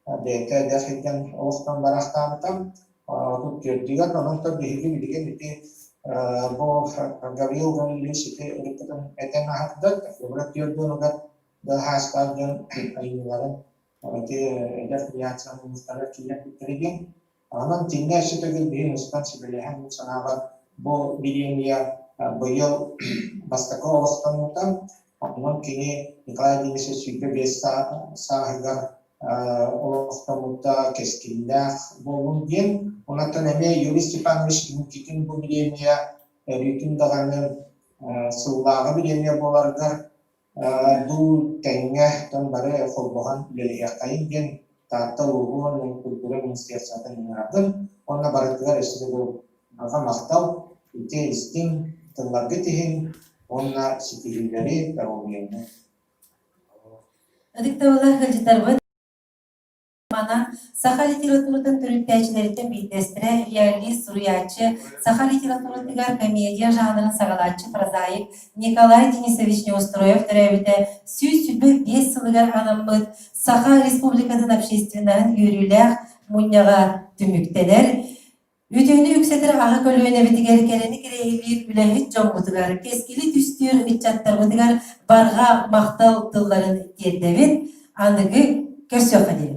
бэйэтэ эдэр сылдьан олохтон бараахтаабыта. 34-үгэр онон биһиги билигин ити бу Гаврил Гаврильевич ити ырыппытын этэн аһарда. Түөрт уонугар хаастаах дьон айымньыларын ити эдэр авиация мунньахтарыгар киирэн диэн. Онон итиннэ өссө төгүл биһи мустан сүбэлэһэн мин санаабар бу бириэмийэ быйыл бастакы олохтонуута. Онон кини Николай Денисович 25 сааһыгар олохтоммута кэскиллээх буоллун диэн. Онтон эмиэ Юрий Степанович инникитин бу бириэмийэ өрүүтүн даҕаны сыллааҕы бириэмийэ буоларыгар дуу тэҥҥэ дьон бары холбоһон үлэлэһиэххэйиҥ диэн Таатта улууһун культура министерствотын ыҥырабын уонна барытыгар өссө төгүл барҕа махтал, үтүө истиҥ тылларгыт иһин уонна ситиһиилэри, доруобуйаны.
Ытыктабыллаах ыалдьыттарбыт Манан саха литературатын төрүттээччилэриттэн биирдэстэрэ, реалист, суруйааччы, саха литературатыгар комедия жанрын саҕалааччы прозаик Николай Денисович Неустроев төрөөбүтэ 125 сылыгар анаммыт Саха Республикатын общественноһын үөрүүлээх мунньаҕа түмүктэнэр. Үтүөнү үксэтэр аҕа көлүөнэбитигэр кэрэни кэрэһилиир үлэһит дьоммутугар, кэскили түстүүр ыччаттарбытыгар барҕа махтал тылларын тиэрдэбит. Аныгы көрсүөххэ диэри.